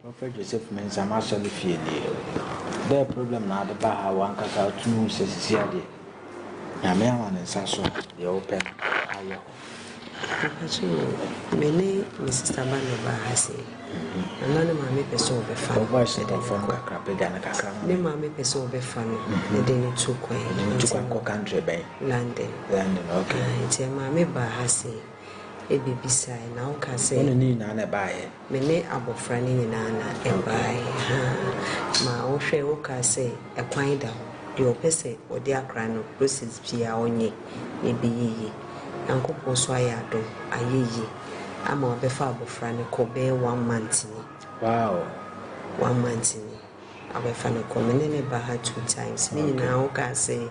Prophet Joseph Mensah m'asɔre fie nie. Dɛn problem na ade ba ha wankasa wotumi hu sɛ sisi adeɛ Nyame ama ne nsa so a deɛ wopɛ no ayɛ hɔ. Mepakyɛw me ne me sister ba na ɛbaa ha sei. Na na ne maame pɛ sɛ ɔbɛfa Wo no voice de kɔ no fam kɔ. kakra pagya no kakra ma Ne me. maame pɛ sɛ ɔbɛfa no de no tu kwan. Ɔde no tu kwan kɔ country bɛn? London. London, okay. Ah, nti maame baa ha sei ɛbɛbisae na woka Wo sɛ ne ne nyinaa na ɛbaeɛ? Me ne abɔfra no nyinaa na ɛbaeɛ. Haa. Ma wohwɛ wokaa sɛ ɛkwan da hɔ. Deɛ ɔpɛ sɛ ɔde akora no process biara ɔnyɛ na ɛbɛyɛ yie. Nyankopɔn so ayɛ adom ayɛ yie ama wabɛfa abɔfra no kɔ bɛyɛ one month ni. Wow. One month ni. Abɛfa no kɔ. Me ne ne ba ha two times. Ne nyinaa wokaa sɛ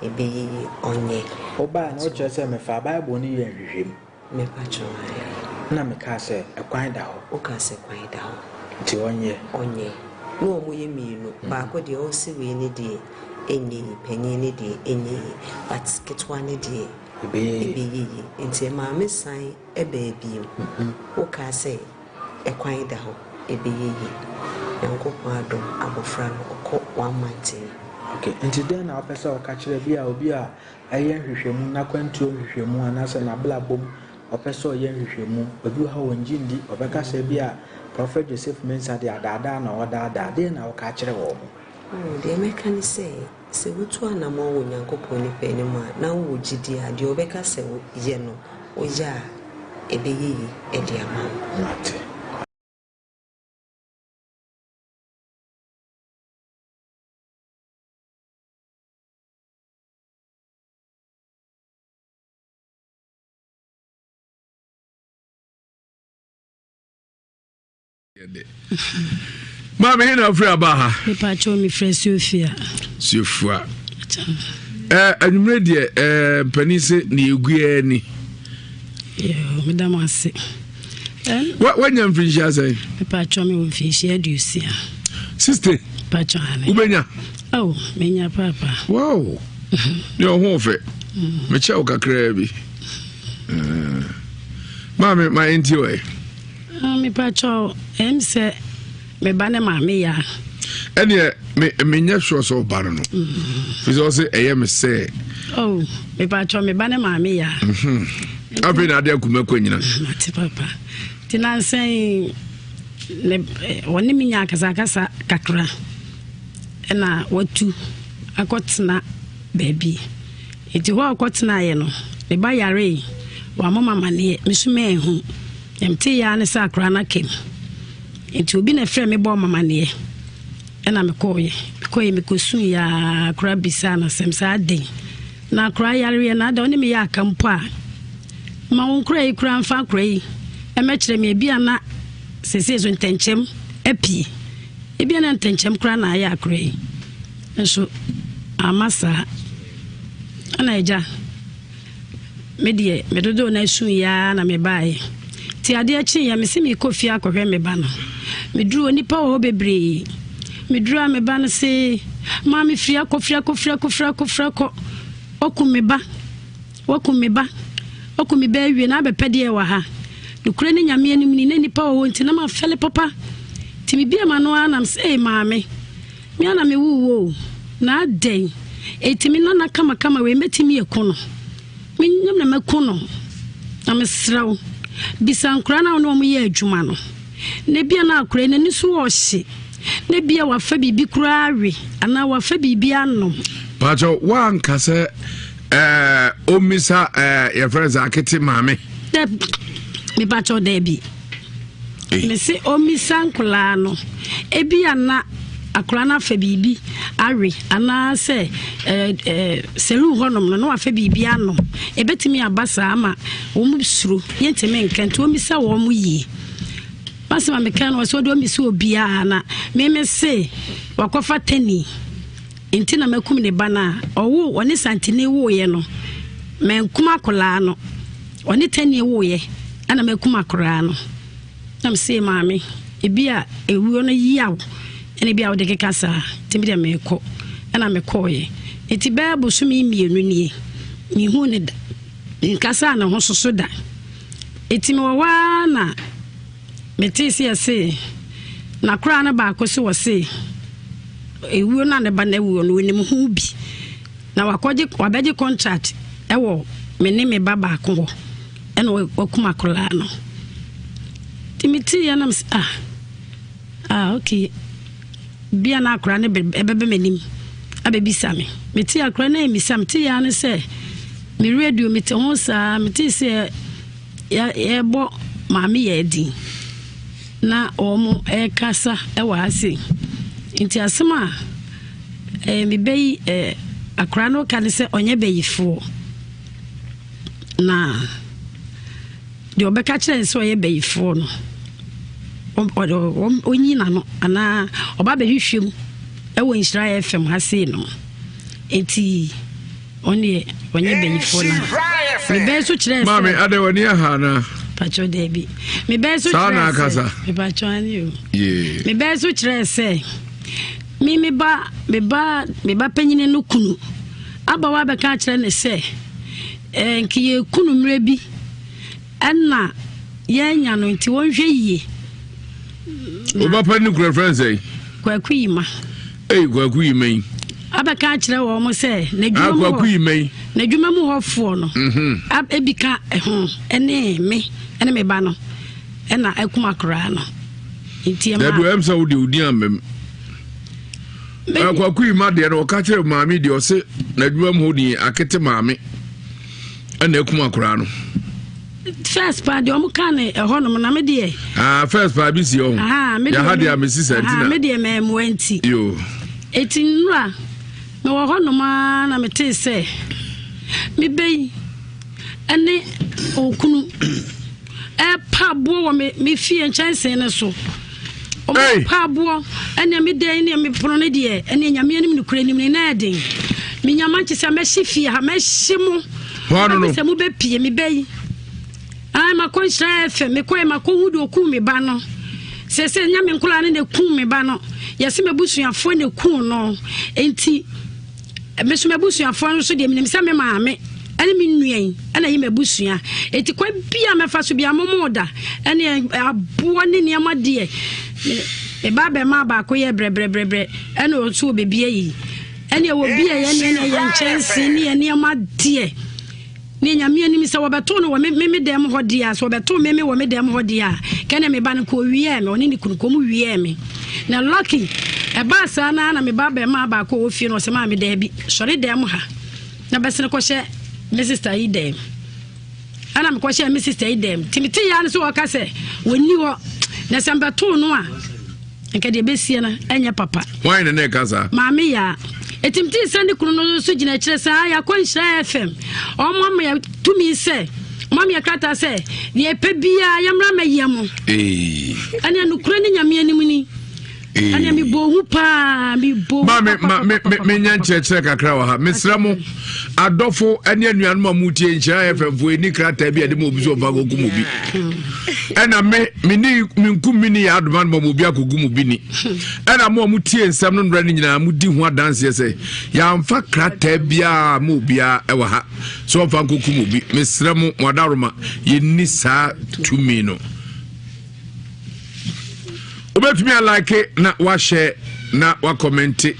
ɛbɛyɛ yie ɔnyɛ. Wobaeɛ no wokyerɛ sɛ mefaa Bible no yɛɛ nhwehwɛmu. Mepa kyɛw ae. Na mekaa sɛ ɛkwan da hɔ. Wokaa sɛ kwan da hɔ. Nti ɔnyɛ. Ɔnyɛ. Na ɔmo yɛ mmienu. Baako deɛ ɔse wei ne deɛ ɛnyɛ yie. Panyin ne deɛ ɛnyɛ yie. But ketewa ne deɛ Ɛbɛyɛ yie. ɛbɛyɛ yie. Nti maame san ɛbaa bio. Wokaa sɛ ɛkwan da hɔ ɛbɛyɛ yie. Nyankopɔn adom abɔfra no ɔkɔ one month ni. Okay, nti dɛn na wopɛ sɛ woka kyerɛ bi a obi a ɛyɛ nhwehwɛmu n'akwantuo nhwehwɛmu anaasɛ n'abrabɔ mu ɔpɛ sɛ ɔyɛ nhwehwɛmu obi wɔ ha wɔngye ndi ɔbɛka sɛ bi a Prophet Joseph Mensah de adaadaa na ɔdaadaa deɛ na woka kyerɛ wɔ mo? Oh, deɛ mɛka ne sɛ sɛ wotu anammɔn wɔ Onyankopɔn nipa anim a na wowɔ gyidie a deɛ ɔbɛka sɛ yɛ no woyɛ a ɛbɛyɛ yie ɛde ama wo. Mate. Maame he na wofiri aba ha? Mepakyɛw mefrɛ Sofia. Sofia. Eh, anwummerɛ deɛ eh, mpanin se ne yɛguaa ni. Meda mo ase. Woanya mfirinhyia sɛn? Mepakyɛw mewɔ mfirinhyia 60. 60? Mepakyɛw ane. Wobɛnya? Oh, menya paapa. Wow. Ne ɔho ɔfɛ. Mekyɛ wo kakraa bi. Maame, ma ɛntie wɔ ɛ. Mepakyɛw, ɛm sɛ me ba ne maame ya. Ɛneɛ me menyɛ sure sɛ ɔba no no. Fi sɛ ɔsɛ ɛyɛ me sɛ. Oh, mepakyɛw me ba ne maame ya. Afei na ade akuma kɔ nyina. Mate papa. Nti nansɛn ne wɔne me nya akasakasa kakra. Ɛna watu akɔtena baabi. Nti hɔ a ɔkɔtenaeɛ no, ne ba yaree, wammɔ me amaneɛ, me nso manhu. Deɛ meteeɛ ara ne sɛ akwadaa no aka mu. Nti obi na ɛfrɛɛ me bɔɔ me amaneɛ, ɛna mekɔeɛ. Mekɔeɛ mekɔsuiɛ ara, akwadaa bisaa no asɛm sɛ adɛn na akwadaa yareɛ na adɛn ɔne me yɛ aka mpo a, ma wo nkwadaa yi koraa mfa akwadaa yi mmɛkyerɛ me, ebia na seesei so ntɛnkyɛm apue. Ebia na ntɛnkyɛm koraa na ayɛ akwadaa yi. Nso amma saa. Ɛna agya, me deɛ me dodoɔ no asu yi ara na mebaeɛ. Nti adeɛ kyeeɛ me se merekɔ fie akɔhwɛ me ba no. Meduru hɔ nnipa wɔ hɔ bebree. Meduru a me ba no se, maame firi akɔ firi akɔ firi akɔ firi akɔ firi akɔ. Wakum me ba. Wakum me ba. Wakum me ba awie na abɛpɛ deɛ wɔ ha. Nokorɛ ne Nyame anim ni na nnipa wɔ hɔ nti na mafɛle papa. Nti mebie m'ano ara nam sɛ, ee maame. Me ara na mewoo wo o, na adɛn? Enti me nana kamakama wei mɛtumi aku no? Menyɛ na maku no. Na mesrɛ wo, bisa nkwadaa no a wo ne wɔn yɛ adwuma no. Na ebia na akwadaa yi n'ani so wɔ ɔhye, na ebia wafa biribi koraa awe anaa wafa biribi anom. Pakyɛ woanka sɛ ɛɛ ɔmmisa ɛɛ yɛfrɛ sɛ akete maame? Dɛ mepakyɛ daabi. Mese ɔmmisa nkwadaa no, ebia na akwadaa no afa biribi awe anaasɛ ɛɛ saloon hɔnom no na wafa biribi anom. Ebetumi aba saa ama wɔn suro yɛntumi nka nti ɔmmisa wɔn yie. Masɛm a meka no ɔsɛ ɔde ɔmmisa obiara na meme se wakɔfa tani nti na makum ne ba no a ɔwo ɔne santini woeɛ no mankum akwadaa no. Ɔne Tanie woeɛ ɛna makum akoraa no. Na mesee maame, ebi a ewuo no yaw ɛna ebi a wode keka saa nti me deɛ meekɔ. Ɛna mekɔɔeɛ. Nti bɛyɛ bosome 2 nie, menhuu ne da, menkasaa ne ho soso da. Nti mewɔ hɔ ara na metee sɛ yɛse Na koraa no baako so wɔ se ewuo no a ne ba no awuo no onim ho bi. Na wakɔgye wabɛgye contract ɛwɔ me ne me ba baako hɔ ɛna wakum akwadaa no. Nti meteeɛ na mesɛ ah ah okay bia na akwadaa no ɛbɛbɛ m'anim abɛbisa me. Metee akwadaa no ammisa me teeɛ ara ne sɛ me radio mete ho saa metee sɛ yɛbɔ maame yɛ din na wɔn ɛrekasa wɔ ha sei. Nti asɛm a eh, me bɛ yi eh, akwadaa no ka ne sɛ ɔnyɛ bɛyifoɔ na deɛ ɔbɛka kyerɛ ne sɛ ɔyɛ bɛyifoɔ no ɔnyi n'ano anaa ɔba bɛhwehwɛ mu ɛwɔ nhyira fm ha sei no nti Ɔno deɛ ɔnyɛ bɛyifoɔ na mebɛn so kyerɛ sɛ. Maame adɛ w'ani aha ana. Pakyɛ daabi. Mebɛn so kyerɛ sɛ. Saa na akasa. Mepakyɛ ane o. Yee. Mebɛn so kyerɛ sɛ me me ba me ba me ba panyini no kunu aba wa bɛka akyerɛ ne sɛ ɛɛ nka yɛ kunu mmerɛ bi. Ɛna yɛanya no nti wɔnhwɛ yie. Wo ba pa ne kura frɛ sɛ? Kwaku Yima. Ei Kwaku Yima yi. Abɛka akyerɛ wɔn sɛ n'adwuma ah, mu Kwaku Yima yi. N'adwuma mu hɔfoɔ no. Mhm. Ebi ka ɛho ɛne me ɛne me ba no ɛna ɛkum akoraa no. Nti ɛma. Dabi ɛm sɛ wode odi amam. Ah, Kwaku Yima deɛ no ɔka kyerɛ maame deɛ ɔse n'adwuma mu hɔ ni akete maame. ɛna akum akwaraa no. First paa deɛ ɔmo ka ne ɛhɔ nom na me deɛ. Ah first paa bi si ɔho. Yaha deɛ amesi sɛ nti na. Me deɛ mɛmoa nti. Yo. Eti nnura mewɔ hɔ nom aa na metee sɛ me bɛ yi ɛne okunu. Ɛpa aboɔ wɔ me me fie nkyɛnsee no so. Wɔn pa aboɔ ɛnna me dan ne me pono no deɛ ɛnna nyame anim no kura anim ne na ɛden. Me nyama nkye sɛ mɛhye fie ha mɛhye mo. Hɔ no. Sɛ mo bɛ pie me bɛ yi. Ai makɔ nhyira ɛfɛ mekɔ yɛ makɔ hu de oku me ba no. Sɛ sɛ nyame nkola ne na eku me ba no. Yɛsɛ m'abusuafoɔ na eku no. Enti Me nso m'abusuafoɔ no nso deɛ menim sɛ me maame ɛne me nua yi ɛna yi m'abusua eti kwan bi a mɛfa so bi a momo da ɛne aboɔ ne nneɛma deɛ me ba bɛma baako yɛ brɛbrɛbrɛbrɛ ɛna ɔnso wɔ bebi ayi ɛne ɛwɔ bi a yɛne ɛne yɛ nkyɛnse ne yɛ nneɛma deɛ Ne Nyame anim sɛ wɔbɛtoo no wɔ me me dɛm hɔ deɛ a, sɛ wɔbɛtoo me me wɔ me dɛm hɔ deɛ a, kɛnɛ me ba no kɔ wiɛɛ me, ɔne ne kunu kɔ mu wiɛɛ me. Na lucky, ɛbaa saa naa na me ba bɛmaa baako a ɔwɔ fie no ɔsɛ maa me daabi, sɔre dɛm ha na bɛsene kɔhyɛ me sister yi dɛm. Ɛna mekɔhyɛ me sister yi dɛm. Nti mete ya no sɛ wɔka sɛ wɔnni hɔ, na sɛ mbɛtoo no a, nka deɛ ɛbɛsie no ɛnyɛ papa. Hwan ne ne ɛka saa? Maame Yaa. Ɛtim tii sɛ ne kunu no nso gyina akyire sɛ ah, yɛakɔ Nhyira FM. Wɔn ama yɛ tumi sɛ, wɔn ama yɛ krataa sɛ deɛ ɛpɛ biara yɛmmra mɛyɛ mo. Ɛne nokorɛ ne Nyame anim ni. Ɛne mebɔ hu paa, mebɔ hu Maame, ma me me menya nkyerɛkyerɛ kakra wɔ ha. Mesrɛ mo, adɔfo ne anuanom a motie Nhyira FM fo ɛni krataa bi a ɛde ma obi sɛ ɔmfa nkɔkum obi. Ɛna me meni menkum me ni yɛ adoma no ma obi akɔgu mu bi ni. Ɛna mo a motie nsɛm no nnora no nyinaa modi ho adanseɛ sɛ yɛamfa krataa biara ma obiara ɛwɔ ha sɛ ɔmfa nkɔkum obi. Mesrɛ mo, mo adaworoma, yɛnni saa tumi no. Wobɛtumi alike na wahyɛ na wakɔmɛnte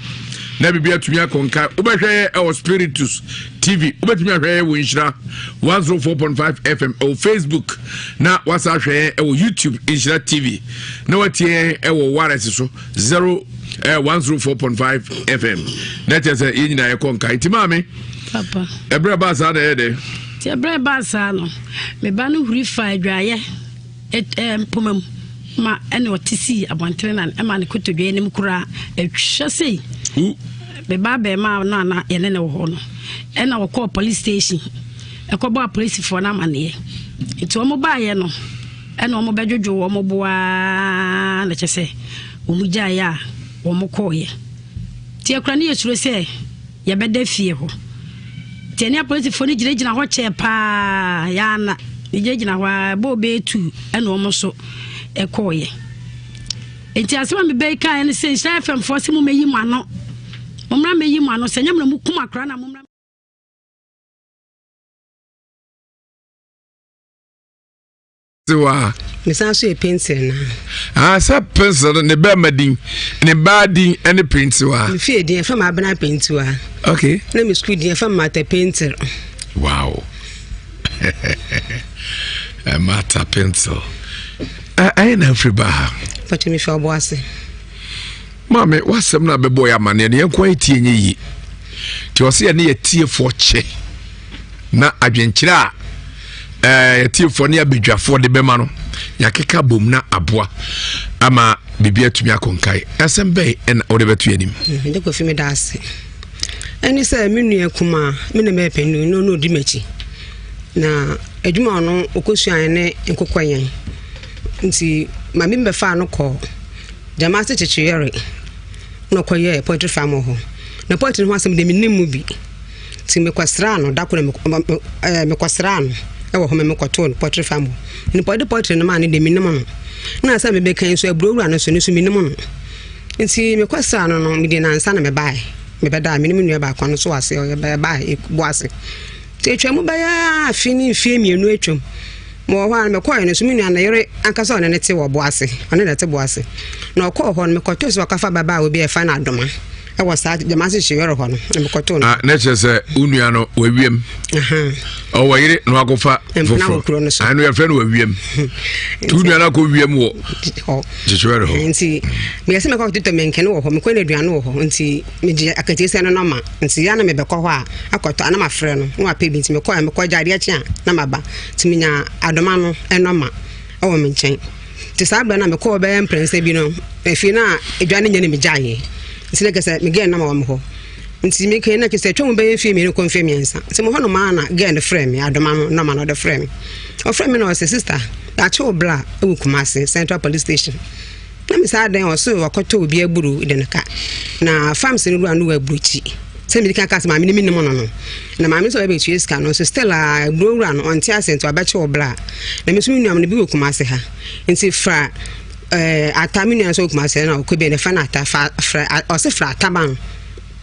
na biribi atumi akɔ nka. Wobɛhwɛ yɛ ɛwɔ Spiritus TV, wobɛtumi ahwɛ yɛ wɔ Nhyira 104.5 FM ɛwɔ Facebook, na wasa ahwɛ yɛ ɛwɔ YouTube Nhyira TV, na watie yɛn ɛwɔ wireless so 0 104.5 FM. Na kyerɛ sɛ yɛn nyinaa yɛkɔ nka. Nti maame, ɛberɛ baa saa na ɛyɛ dɛ? Nti ɛberɛ baa saa no, me ba no huri fa adwaeɛ mpoma mu ma ɛna ɔte sii abɔntene na ɛma ne kotodwe anim koraa atwa sei. Me ba abɛɛmaa no a na yɛne ne wɔ hɔ no, ɛna ɔkɔɔ police station ɛkɔbɔ apolisifoɔ no amaneɛ. Nti wɔn baeɛ no, ɛna wɔn bɛdwodwo wɔn boaa na kyɛ sɛ wɔn gyaeɛ a wɔn kɔɔeɛ. Nti ɛkora ne yɛsuro sɛ Yɛbɛda fie hɔ. Nti ɛne apolisifoɔ no gyinagyina hɔ kyɛɛ paa. Yɛanna. Yɛgyinagyina hɔ ara, ɛbɔɔ bɛyɛ tu ɛna wɔn nso ɛkɔɔeɛ. Nti asɛm a mebɛyi kaeɛ no sɛ Nhyira FM foɔ sɛ mommɛyi mo ano. Mommra mmɛyi mo ano sɛ nyɛ mo na mokum akora na mommra. Wa. Mesan so yɛ pencil na. Ah, sɛ pencil ne bɛrima din ne baa din ne pentiwa. Me fie din ɛfɛ ma abena pentiwa. Okay. Na me school din ɛfɛ mata pencil. Wow. Eh, mata pencil. Ɛyɛ na afiri ba ha. Pàtó mi fɛ ɔbɔ ase. Maame, w'asɛm no a bɛbɔ yɛ amanneɛ no yɛn nko ara tie nyɛ yie. Nti ɔsɛ yɛne yɛtiefoɔ kyɛ na adwenkyerɛ a ɛɛ yɛtiefoɔ ne abadwafoɔ de bɛma no yɛakeka bom na aboa ama biribi atumi akɔnkae. Asɛm bɛn ɛna wode bɛto yɛn anim? Mede Kofi meda ase. Ɛne sɛ me nua kumaa, me na mɛyɛ panin no na ɔdi m'akyi. Na adwuma ɔno ɔkɔsuaeɛ ne nkokɔyɛn. Nti maame bi bɛfaa no kɔɔ Gyamase Kyekyeyɛre na ɔkɔyɛɛ poultry farm wɔ hɔ. Na poultry no ho asɛm deɛ mennim mu bi. Nti mekɔsraa no da koro na mekɔsraa no wɔ hɔ ma mekɔtoo no poultry farm hɔ. Nipa ɔde poultry no maa no deɛ mennim no. Na sɛ mebɛka yi nso aburo wura no nso no nso mennim no. Nti mekɔsraa no no mede nansa na mebaeɛ. Mebɛdaa me ne me nua baako no nso wɔ ase yɛbaeɛ bo ase. Nti atwa mu bɛyɛ afe ne mfeɛ mmienu atwam. Mewɔ hɔ ara no, mekɔeɛ no nso, me nua no yere ankasa a ɔne no te wɔ Boase, ɔne na ɛte Boase. Na ɔkɔɔ hɔ no, mekɔtoo sɛ wakɔfa ababaawa bi a yɛfrɛ no Adoma wɔ saa Gyamase Hyewɛre hɔ no, na mekɔtoo no. Ah, na kyerɛ sɛ wo nua no wawiam. Ɔwɔ yere na wakɔfa Mpena wɔ kuro no so. Ano yɛfrɛ no wawiam. Nti wo nua no akɔ wiam wɔ Kyekyewɛre hɔ. Nti meyɛ sɛ mekɔ akɔtotɔ mankani wɔ hɔ, mekɔ no aduane wɔ hɔ, nti megye akatua sɛ no nɔma. Nti yɛ a na mebɛkɔ hɔ a akɔtɔ a na mafrɛ no na wapɛ bi nti mekɔɛ mekɔ gya adeɛ kye a na maba nti menya adoma no nɔma wɔ me nkyɛn nti saa berɛ no a mekɔɔ bɛyɛ mprɛnsa bi no afei na adwa no nyɛ na megyaeɛ nti na kɛsɛ megɛɛ nɔma wɔ me hɔ nti mekɛn na kɛsɛ atwa mu bɛyɛ mfie mmienu kɔ mfie mmiɛnsa nti mo hɔ nom a na gɛɛ no frɛ me adoma no nɔma no ɔde frɛ me ɔfrɛ me na ɔsɛ sister yɛakye wo bla wɔ Kumase Central Police Station Na me saa dɛn ɔse ɔkɔtɔ obi aburo de no ka na farms no wura no wɔ aburokyi sɛ mede kan ka sɛ maame no menim no no na maame sɛ ɔbɛbɛtua sika no nso still a aburo wura no ɔnte ase nti ɔbɛkye wo bla na me nso me nuam no bi wɔ Kumase ha nti fra eh, ata me nua nso wɔ Kumase na ɔkɔ bi na fa no ata fa fra ɔse fra ataban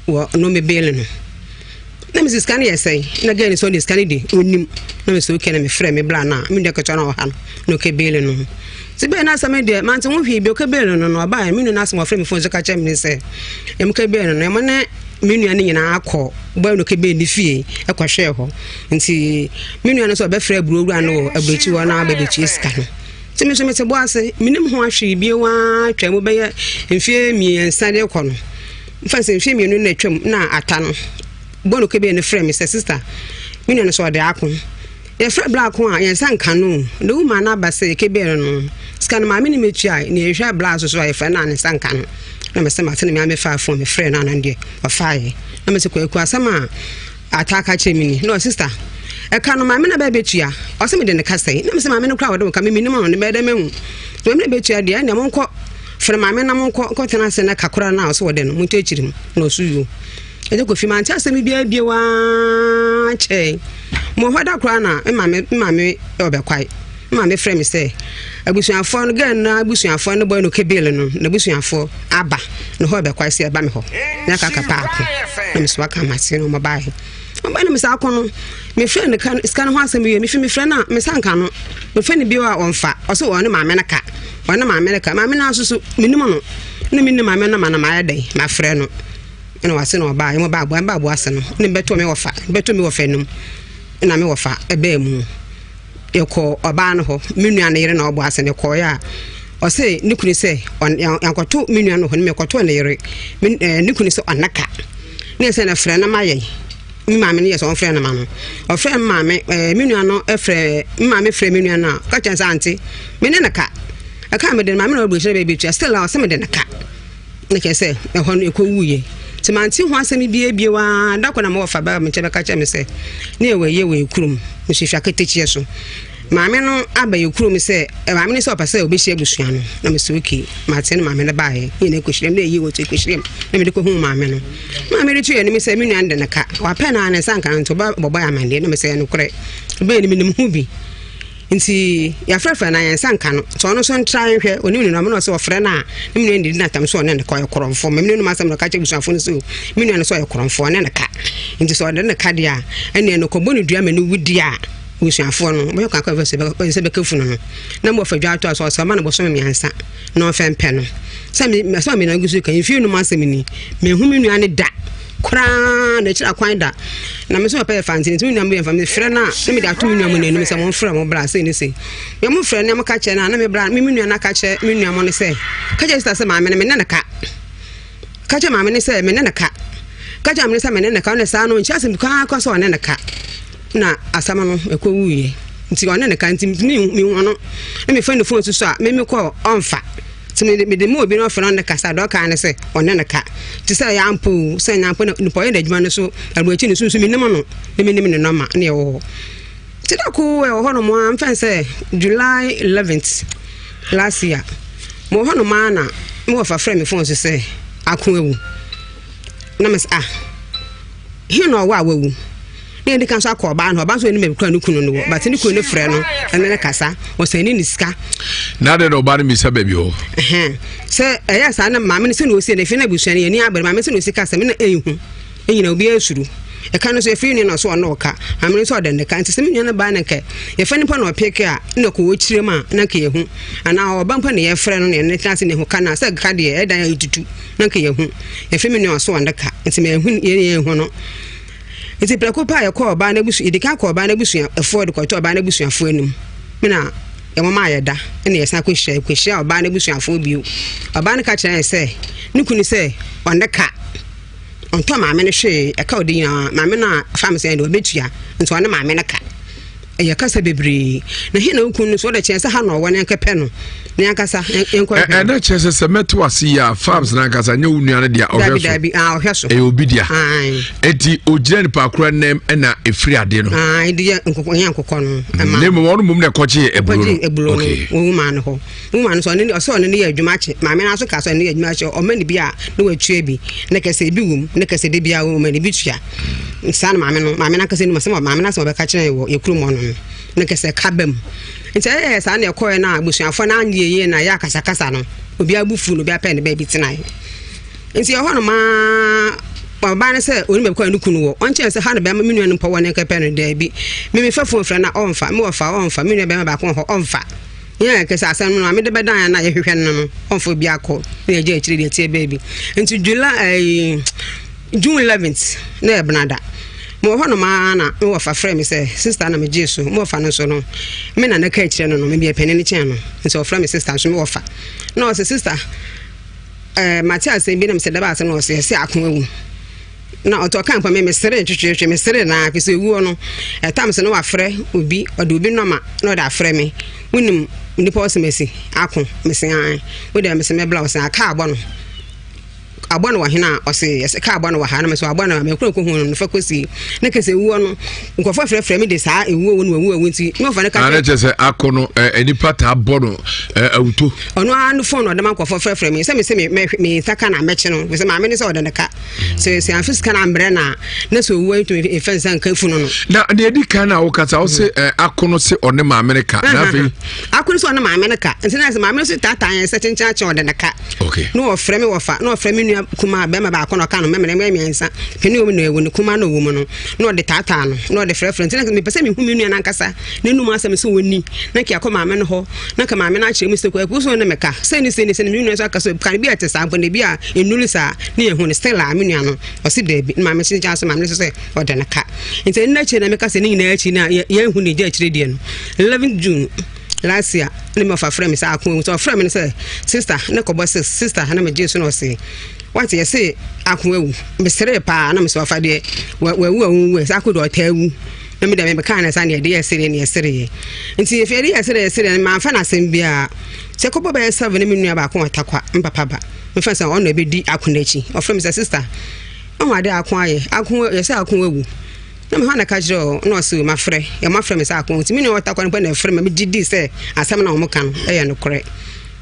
wɔ no me bele no Na mese sika no yɛ sɛn? Na girl no sɛ ɔde sika no de ɔnim. Na mese okay na mefrɛ me bra no a me nua ketewa no a ɔwɔ ha no na ɔkɛ bail no ho. Nti bɛɛ no asɛm no deɛ mante ho hwee bio ɔkɛ bail no no ɔbaeɛ me nua no asɛm ɔfrɛ me phone so ka kyerɛ me ne sɛ ɛmu kɛ bail no no ɛmo ne me nua no nyinaa kɔ boy no kɛ bail ne fie ɛkɔhwɛɛ hɔ. Nti me nua no sɛ ɔbɛfrɛ aburo wura no wɔ aburokyi hɔ na abɛbɛtua sika no. Nti me nso mete bo ase menim ho ahwee bio ara twaa mu bɛyɛ mfeɛ mmiɛnsa de kɔ no. Mfa sɛ mfeɛ mmienu na atwam na ata no bɔ no kebe no frɛ me sɛ sister me nua no sɛ ɔde ako yɛfrɛ bla ako a yɛn nsa nka no o na wo maa no aba sɛ yɛkebe no no sika no maame ne mɛtua na yɛhwɛ bla so so a yɛfrɛ no a ne nsa nka no na mesɛ mate na me amefaa fon mefrɛ no ano deɛ ɔfaeɛ na mesɛ kwaku asɛm a Ata ka kyerɛ me ni, na ɔse, Sista, ɛka no maame na bɛɛ bɛtua. Ɔse mede ne ka sɛe. Na mese maame no koraa wɔde wo ka, me menim no, ne bɛyɛ dɛ mahu. Nti maame na bɛtua deɛ, ɛnneɛ monkɔ frɛ maame na monkɔ nkɔtena ase na ka koraa no a ɔse wɔde no, montɔ akyiri mu. Na ɔso yuo. Ɛgya Kofi, mante asɛm biara bio ara kyɛe. Mewɔ hɔ da koraa na me maame, me maame ɔbɛkwae. Me maame frɛ me sɛ abusuafoɔ no, girl no abusuafoɔ no boy no kebele no, n'abusuafoɔ aba ne hɔ rebɛkwae sɛ ɛba me hɔ. Na aka aka paako. Na me so aka mate na wɔn baeɛ. Wɔn baeɛ na me saa akɔ no, mefrɛ no ka sika no ho asɛm wie, mefi mefrɛ no a me nsa nka no. Mefrɛ no bio a ɔmfa. Ɔsɛ ɔne maame no ka. Ɔne maame no ka. Maame no nso so menim no. Na menim maame no ma na mayɛ dɛn mafrɛ no. Ɛna wase na ɔbaa, wɔn baa aboa, ɛbaa aboa ase no, na mebɛto me wɔfa, mebɛto me wɔfa anum. Na me wɔfa ɛbaa mu. Yɛkɔɔ ɔbaa no hɔ, me nua no yere na ɔbɔ ase no, yɛkɔeɛ a, ɔse ne kunu sɛ yɛnkɔto me nua no hɔ no, mekɔtoo ne yere, me eh, ne kunu sɛ ɔnna ka. Ne yɛ sɛ na frɛ no ma yɛn. Me maame no yɛ sɛ ɔmfrɛ no ma no. Ɔfrɛ me maame, eh, me nua no frɛ, me maame frɛ me nua no a, ɔka kyerɛ sɛ ante, me ne no ka. Ɛka mede no maame na ɔbɛkyerɛ baabi tua, still a ɔsɛ mede no ka. Na kyerɛ sɛ, ɛhɔ no ɛkɔwuiɛ. Nti mante ho asɛm biara bio ara. Da koro na me wɔfa baa me nkyɛn bɛka kyerɛɛ me sɛ, ne yɛwɔ ayie wɔ yɛn kurom, Nsuhwɛ Aketekyie so. Maame no aba yɛn kurom sɛ, maame no sɛ ɔpɛ sɛ ɔbɛhyia abusua no. Na mese okay. Mate na maame no baeɛ. Ne nyinaa kɔhyiam, na ayie wɔ nti ɛkɔhyiam. Na mede kɔhuu maame no. Maame de to yɛn anim sɛ me nua no de ne ka. Wapɛ no ara ne nsa nka no nti ɔba bɔbɔ yɛn amanneɛ. Na mese ɛyɛ nokorɛ. Ɛbɛyɛ no menim ho bi. Nti yɛafrɛfrɛ no a yɛn nsa nka no. Nti ɔno nso ntra nhwɛ, ɔnim ne nɔɔma na ɔsɛ ɔfrɛ no a, ne me nua no didi n'atam sɛ ɔne no ka, ɔyɛ korɔmfoɔ. Ma me nuanom asɛm na ɔka kyerɛ abusuafoɔ no sɛ o, me nua no sɛ ɔyɛ korɔmfoɔ, ɔne no ka. Nti sɛ ɔde no ka deɛ a, ɛnneɛ no kɔbɔ no dua ma no wu deɛ a. Abusuafoɔ no, wɔbɛhwɛ kwan kwan a wɔbɛfa so bɛka funu no, na wɔafa dwa ato so sɛ ɔma no bosome mmiɛnsa na ɔmfa mpɛ no. Sɛ me, asɛm a me nua gu so ka yi, mfeɛ num asɛm ni, menhu me nua no da koraa na akyiri akwan da. Na me nso mepɛ yɛ fante nti me nua mo yɛ mfa mefrɛ no a na mede ato me nua mo n'anim sɛ momfrɛ mo bra sei ne sei. Deɛ mofrɛ no na moka kyerɛ no a na me bra me me nua no aka kyerɛ me nua mo no sɛ ka kyerɛ sista sɛ maame no me ne no ka. Ka kyerɛ maame no sɛ me ne no ka. Ka kyerɛ maame no sɛ me ne no ka. Ɔne saa no nkyerɛ asɛm koraa kɔ sɛ ɔne no ka. Na asɛm no ɛkɔ wuiɛ. Nti ɔne no ka nti metumi mehu no. Na mefa ne phone so so a me mekɔ ɔmfa. Nti mede mede ma obi na ɔfrɛ no ɔne kasa deɛ ɔka ne sɛ ɔne no ka. Nti sɛ ɛyɛ ampa o sɛ ɛnyɛ ampa na nipa ɔyɛ n'adwuma no so aburokyiri no so nso menim no na menim ne nɔma na ɛwɔ hɔ. Nti da koro ɛwɔ hɔnom a mfɛn sɛ July 11th last year mewɔ hɔnom a na me wɔfa frɛ me phone so sɛ ako awu na me sɛ ah he na ɔwɔ a wawu na yɛde kan so akɔ ɔbaa no ɔbaa nso anim baabi ne kunu no wɔ but ne kunu no frɛ no ɛne ne kasa ɔsɛn ne ne sika. Na adɛn na ɔbaa no mmisa baabi hɔ. Sɛ ɛyɛ saa na maame no sɛ na ɔsi na efi na abusua no yɛn ani abere maame sɛ na ɔsi kasa me na ɛnhu. Nyina obiara suro. Ɛka no nso yɛfrɛ nua na ɔso ɔne ɔka. Maame no nso ɔde ne ka. Nti sɛ me nua no ba na nka yɛfa nipa na ɔpeke a na kɔ ɔkyerɛ mu a na nka yɛhu. Anaa ɔba mpo na yɛfrɛ no na yɛne tena ase na yɛhu ka no a sɛ ka deɛ ɛdan a yɛtutu na nka yɛhu. Yɛfrɛ me nua ɔso ɔne ka. Nti mahu yɛn yɛhu no. Nti prɛko pɛ a yɛkɔɔ ɔbaa no abusua yɛdi kan kɔɔ ɔbaa no abusuafoɔ de kɔtɔ ɔbaa no abusuafoɔ anim. Me na yɛmoma yɛda na yɛsan kɔhyia yɛkɔhyia ɔbaa no abusuafoɔ bio. Ɔbaa no ka kyerɛ yɛn sɛ ne kunu sɛ ɔne ka. Ɔntɔ maame no hwee, ɛka ɔde nyinaa maame no a fa me sɛ ɛde ɔbɛtua nti ɔne maame no ka. Ɛyɛ kasa bebree. Na he na wo kunu no so ɔde kyerɛ sɛ ha na ɔwɔ ne nkɛpɛ no ne ankasa nkɔ. Ɛna kyerɛ sɛ sɛ mɛte wase yi a farms no ankasa nyɛ wo nua no dea ɔhwɛ so. Dabi dabi ɔhwɛ so. Ɛyɛ obi dea. Eti ogyina nipa koro nam ɛna efiri adeɛ no. Ɛde yɛ nkokɔ yɛ nkokɔ no. Na mmom ɔno mmom na ɛkɔgye eburo no. Ɛkɔgye eburo no. Wɔn maa no hɔ. Woman no sɛ ɔne ɔsɛ ɔne no yɛ adwuma akye maame no nso ka sɛ ɔne no yɛ adwuma akye ɔma ne bi a na watua bi na kɛsɛ ebi wom na kɛsɛ de bia ɔma ne bi tua saa na maame no maame no ankasa nim asɛm maame no asɛm ɔbɛka kyerɛ wɔ yɛ kurom hɔ no no na kɛsɛ ka bam nti ɛyɛ saa na ɛkɔɛ no a abusuafoɔ no anyɛ yie na ɛyɛ akasakasa no obi abu fu no obi apɛ ne baabi tenae nti ɛhɔ no maa ɔbaa no sɛ onim baabi kɔ a ne kunu wɔ ɔnkyɛn sɛ ha na bɛrima me nua no mpɔ wɔ ne nkɛpɛ no daabi memefa fon frɛ no a ɔmfa me wɔfa ɔmfa me nua bɛrima baako wɔ hɔ ɔmfa Yɛn kɛsɛ asɛm no maame de bɛdan yɛn na yɛhwehwɛ no no ɔmfa obi akɔ na yɛgye akyire deɛ ɛteɛ baabi nti July ɛyi June 11th na yɛ benada mewɔ hɔ nom ara na me wɔfa frɛ me sɛ sister na megyee so me wɔfa no nso no me na na ka akyerɛ no no mebia panin no kyɛn no nti ɔfrɛ me sister nso me wɔfa na ɔsɛ sister ɛɛ mate asɛm bi na mesɛ dɛbɛ asɛm na ɔsɛ ɛsɛ ako awu Na ɔtɔ ka mpo me meseree twetwetwe meseree naa fi sɛ ewuo no ɛtam sɛ na wafrɛ obi ɔde obi nɔma na ɔde afrɛ me wonim nipa ɔsɛ masi ako mese an wo deɛ mese mɛbla ɔsɛ a kaa abɔ no abɔ no wɔ hena a ɔse ɛsɛ kaa abɔ no wɔ ha na mese abɔ no mɛkura kɔ hu no fa kɔsi na kɛsɛ ewuo no nkurɔfoɔ frɛfrɛ me de saa ewuo wo no wawu awu nti na ɔfa no ka kyerɛ sɛ ako no nipa taa bɔ no awuto ɔno ara no fon na ɔde ma nkurɔfoɔ frɛfrɛ me sɛ me sɛ me me nsa ka na mɛkye no sɛ maame ne sɛ ɔde ne ka sɛ sɛ amfa sika no ambrɛ no a na sɛ ɔwu a ntumi mfa nsa nka funu no. Na deɛ ɛdi kan na wokasa wo se mm. ako no se ɔne maame no ka na afei ako no sɛ ɔne maame no ka nti na sɛ maame no so taataa yɛn sɛ kyenkyen akyɛ ɔde ne ka okay. na wɔfrɛ me wɔfa na ɔfrɛ me nua kuma bɛrima baako na ɔka no mɛmɛ mɛ mmiɛnsa pene wɔ mu na ɛwɔ ne kuma na ɔwɔ mu no na ɔde taataa no na ɔde frɛfrɛ nti na mepɛ sɛ mehu me nua no ankasa n'anum asɛm sɛ wɔni na nka akɔ maame no hɔ na nka maame no akyerɛ mu sɛ kwaku so ne meka sɛ ne sɛ ne sɛ ne me nua nso aka sɛ kan bi a ɛte saa mpo na ebi a nnuru saa ne yɛhu no still a me nua no ɔse daabi na maame nso gyaa so maame no nso sɛ ɔda no ka nti ɛno akyire na meka sɛ ne nyinaa akyi na yɛnhu ne gya akyire deɛ no 11 June last year ne me ɔfa frɛ me sɛ ako ewu sɛ ɔfrɛ me no sɛ sister ne kɔbɔ sis sister na megye so na ɔse wate yɛse ako awu meseree paa na mesɛ ɔfa deɛ wawu a ɔnwu sɛ ako deɛ ɔtaa wu na me deɛ mekaa no saa na yɛde yɛ sereɛ na yɛsereɛ nti yɛfɛ yɛde yɛ sereɛ yɛsereɛ no mamfa no asɛm biara sɛ kɔbɔ bɛyɛ seven ne me nua baako wɔ takwa me papa ba mefa sɛ ɔno ɛbɛdi ako no akyi ɔfrɛ me sɛ sister ɔho ade ako ayɛ ako yɛsɛ ako awu na mehɔ na ka kyerɛ ɔ na ɔse mafrɛ yɛ mafrɛ me sɛ ako nti me nua wɔ takwa no pɛ na ɛfrɛ me megye di sɛ asɛm na wɔn ka no ɛyɛ nokorɛ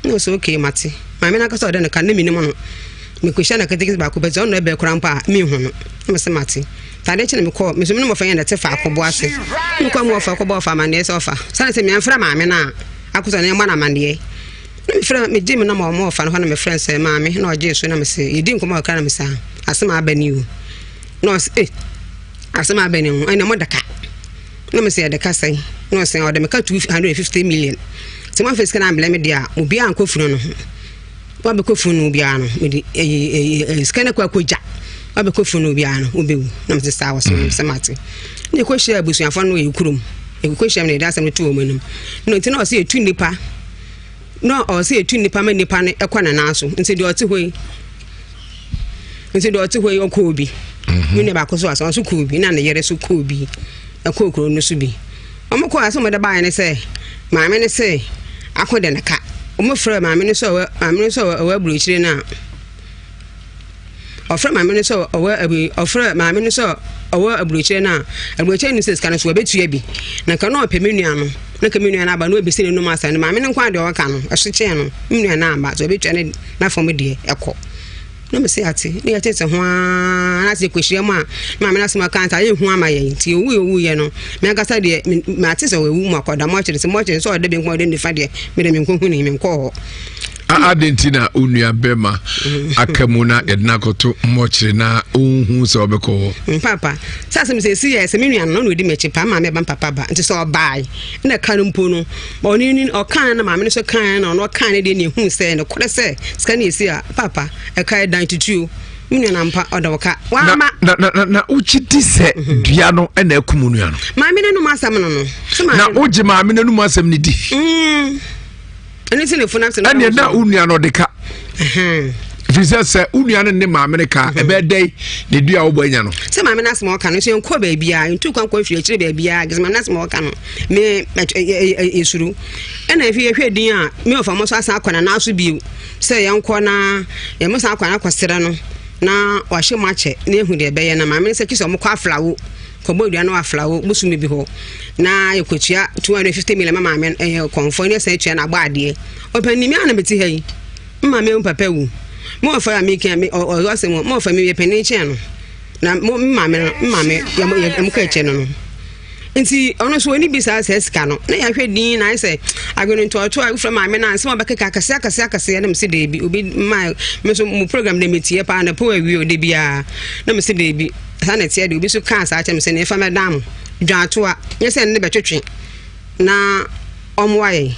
na ɔsɛ okay mate maame no ankasa ɔde no ka ne menim no mekɔhyia no ketekete baako pɛ sɛ ɔno ɛbɛ koraa mpo a menhu no na mesɛ mate Nti ade kye na mekɔɔ, me nso me ne mmɔfra yɛn na ɛte faako bo ase. Mekɔɔ mu ɔfa kɔbɔ ɔfa amanneɛ sɛ ɔfa. Sane sɛ meamfrɛ maame no a, akosɛ no yɛmmɔ no amanneɛ. Na mefrɛ, megye me nɔma ɔmo ɔfa no hɔ na mefrɛ no sɛ maame na ɔgyee so na mese yɛdi nkɔmmɔ kakra na mese ah, asɛm a aba ni o. Na ɔse eh, asɛm a aba ni ho, ɛnna mo da ka. Na mese yɛde ka sɛn? Na ɔse ɔde me ka 250 million. Sɛ moamfa sika no ambrɛ me deɛ a, obiara ankɔ funu no ho. Woabɛkɔ funu no biara no, mede ɛyi sika no akɔ akɔgya. Woabɛkɔ funu no biara no, wobɛwu. Na mese saa wɔ so, mese mate. Na yɛkɔhyia abusuafoɔ no wɔ yɛ kurom. Yɛkɔhyia mu na yɛde asɛm no to wɔn anim. Na nti na ɔse yɛtu nnipa na ɔse yɛtu nnipa ma nnipa no ɛkɔ ne nan so. Nti deɛ ɔte hɔ yi, nti deɛ ɔte hɔ yi ɔkɔɔ bi mhm. me nua baako so asa ɔnso kɔɔ bi na ne yere so kɔɔ bi ɛkɔɔ kuro no so bi wɔn kɔɔ asɛm wɔde baeɛ ne sɛ maame ne sɛ ako de ne ka wɔn frɛ maame no sɛ ɔwɔ maame no sɛ ɔwɔ aburokyire no a ɔfrɛ maame no sɛ ɔwɔ abu ɔfrɛ maame no sɛ ɔwɔ aburokyire no a aburokyire no sɛ sika no so wɔbɛtua bi na nka na ɔpɛ me nua no na nka me nua no aba na ɔbɛsi ne nom asa no maame no nko adeɛ ɔka no ɛso kyɛn no me nua no amba so ɔbɛtua ne n'afam deɛ ɛkɔ na mese ate ne yɛtete ho ara na sɛ yɛkɔhyia mu a maame no asɛm aka nti ayɛ hu ama yɛn nti ɔwu yɛ ɔwuiɛ no me ankasa deɛ mate sɛ ɔwu mu akɔda mɔkyere sɛ mɔkyere sɛ ɔda benkum ɔda nifa deɛ mede menkɔhu ne menkɔɔ hɔ. Adɛn nti na wo nua bɛma aka mu na yɛde no akɔto mmɔkyere na ɔnhu sɛ ɔbɛkɔ hɔ? Papa, sɛ asɛm sɛ ɛsi yɛ sɛ me nua no na ɔdi m'akyi paa maame ba papa ba nti sɛ ɔbae na ɛka no mpo no ɔne ni ɔkaa na maame no nso kaa na ɔno ɔkaa ne deɛ na ehu sɛ nokorɛ sɛ sika no yɛsi a papa ɛka ɛdan tutuo me nua na mpa ɔda wo ka wama. Na na na na wogye di sɛ mhm. dua no ɛna akum nua no. Maame no num asɛm no no. Na wogye maame no num asɛm no di. Mm. Ɛno nti na efunu asɛm. Ɛnna na wo nua no ɔde ka. Firi sɛ sɛ wo nua no ne maame no ka mhm. ɛbɛyɛ dɛn ne dua a wobɔ anya no. Sɛ maame no asɛm ɔka no nso yɛnkɔ baabiara ntu kwan kɔ mfiri akyire baabiara gye sɛ maame no asɛm ɔka no me yɛsuro ɛna efi yɛhwɛ din a me ɔfa mo so asan akɔ nana so bio sɛ yɛnkɔ na yɛn san akɔ akɔsrɛ no na wahyɛ mu akyɛ na ehu deɛ ɛbɛyɛ na maame no sɛ kyi sɛ ɔmo kɔ aflawo kɔbɔ dua no aflawo bosom bi hɔ na yɛkɔtua 250 million ma maame ɛyɛ kɔnfɔ ne ɛsan atua na abɔ adeɛ ɔpɛni mi a na mete ha yi Me maame awu, me papa awu. Me wɔfa a meka me ɔwɔ asɛm wɔ me wɔfa me yɛ panin kyɛn no. Na mo me maame no me maame yɛ mo yɛ mo ka kyɛn no no. Nti ɔno nso ɔni bi saa saa sika no. Na yɛahwɛ din na ayɛ sɛ adwene ntɔɔto a wofrɛ maame no a nsɛm a ɔbɛkeka akɛseɛ akɛseɛ akɛseɛ na mese deebi obi ma me nso mo program de metie paa na po awie o de biara na mese deebi saa na ɛteɛ de obi nso kaa saa kyerɛ me sɛ ne ɛfa mɛdan mo dwaatoa nyɛ sɛ ne bɛtwetwe na ɔmmoa yɛn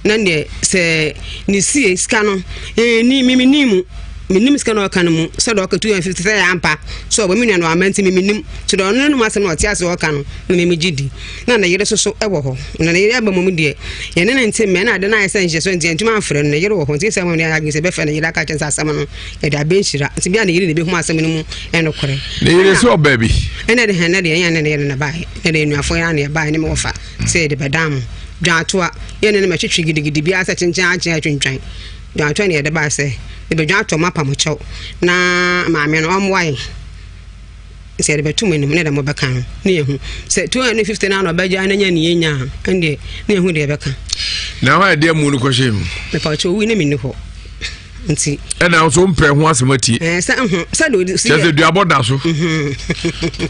na neɛ sɛ ne sie sika no yɛni me menim mu menim sika na ɔka no mu sɛ deɛ ɔka 250 sɛ yɛ ampa sɛ ɔbɔ me nua no ama nti me menim nti deɛ ɔno no mu asɛm na ɔte ase ɔka no na me megye di na ne yere soso wɔ hɔ na ne yere aba mu deɛ yɛne ne nte mmɛ na ade no ayɛ sɛ nhyɛ so nti yɛntumi amfrɛ no ne yere wɔ hɔ nti sɛ wɔn adwene sɛ bɛfrɛ ne yere aka kyɛn sɛ asɛm no yɛde abɛnhyira nti bia ne yere na ɛbɛhu asɛm no mu ɛnokorɛ ne yere sɛ ɔbaa bi ɛna de hɛn na deɛ ɛyɛ ne yere na baeɛ na deɛ nnuafoɔ yɛ na yɛbaeɛ ne me wɔfa sɛ yɛde bɛdan mo. Dwaatoa, yɛne no mɛtwetwe gidigidi biara sɛ kyenkyen akyen atwintwan. Dwaatoa ne yɛde bae sɛ, yɛbɛdwaatoa mo apa mo kyɛw na maame no ɔmmoa yɛn. Sɛ yɛde bɛto mo anim ne deɛ mobɛka no ne yɛhu. Sɛ 250 no na ɔbɛgya na nya ne yɛnya a, ɛndeɛ ne yɛhu deɛ yɛbɛka. Na hɔ a ɛde amu no kɔhyɛ mu? Mepa kyɛw, owui ne menni hɔ. nti. ɛna nso mpɛ ho asɛm atie. ɛɛ sɛ ho sɛ de odi. kyɛ sɛ duabɔ da so. Mhm.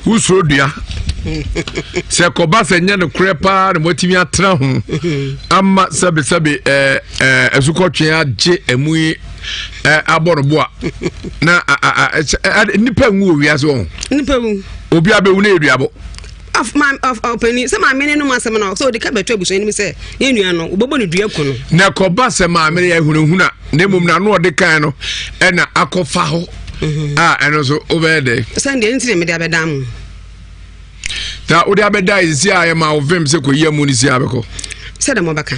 wosuro dua. sɛ kɔba sɛ nyɛ no korɛ paa na moatumi atena ho mhm. ama sɛbesɛbe ɛɛ ɛɛ asukɔtwe agye ɛmu yi ɛɛ abɔ no boa na a nipa nwu wɔ wiase wɔn. nipa wu. obi abɛwu na yɛ duabɔ. Ɔpanin sɛ maame no nom asɛm no sɛ ɔde ka bɛto abusua no mu sɛ ne nua no wɔbɛbɔ no dua ku no. Na ɛkɔba sɛ maame no yɛ hunahuna na mmom na ano ɔde kan no ɛna akɔfa hɔ mhm. a ɛno nso wobɛyɛ dɛ. Sɛ deɛ nti na mede abɛda mo. Na wode abɛda sisi a yɛma wo vem sɛ kɔyi amu no si a bɛkɔ. Sɛ dɛ mɔbɛka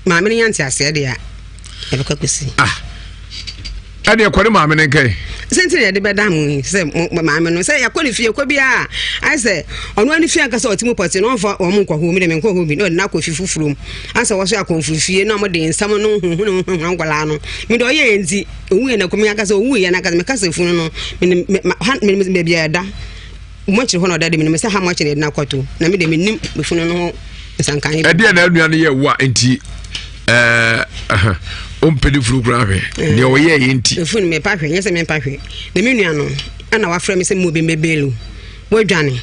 no maame no nya nteaseɛ deɛ a ɛbɛkɔ akɔsi. Ah. Ɛdeɛ kɔ ne maame no nkɛn. Sɛ nti na yɛde bɛda mo yi sɛ mo maame no sɛ yɛkɔ ne fie kɔ biara ayɛ sɛ ɔno ani fie ankasa ɔte mu pɔte na ɔmfa wɔn nkɔ hɔ mi de menkɔ hɔ bi na ɔde no akɔ fi foforɔ mu asɛ wɔ so akɔmfo fie na wɔde nsɛm no huhunu huhunu nkwadaa no me de ɔyɛ yɛn nti owu yɛ na kɔmi ankasa owu yɛ na ankasa meka sɛ funu no menim menim baabi a ɛda Mɔkyere hɔ na ɔda de menim sɛ ha mɔkyere na yɛde no akɔto na me de menim me funu no ho nsankan. Ɛdeɛ na nua no yɛ wo a nti ɛɛ ɔmpɛ ne funu koraa hwɛ deɛ ɔyɛ yɛ nti. Funu mepa hwɛ nyɛ sɛ mempa hwɛ na me nua no ɛna wafrɛ me sɛ mu obi mbɛbɛlu wadwane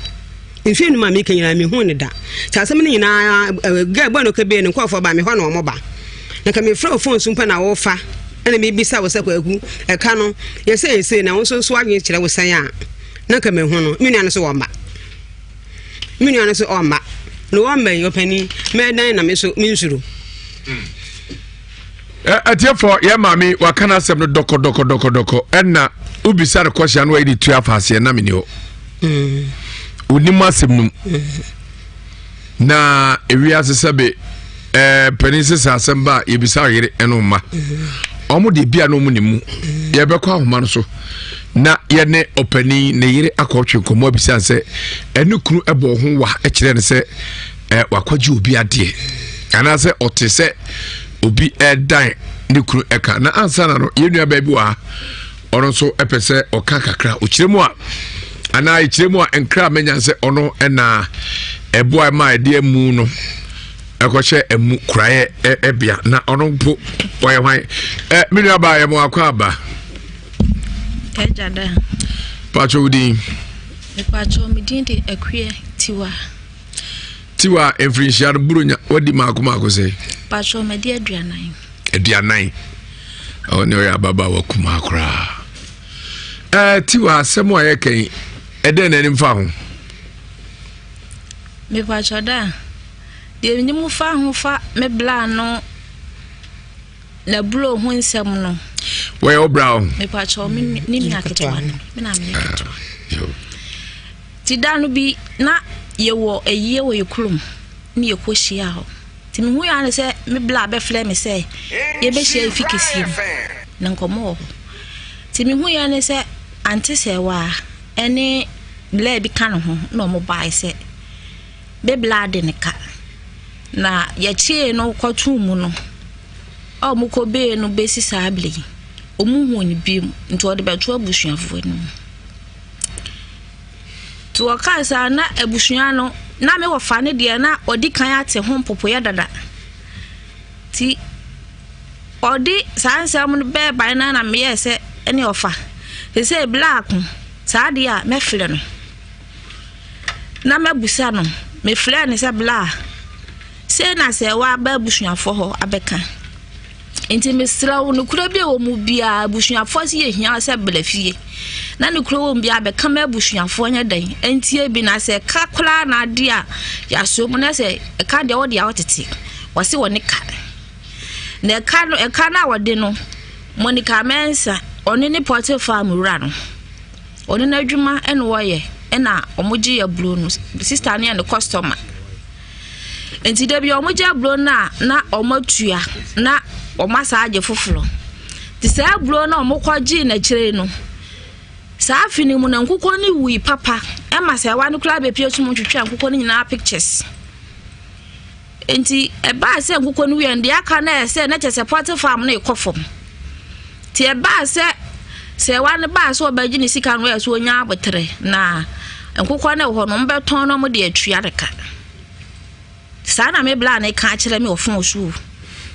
mfie num a meka nyinaa mehu ne da sɛ asɛm no nyinaa gɛ bɔ no kɛbee no nkurɔfoɔ ba me hɔ na wɔn ba na ka mefrɛ wo fon so mpo na wofa ɛna mebisa wo sɛ kwaku ɛka no yɛsɛ yɛsei na wo nso nso adwene kyerɛ wo sɛn a na nka mehu no me nua no so ɔmma me nua no so ɔmma. Na wɔmma yi ɔpanin mɛdan na me nso mensuro. Atiefoɔ, yɛn maame waka no asɛm no dɔkɔdɔkɔdɔkɔdɔkɔ, ɛna wobisa no kɔhyia no wayi ne tu afa aseɛ na meni hɔ. Wonim asɛm no mu. Na ewiase sɛbe ɛɛ panin sesa asɛm ba a yɛbisa ɔyere ɛne mma. Wɔn de bia na wɔn ne mu. Yɛbɛkɔ ahoma no so na yɛne ɔpanin ne yere akɔtwe nkɔmmɔ abisa sɛ ɛne kunu ɛbɔ ho wa ɛkyerɛ no sɛ ɛ wakɔgye obi adeɛ anaasɛ ɔte sɛ obi ɛdan ne kunu ɛka. Na ansa na no yɛn nua baabi wɔ ha, ɔno nso ɛpɛ sɛ ɔka kakra ɔkyerɛ mu a anaa ɛkyerɛ mu a nkra mɛnya sɛ ɔno ɛna ɛboa ma ɛde amu no ɛkɔhyɛ ɛmu kuraeɛ ɛbea na ɔno mpo ɔyɛ hwan. Ɛ me nua baa yɛ mo akɔ aba. Ɛgya da. Pakyɛ wo din? Mepakyɛ me din de Akua Tiwa. Tiwa, mfirinhyia no buronya wadi maako maako sɛ? Pakyɛ madi 40. 40. Ɔne ɔyɛ ababaawa kumaa koraa. Ɛɛ Tiwa, asɛm a yɛka yi ɛdɛn na anim fa ho? Mepakyɛ da deɛ menim fa ho fa me bla no na bulo ho nsɛm no. Wɔyɛ wo bra o? Mepakyɛ me ne nua ketewa no, me na meyɛ ketewa. Nti da no bi na yɛwɔ ayie wɔ yɛ kurom ne yɛkɔ hyia hɔ. Nti mehu yɛ ne sɛ me bla bɛfrɛ me sɛ yɛbɛhyia efi kɛseɛ mu na nkɔmmɔ wɔ hɔ. Nti mehu yɛ ne sɛ ante sɛ waa ɛne bla bi ka ne ho na ɔmo bae sɛ me bla de ne ka. Na yɛkyee no kɔtoo mu no a ɔmo kɔ bee no bɛsi saa bere yi ɔmo hu no bio nti ɔde bɛto abusuafoɔ no mu. Nti wɔkaa saa na abusua no na me wɔfa no deɛ na ɔdi kan ate ho mpopoeɛ dada. Nti ɔde saa nsɛm no bɛɛbae no na meyɛɛ sɛ ɛne ɔfa te sɛ blaako saa deɛ a mɛfrɛ no na mɛbusa no. Mefrɛɛ no sɛ bla sei na sɛ waba abusuafoɔ hɔ abɛka. Nti mesrɛ wo nokorɛ bi a wɔ mu biara abusuafoɔ sɛ yɛhia sɛ bla fie na nokorɛ wɔ mu biara bɛka ma abusuafoɔ nyɛ dɛn ntie bi na sɛ ɛka koraa na adeɛ a yɛaso mu na sɛ ɛka deɛ wɔde a wɔtete wɔse wɔ ne ka na ɛka no ɛka no a wɔde no Monica Mensah ɔne ne pɔte farm wura no ɔne n'adwuma ɛna wɔyɛ ɛna wɔn gye aburo no sister no yɛ ne customer. Nti da bi wɔn gye aburo no a na wɔn atua na wɔn asa agye foforɔ. Nti saa aburo no a wɔn kɔ gyee n'akyire no saa afe no mu na nkokɔ no wui papa ɛma sɛ ɛwa no koraa bepie so mu twitwa nkokɔ no nyinaa pictures. Nti ɛbaa sɛ nkokɔ no wuiɛ no deɛ aka no ɛyɛ sɛ na kyerɛ sɛ poultry farm no rekɔ fam. Nti ɛbaa sɛ sɛ ɛwa no baa sɛ ɔbɛgye ne sika no ɛyɛ sɛ ɔnya abotere na nkokɔ no wɔ hɔ no wɔbɛtɔn na wɔde atua ne ka. Saa na me bla ne ka kyerɛ me wɔ fon so o.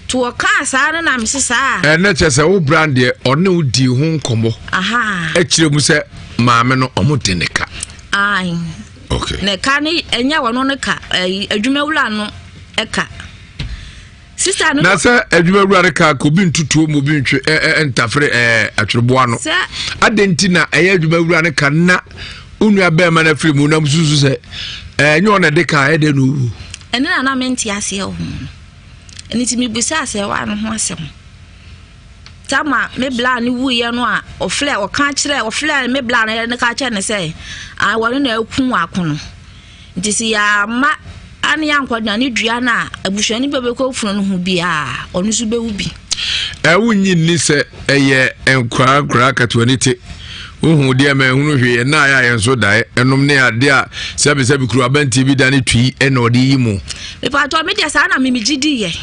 Nti wɔkaa saa no na mese saa. Ɛnɛ kyerɛ sɛ wo bra deɛ ɔne wo dii ho nkɔmmɔ. Ɛkyerɛ mu sɛ maame no ɔmo de ne ka. Ae. Okay. Ne ka ne ɛnyɛ wɔn no ka ɛyi adwumawura no ɛka. Sista no. Na sɛ adwumawura no ka ko bi ntutuo mu bi ntwe ɛ ɛ ntafere ɛ atwereboa no. Sɛ. Adɛn nti na ɛyɛ adwumawura no ka na onua bɛrima no afiri mu na susu sɛ ɛnyɛ ɔna de ka ɛdɛ no wu. Ɛne na na mente aseɛ wɔ ho no. Ɛno nti mebusaa sɛ waa no ho asɛm. Tama me bla no wuiɛ no a ɔfrɛ ɔka kyerɛ ɔfrɛ me bla no ne ka kyerɛ ne sɛ a wɔne na aku ako no. Nti sɛ yɛama ane yɛankɔdena ne dua no a abusuani bi a ɔbɛkɔ funu no ho biara ɔno nso bɛwu bi. Wonnye nni sɛ ɛyɛ nkoraa nkoraa ketewa ne te wohu deɛ ma ɛhunu hwee ɛna ayɛ a yɛn so daeɛ ɛnom ne adeɛ a sɛbesɛbe kuro abantie bi da ne tui ɛna ɔde yi mu. Mepatɔ me deɛ saa na me megye di yɛ.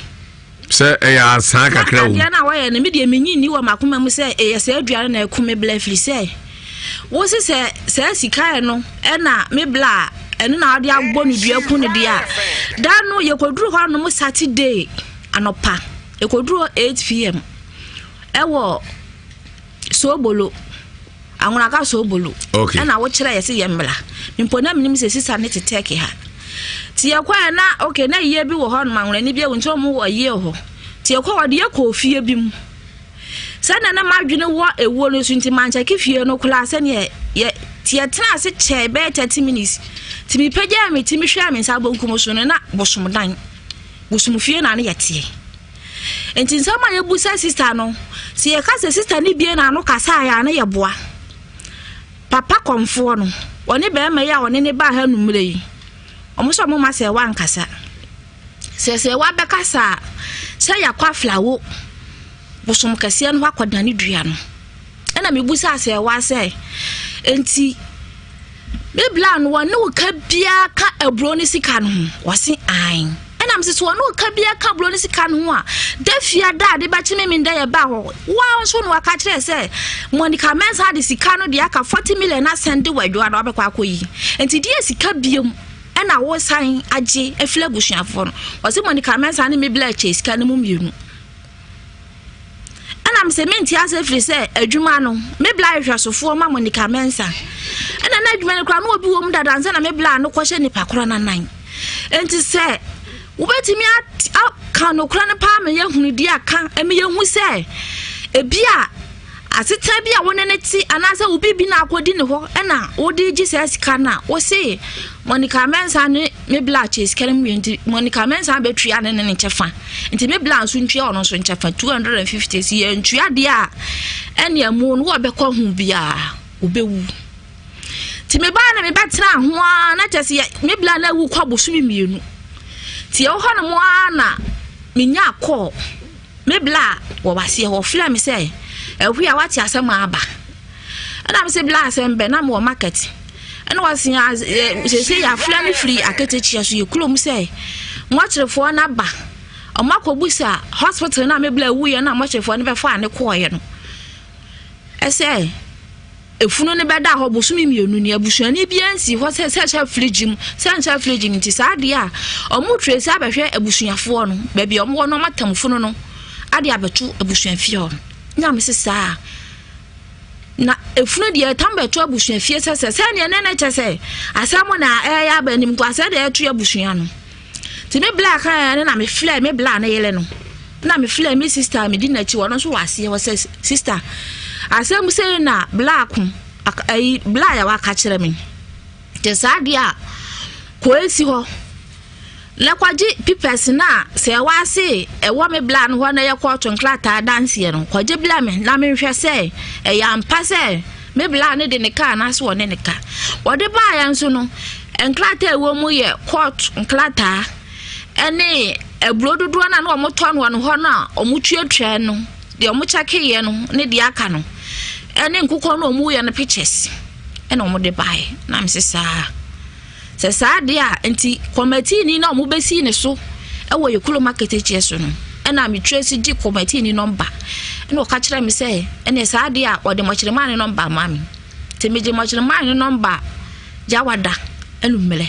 Sɛ ɛyɛ asan kakra wɔ mu. Na adeɛ no a wɔyɛ no me deɛ menyi nni wɔ m'akoma mu sɛ ɛyɛ saa aduane na ɛku me bla firi sɛ wo se sɛ saa sika no ɛna me bla ɛno na wɔde abɔ no dua ku no deɛ a da no yɛkɔduru hɔ nom Saturday anɔpa yɛkɔduru hɔ 8 pm ɛwɔ Soobolo Anwonaka Soobolo. Okay. Ɛna wokyerɛ yɛ sɛ yɛ mmla mpo na menim sɛ sisa ne te tɛki ha nti yɛkɔɛ na okay na yie bi wɔ hɔ nom anwonani bi awu nti ɔmo wɔ yie hɔ nti yɛkɔ wɔde yɛkɔ fie bi mu sɛnea na m'adwene wɔ ewuo no so nti mankyɛke fie no koraa sɛnea Yɛ nti yɛtenaa ase kyɛe bɛyɛ 30 minutes. Nti mepagyaa me ti mehwɛɛ me nsa bonkum so no na bosomdan, bosomfie na ne yɛteɛ. Nti nsɛm a yɛbusa sista no, sɛ yɛka sɛ sista no bie n'ano kasaeɛ a na yɛboa. Papa kɔmfoɔ no, ɔne bɛrima yi a ɔne ne baa ha anummerɛ yi, wɔn sɛ wɔn ma sɛ wankasa. Sɛ sɛ wabɛkasa a, sɛ yɛakɔ aflawo bosom kɛseɛ no hɔ akɔdane dua no. Ɛna mebusaa sɛɛwa sɛ, enti me bla no wɔne wo ka biara ka aburo ne sika no ho? Wɔse ae. Ɛna mese sɛ wɔne wo ka biara ka aburo ne sika no ho a, da fia da ade bɛkye me menda yɛ ba hɔ. Woa nso na waka kyerɛ sɛ Monica Mensah de sika no deɛ aka 40 million asɛn de wɔ adwoa no wabɛkɔ akɔyi. Enti deɛ sika biom ɛna wosan agye afiri abusuafoɔ no. Wɔse Monica Mensah ne me bla kyɛ sika no mu mmienu. Ɛna mesɛ mente ase ɛfiri sɛ adwuma no me bla yɛ hwɛsofoɔ ma Monica Mensah. Ɛna na adwuma no koraa na obi wɔ mu dada ansa na me bla no kɔhyɛ nipa korɔ no anan. Enti sɛ wobɛtumi aka nokorɛ no paa ma yɛahunu di aka ɛma yɛhu sɛ ebi a Asetena bi a wo ne no te anaasɛ wo biribi na akɔdi ne hɔ ɛna wode gye saa sika no a, wose Monica Mensah ne me bla kyɛ sika no mu wie nti Monica Mensah bɛtua ne ne ne kyɛfa nti me bla nso ntua ɔno nso nkyɛfa 250 si yɛntua deɛ a ɛne ɛmo no wɔbɛkɔ ho biara wobɛwu. Nti mebaa na mebɛtena ho ara na kyɛ sɛ me bla no awu kɔ bosome mmienu. Nti ɛwɔ hɔ nom ara na menyaa kɔɔ. Me bla wɔ waseɛ hɔ ɔfrɛ me sɛ Ahwi a wate asɛm a aba ɛna me sɛ bla asɛm bɛ na mewɔ market ɛna wɔse sese yɛafrɛ me firi aketekyia so yɛ kurom sɛ mɔkyerefoɔ no aba ɔmo akɔbusa hospital no a me bla wuiɛ no a mɔkyerefoɔ no bɛfaa ne kɔɔeɛ no ɛsɛ Efunu no bɛdaa hɔ bosome mmienu ni, abusuani biara nsii hɔ sɛ sɛ ɛhyɛ fridge mu, sɛ nhyɛ fridge mu nti saa adeɛ a wɔn trace abɛhwɛ abusuafoɔ no baabi a wɔn wɔ no wɔn atam funu no ade abɛto abusuafie hɔ. Na me se saa na efunu deɛ ɛtam bɛto abusuafie sɛ sɛ sɛdeɛ ne ne kyɛ sɛ asɛm na ɛyɛ aba anim nko asɛ deɛ ɛto abusua no. Nti me bla kan ne na me flɛ me bla ne yele no. Na me flɛ me sister a medi n'akyi ɔno nso wɔ aseɛ hɔ sɛ sister asɛm sei na bla ko ayi bla yɛ waka kyerɛ me. Nti saa deɛ a kɔ esi hɔ na kɔgye pipɛs no a sɛ ɛwɔ ase ɛwɔ me bla no hɔ na ɛyɛ kɔɔto nkrataa adanseɛ no kɔgye bla me na menhwɛ sɛ ɛyɛ ampa sɛ Me bla no de ne ka anaasɛ ɔne ne ka. Wɔde baeɛ nso no, nkrataa a ɛwɔ mu yɛ court nkrataa ne aburo dodoɔ no a na wɔtɔ no wɔ ne hɔ no a wɔtuatua no, deɛ wɔkyɛkeeɛ no ne deɛ aka no, ne nkokɔ no a wɔyɛ no pictures ɛna wɔde baeɛ. Na mese saa. Sɛ saa deɛ a, nti kɔmatiini no a wɔbɛsii ne so wɔ yɛ kurom aketekyie so no, ɛna metwerɛ si gye kɔmatiini nɔmba. Ɛna ɔka kyerɛ me sɛ, ɛne saa deɛ a ɔde mɔkyerɛmaa ne nɔmba ma me. Nti megye mɔkyerɛmaa ne nɔmba yawada anummerɛ.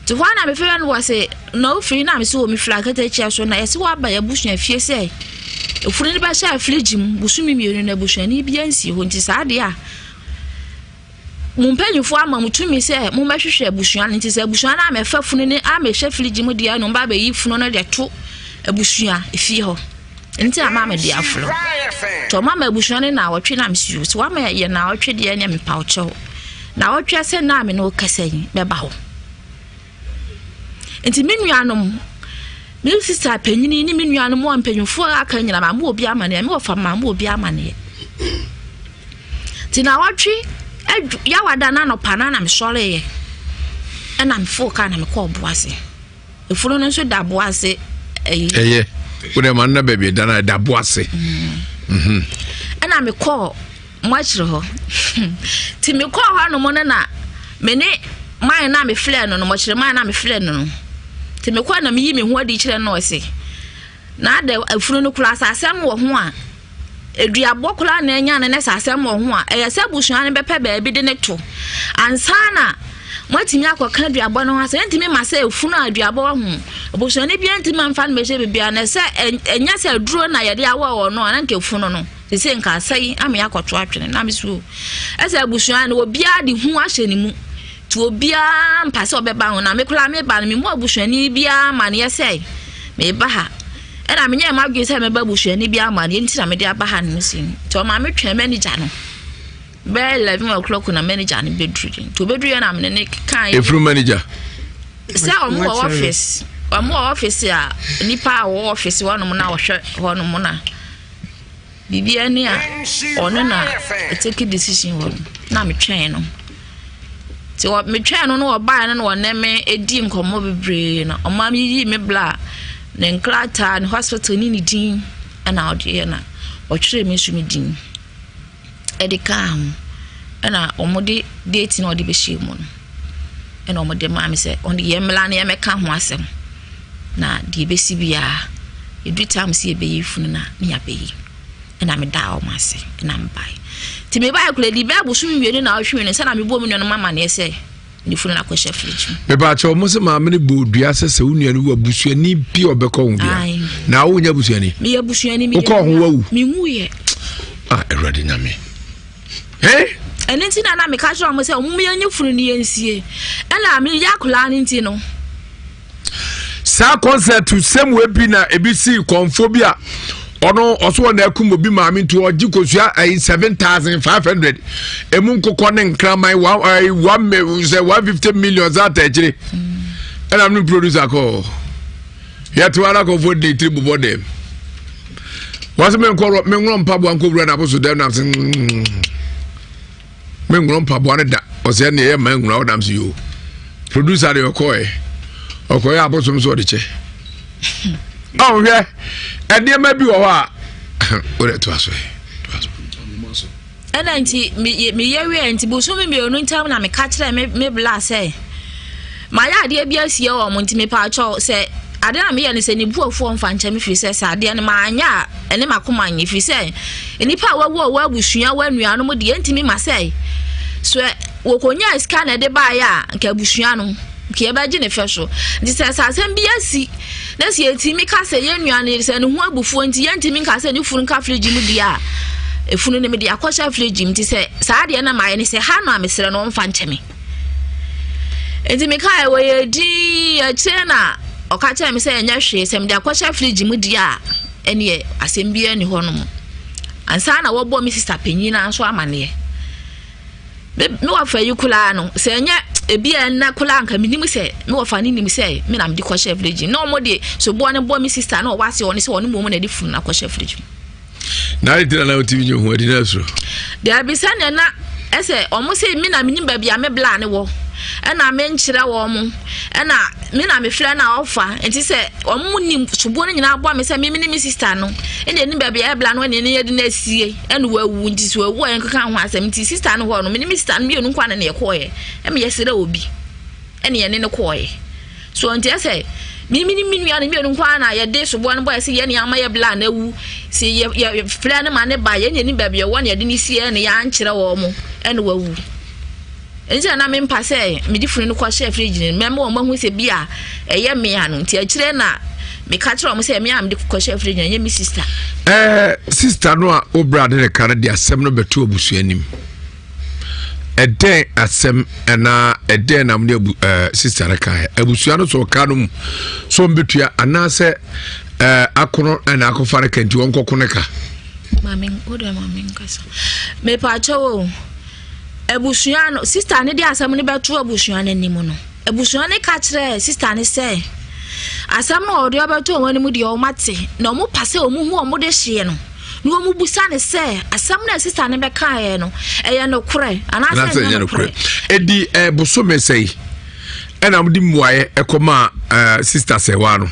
Nti hɔ a na mefrɛ no wɔ se, na wofiri na mese wɔ mefiri aketekyie so na yɛse woaba yɛ abusua fie sɛ efunu no bɛhyɛ afirigye mu bosome mmienu na abusuani biara nsi hɔ nti saa deɛ a Mo mpanyimfoɔ ama mo tumi sɛ mommɛhwehwɛ abusua no nti sɛ abusua no ammɛfa funu no ammɛhyɛ firigye mu deɛ no mba abɛyi funu no de to abusua efie hɔ nti ama me de aforo nti ɔma ma abusua no naawɔtwe na mesio sɛ wama yɛ naawɔtwe deɛ ne mepa wo kyɛw naawɔtwe sɛ na me ne wo kasa yi bɛba hɔ Nti me nuanom, me sista panyini ne me nuanom a mpanyinfoɔ a aka nyinaa maama obi amaneɛ, me wɔfa maama obi amaneɛ. Nti na wɔtwe yawada no anɔpa no na mesɔreeɛ ɛna mefoo kaa na mekɔɔ boase. Efunu no nso da boase. Ɛyɛ wode ma no na baabi ɛda no ɛda boase. Mm. Mhm. Ɛna mekɔɔ moakyiri hɔ nti mekɔɔ hɔ nom no na me ne man na mefrɛ no no mɔkyerɛ man na mefrɛ no no nti mekɔɔ na meyi me ho adi kyerɛ no ɔse na adɛ afunu no koraa sɛ asɛm wɔ ho a aduabɔ koraa na anya no ne sɛ asɛm wɔ ho a ɛyɛ sɛ abusua no bɛpɛ baabi de ne to ansa na moatumi akɔka aduabɔ no ho asɛ ɛntumi ma sɛ efunu a aduabɔ wɔ ho abusuani biara ntumi amfa no bɛhyɛ biribiara na sɛ ɛnyɛ sɛ aduro na yɛde awɔ wɔ no a na nka efunu no Sesei nka asɛe ama yɛakɔto atwene na me so ɛsɛ abusua no obiara de hu ahyɛ ne mu nti obiara mpa sɛ ɔbɛba ho na me koraa meba no memu abusuani biara amaneɛ sɛ meba ha ɛna menyɛ m'adwene sɛ mɛba abusuani biara amaneɛ nti na mede aba ha no si nti ɔma me twɛn manager no. Bɛyɛ 11 o'clock na manager no bɛduru nti ɔbɛduru yɛ na mene ne kae. Efuru manager. Sɛ ɔmo wɔ office, ɔmo wɔ office a nipa a wɔwɔ office hɔnom na ɔhwɛ hɔnom na biribi ani a ɔno na take decision wɔ no na metwɛn no. Nti wɔ metwɛn no na ɔbaeɛ no na ɔne me edi nkɔmmɔ bebree na ɔma me yii me bla ne nkrataa ne hospital ne ne din ɛna ɔde yɛ na ɔtwerɛ me nso me din. de kaa ho ɛna wɔde date na wɔde bɛhyɛ mu no ɛna wɔde maa me sɛ wɔde yɛn mmla na yɛmmɛka ho asɛm na deɛ ɛbɛsi biara ɛduru time sɛ yɛbɛyi funu no a ne yɛabɛyi ɛna medaa wɔn ase ɛna mebae nti mebae koraa di bɛɛ bosom mmienu na ɔhwe no sɛ na mebɔ me nuanom amaneɛ sɛ ne funu no akɔhyɛ fridge mu. Mepaakyɛ wɔn sɛ maame no bɔ dua sɛ sɛ wo nua no wu abusuani bi a ɔbɛkɔ ho bia. Na wo nyɛ abusuani. Meyɛ abusuani. Wokɔ ho wawu. Menwuyɛ. Ah, Awurade Nyame. Hey? Ɛno nti na na meka kyerɛ wɔn sɛ wɔn yɛnyɛ funu no yɛnsie. Ɛna meyɛ akwadaa no nti no. Saa concert sɛm wei bi na ebi sii kɔnfo bi a ɔno ɔso ɔna akum obi maame nti ɔgye kosua ɛyi 7500 emu nkokɔ ne nkraman one ɛyi one sɛ 150 million sɛ ata akyire ɛna no producer kɔɔ yɛte ara kɔnfo de tiri bobɔ dɛm wɔsɛ menkɔ menworɔ mpaboa nkɔwura no aboso dɛm nam sɛ menworɔ mpaboa no da ɔsɛ ɛne ɛyɛ ma nwura ɔdam so yoo producer deɛ ɔkɔɛ ɔkɔyɛ abosom so ɔde kyɛ ɔhwɛ nneɛma bi wɔ hɔ a wode toa so toa so ɛna nti meyɛ wieɛ nti bosome mmienu ntam na meka kyerɛ me me bla sɛ mayɛ adeɛ bi asie wɔ mo nti mepaakyɛw sɛ adeɛ na meyɛ no sɛ ne bu afuo mfa nkyɛ me firi sɛ sɛ adeɛ no maanyɛ a ɛne makoma nyɛ firi sɛ nnipa a wawu a wɔ abusua wɔ anuanom deɛ ntumi ma sɛ so wɔkɔnya sika na ɛde baeɛ a nka abusua no nka yɛbɛgye ne fɛ so nti sɛ sɛ asɛm bi asi na sɛ yɛtumi ka sɛ yɛn nua no sɛ ne ho abufuo nti yɛntumi nka sɛ ne funu nka fridge mu deɛ a efunu no mede akɔhyɛ fridge mu nti sɛ saa deɛ na mayɛ ne sɛ ha no a mesrɛ no ɔmfa nkyɛ me nti mekae wɔ yɛ din akyire na ɔka kyerɛ me sɛ ɛnyɛ hwee sɛ mede akɔhyɛ fridge mu deɛ a ɛneɛ asɛm biara ni hɔ nom ansa na wɔbɔ me sista panyin no nso amaneɛ Me me wɔfa yi koraa no, sɛ ɛnyɛ ebi a ɛnna koraa nka menim sɛ me wɔfa no nim sɛ me na mede kɔhyɛ fridge mu. Na wɔn de soboɔ no bɔ me sista na ɔwɔ ase ɔno sɛ ɔno mmom na ɛde funu no akɔhyɛ fridge mu. Na adi na na wotumi nye ho adi na soro. Daabi sɛdeɛ na ɛsɛ wɔn sɛ me na menim baabi a me bla ne wɔ ɛna menkyerɛ wɔn ɛna me na mefrɛ na ɔfa nti sɛ wɔn nim soboɔ no nyinaa bɔ me sɛ me ne me sista no ɛna ɛnim baabi a ɛbla no ɛna ɛna yɛde no asie. Ɛna wawu nti sɛ wawu a yɛnkeka ho asɛm nti sista no hɔ no me ne me sista no mmienu nkwa ne na yɛkɔɔeɛ ɛma yɛsrɛ obi ɛna yɛne no kɔɔeɛ so nti ɛsɛ me me ne me nua no mmienu nkwa na yɛde soboɔ no bɔɛ sɛ yɛne ama yɛ bla na awu sɛ yɛ yɛ frɛ no ma ne ba yɛne yɛne baabi ɛwɔ na yɛde ne sie ɛna yɛankyerɛ wɔn mo ɛna wawu. Nti na na mempa sɛ mede funu no kɔhyɛ fridge no mu mɛma wɔn ahu sɛ bi a ɛyɛ me a no nti akyire na meka kyerɛ wɔn sɛ me a mede kɔhyɛ fridge no ɛnyɛ me sister. Ɛɛ sister no a wobra de ne ka no de asɛm no bɛto abusua anim ɛdɛn asɛm anaa ɛdɛn na mo de abu ɛɛ sister no kaeɛ abusua no sɛ ɔka no mu sɛ ɔmbɛtua anaasɛ ɛɛ akono ɛna akɔfa no ka nti wɔnkɔko no ka. Maame wo deɛ maame nkasa mepaakyɛw o. Abusua no, sista no de asɛm no bɛto abusua no anim no, abusua no ka kyerɛɛ sista no sɛ, asɛm no a ɔde ɔbɛto wɔn anim deɛ wɔn ate, na wɔn pa sɛ wɔn hu wɔn de hyeɛ no, na wɔn busa no sɛ, asɛm no a sista no bɛkaeɛ no, ɛyɛ nokorɛ anaasɛ ɛnyɛ nokorɛ. Edi ɛbosome sɛyi ɛna wɔde mmuaeɛ ɛkɔmaa ɛɛ sista sɛwa no.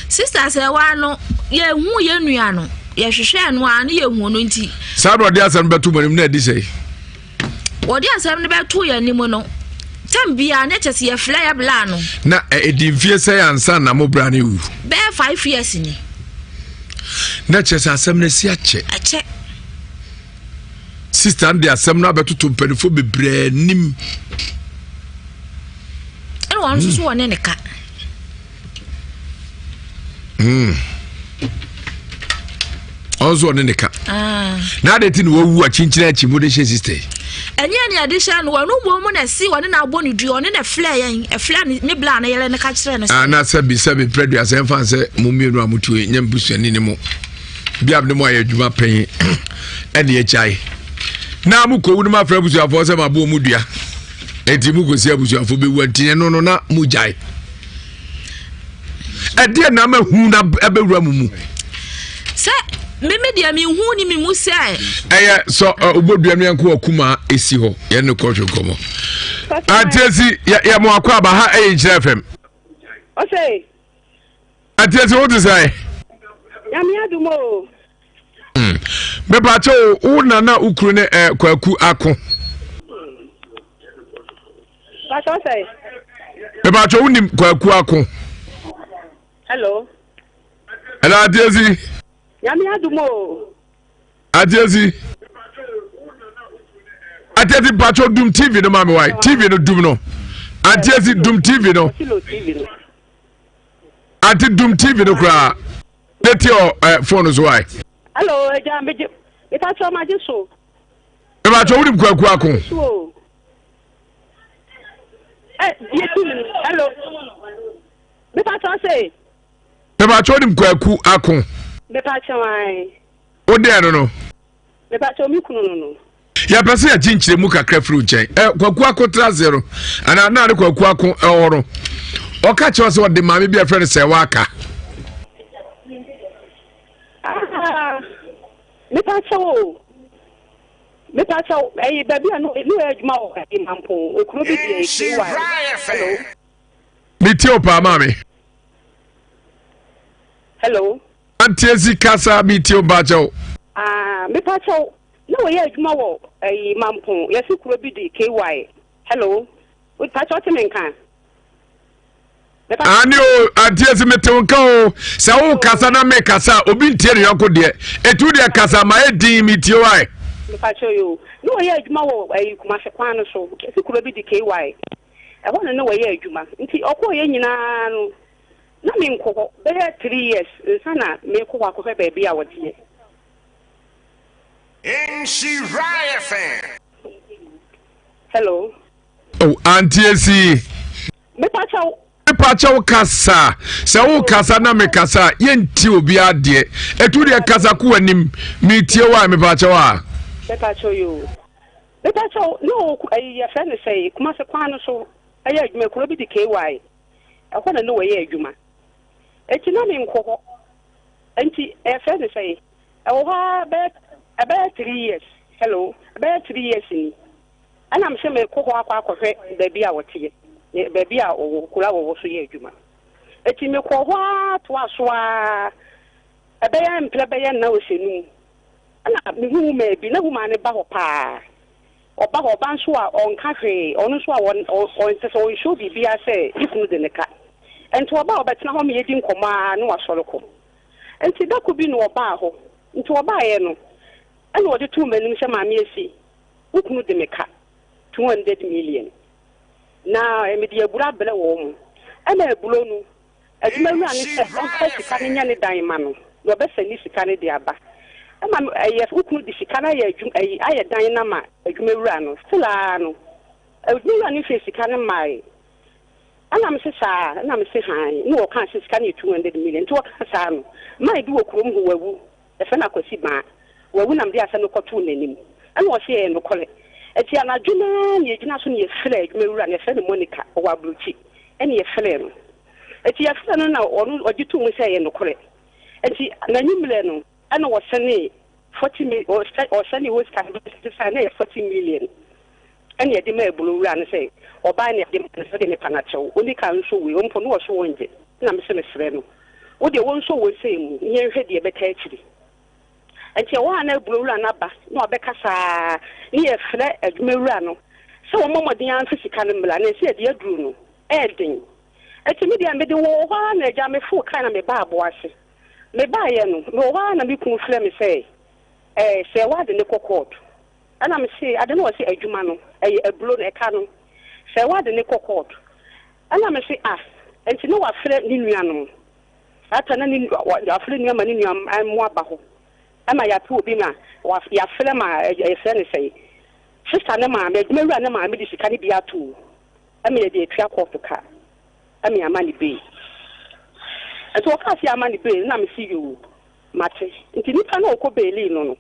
Sista sɛwa no, yɛhu yɛn nua no, yɛhwehwɛɛ no a ne yɛhu no nti. Saa na ɔde asɛm no bɛto mo anim na ɛdi sɛe. Wɔde asɛm no bɛto yɛn anim no, tɛm biara ne kyɛ sɛ yɛfrɛ yɛ bla no. Na ɛdi mfie sɛ ansa na mo bra no ewu. Bɛyɛ 5 years ni. Na kyerɛ sɛ asɛm no asi akyɛ. Akyɛ. Sista no de asɛm no abɛtoto mpanimfoɔ bebree anim. Ɛna wɔn nso so wɔ ne ne ka. Ɔno nso ɔne ne ka. Ah. Na ade ti na wawu akyinkyini akyi mu de hyɛ sista yi. Ɛnyɛ ne ade hyɛ no wɔn mmom na ɛsi wɔne na abɔ ne dua ɔne na ɛflɛ yɛn ɛflɛ ne ne bla ne yɛlɛ ne ka kyerɛ no. Ah, na sɛbi sɛbi mpɛ duasa ɛnfa sɛ mo mmienu a mo tu nyɛ mbusuani ne mo bi a ne mo ayɛ adwuma pɛn ɛne agyae. Na mokɔwu no mafrɛ abusuafoɔ sɛ maboɔ mu dua. Enti mokɔsi abusuafoɔ bɛwu nti ɛno no na mogyae. Ɛdeɛ na ama hu na ɛbɛwura mo mu. Sɛ meme deɛ mehu ne me mu sɛ. Ɛyɛ sɛ wobɔdua no yɛnko akuma ɛsi hɔ yɛne no kɔhwe nkɔmmɔ. Antiesi yɛ mo akɔ aba ha ɛyɛ Nhyira FM. Ɔsɛ. Antiesi wo te sɛ. Nyame adum o. Hmm. Mepakyɛ o wo nana wo kunu ne eh, Kwaku ako. Pakyɛ sɛ. Mepakyɛ wo nim Kwaku ako. Hello. Hello Antiesi. Nyame adum o. Atiesi. Atiesi mpatsɔ dum TV no ma mi wa TV no dum no. Atiesi dum TV no. Ati dum TV no koraa. Ne ti ɔ ɛ phone so wa. Hello ɛgya megye mepatsɔ magye so. Mepatsɔ wunim kwaku ako. Ɛ yɛ TV no hello mepatsɔ se. Mepatsɔ wunim kwaku ako. Mepatsɔ ayi. Wo deɛ no no. Mepakyɛw me kunu no no. Yɛpɛ sɛ yɛgye nkyerɛmu kakra firi wo nkyɛn. Ɛ Kwaku Ako tra ase no, anaa naa ne Kwaku Ako ɛwɔ no, ɔka kyerɛ sɛ ɔde maame bi a ɛfrɛ no sɛ waka. Ah, mepakyɛw o. Mepakyɛw, ɛyi baabi a no no yɛ adwuma wɔ ɛyi Mampong, okuro bi deɛ KY. Hello. Metie o paa maame. Hello. Antiesi kasa mi tie mpakyɛw. Ah, mepakyɛw, na wɔyɛ adwuma wɔ ɛyi Mampong, yɛsi kuro bi di KY. Hello, pakyɛw te me nka? Ane o, Antiesi mete wo nka o. Sɛ wo kasa na me kasa, obi ntie ne yɔnko deɛ. Etu deɛ kasa ma yɛ din mi tie wae. Mepakyɛw yo, na wɔyɛ adwuma wɔ ɛyi Kumasi kwan no so, yɛsi kuro bi di KY. Ɛhɔ na na wɔyɛ adwuma. Nti ɔkɔɔ yɛ nyinaa no, Na menkɔ hɔ bɛyɛ 3 years nsa na mekɔ hɔ akɔhwɛ baabi a wɔteɛ. Nhyira FM. Hello. Oh, Auntie Esi. Mepakyɛw. Mepakyɛw kasa. Sɛ wo kasa na me kasa, yɛnti obi adeɛ. Etu deɛ kasa ko anim. Metie wo a mepakyɛw a. Mepakyɛw yo. Mepakyɛw ne o ɛyi yɛfrɛ no sɛ Kumase kwan no so ɛyɛ adwuma kuro bi de KY. Ɛhɔ na na wɔyɛ adwuma. Enti na menkɔ hɔ. Enti yɛfrɛ no sɛn? Ɛwɔ hɔ ara bɛyɛ ɛbɛyɛ three years. Hello, ɛbɛyɛ three years ni. Ɛna mese mekɔ hɔ akɔ akɔhwɛ baabi a wɔteɛ, ne baabi a wɔwɔ, kuro a wɔwɔ so yɛ adwuma. Enti mekɔɔ hɔ ara toaa so ara, ɛbɛyɛ mprɛ bɛyɛ nna ɔsɛ num. Ɛna mehu woman bi, na woman no ba hɔ paa. Ɔba hɔ, ɔba nso a ɔnka hwee, ɔno nso a ɔn ɔn kyerɛ sɛ ɔnhyɛ biribiara sɛ ne kunu de no ka. Nti ɔba a ɔbɛtena hɔ ma yɛdi nkɔmmɔ ara na wasɔre kɔ. Nti da ko bi na ɔbaa hɔ, nti ɔbaeɛ no ɛna ɔde too m'anim sɛ Maame Esi, wo kunu de me ka 200 million na mede aburo abrɛ wɔn. Ɛna aburo no Adwumawura no sɛ ɔmfa sika no nyɛ ne dan mma no, na ɔbɛsɛnde sika no de aba. Ɛma me, ɛyɛ, wo kunu de sika no ayɛ adwuma, ayi, ayɛ dan no ama adwumawura no. Still ara no, adwumawura no mfee sika no mmae. Ɛna mese saa? Ɛna mese hann. Ɛna ɔkaa sɛ sika no yɛ 200 million. Nti ɔkaa saa no, man bi wɔ kurom hɔ, wawu. Yɛfrɛ no Akwasi Baa. Wawu na mede asɛm no kɔtoo n'anim. Ɛna ɔse ɛyɛ nokorɛ. Nti anadwo no ara na yɛgyina so na yɛfrɛɛ adwumawura no, yɛfrɛ no Monica, ɔwɔ aburokyi. Ɛna yɛfrɛɛ no. Nti yɛfrɛɛ no na ɔno ɔgye too mu sɛ ɛyɛ nokorɛ. Nti n'anwummerɛ no ɛna ɔsɛnee 40 mil, ɔsɛnee hɔ sika no bɛsesae na ɛyɛ 40 million. Ɛna yɛde maa aburowura no sɛ ɔbaa na yɛde maa no sɛ ɔde mepa no akyɛw, ɔnni ka nso wei, ɔmpo no ɔso ɔngye. Ɛna mese mesrɛ no. Wo deɛ wɔnsɔ wo nsɛm mu na yɛnhwɛ deɛ ɛbɛka akyiri. Nti ɛhɔ a na aburowura no aba na wabɛka saa ne yɛfrɛ adwumawura no sɛ wɔmmɔ mmɔden ara mfa sika no mmra na ɛsɛ yɛde aduru no ɛyɛ den. Nti me deɛ mede wɔ hɔ ara na agya mefoo kaa na mebaa Aboase. Mebaeɛ no mewɔ hɔ ara na me kunu frɛ me sɛ ɛɛ sɛ w'ade no kɔ kɔɔto. Ɛna mese ade no ɔse adwuma no ɛyɛ aburo no ɛka no sɛ w'ade no kɔ kɔɔto. Ɛna me se ah nti na wafrɛ ne nuanom saa ta na ne wafrɛ nua ma ne nua mo aba hɔ ɛma yɛape obi ma yɛafrɛ ma yɛfrɛ ne sɛe sista ne maame adwuma wura ne maame de sika ne bi ato mu ɛma yɛde atua kɔɔto ka ɛma yɛama ne bail nti wɔkaa se yɛama ne bail na me se yoo mate nti nipa na ɔkɔ baili no no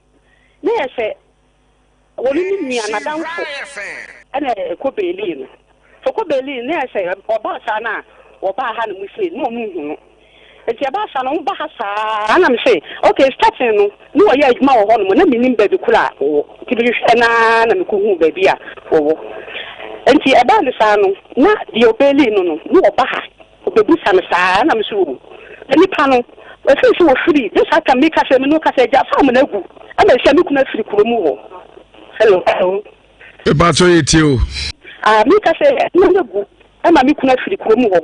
na yɛ sɛ. Wɔne ne nua, n'adamfo, na ɛkɔ beelii no. Sɛ ɔkɔ beelii no, na ɛyɛ sɛ ɔbaa saa no a, wɔbaa ha nom sei, na wɔn nhu no. Nti ɛbaa saa no, wɔn ba ha saa ara, na me se, okay, starting no, na wɔyɛ adwuma wɔ hɔ nom, na mennim baabi koro a wɔwɔ. Nti mehwehwɛɛ no ara na mekɔhuu baabi a wɔwɔ. Nti ɛbaa no saa no, na deɛ ɔbeelii no no, na ɔba ha. Ɔbɛbisa me saa ara na me nso oo. Na nipa no, ɛfiri sɛ ɔfiri, ne saa tam meka sɛ me ne wo kasa agya farm no agu ɛna ɛsɛ me kunu afiri kuro mu hɔ. Hello, hello. Mepakyɛw yɛ tie o. Ah, meka sɛ ɛna no agu ɛma me kunu afiri kuro mu hɔ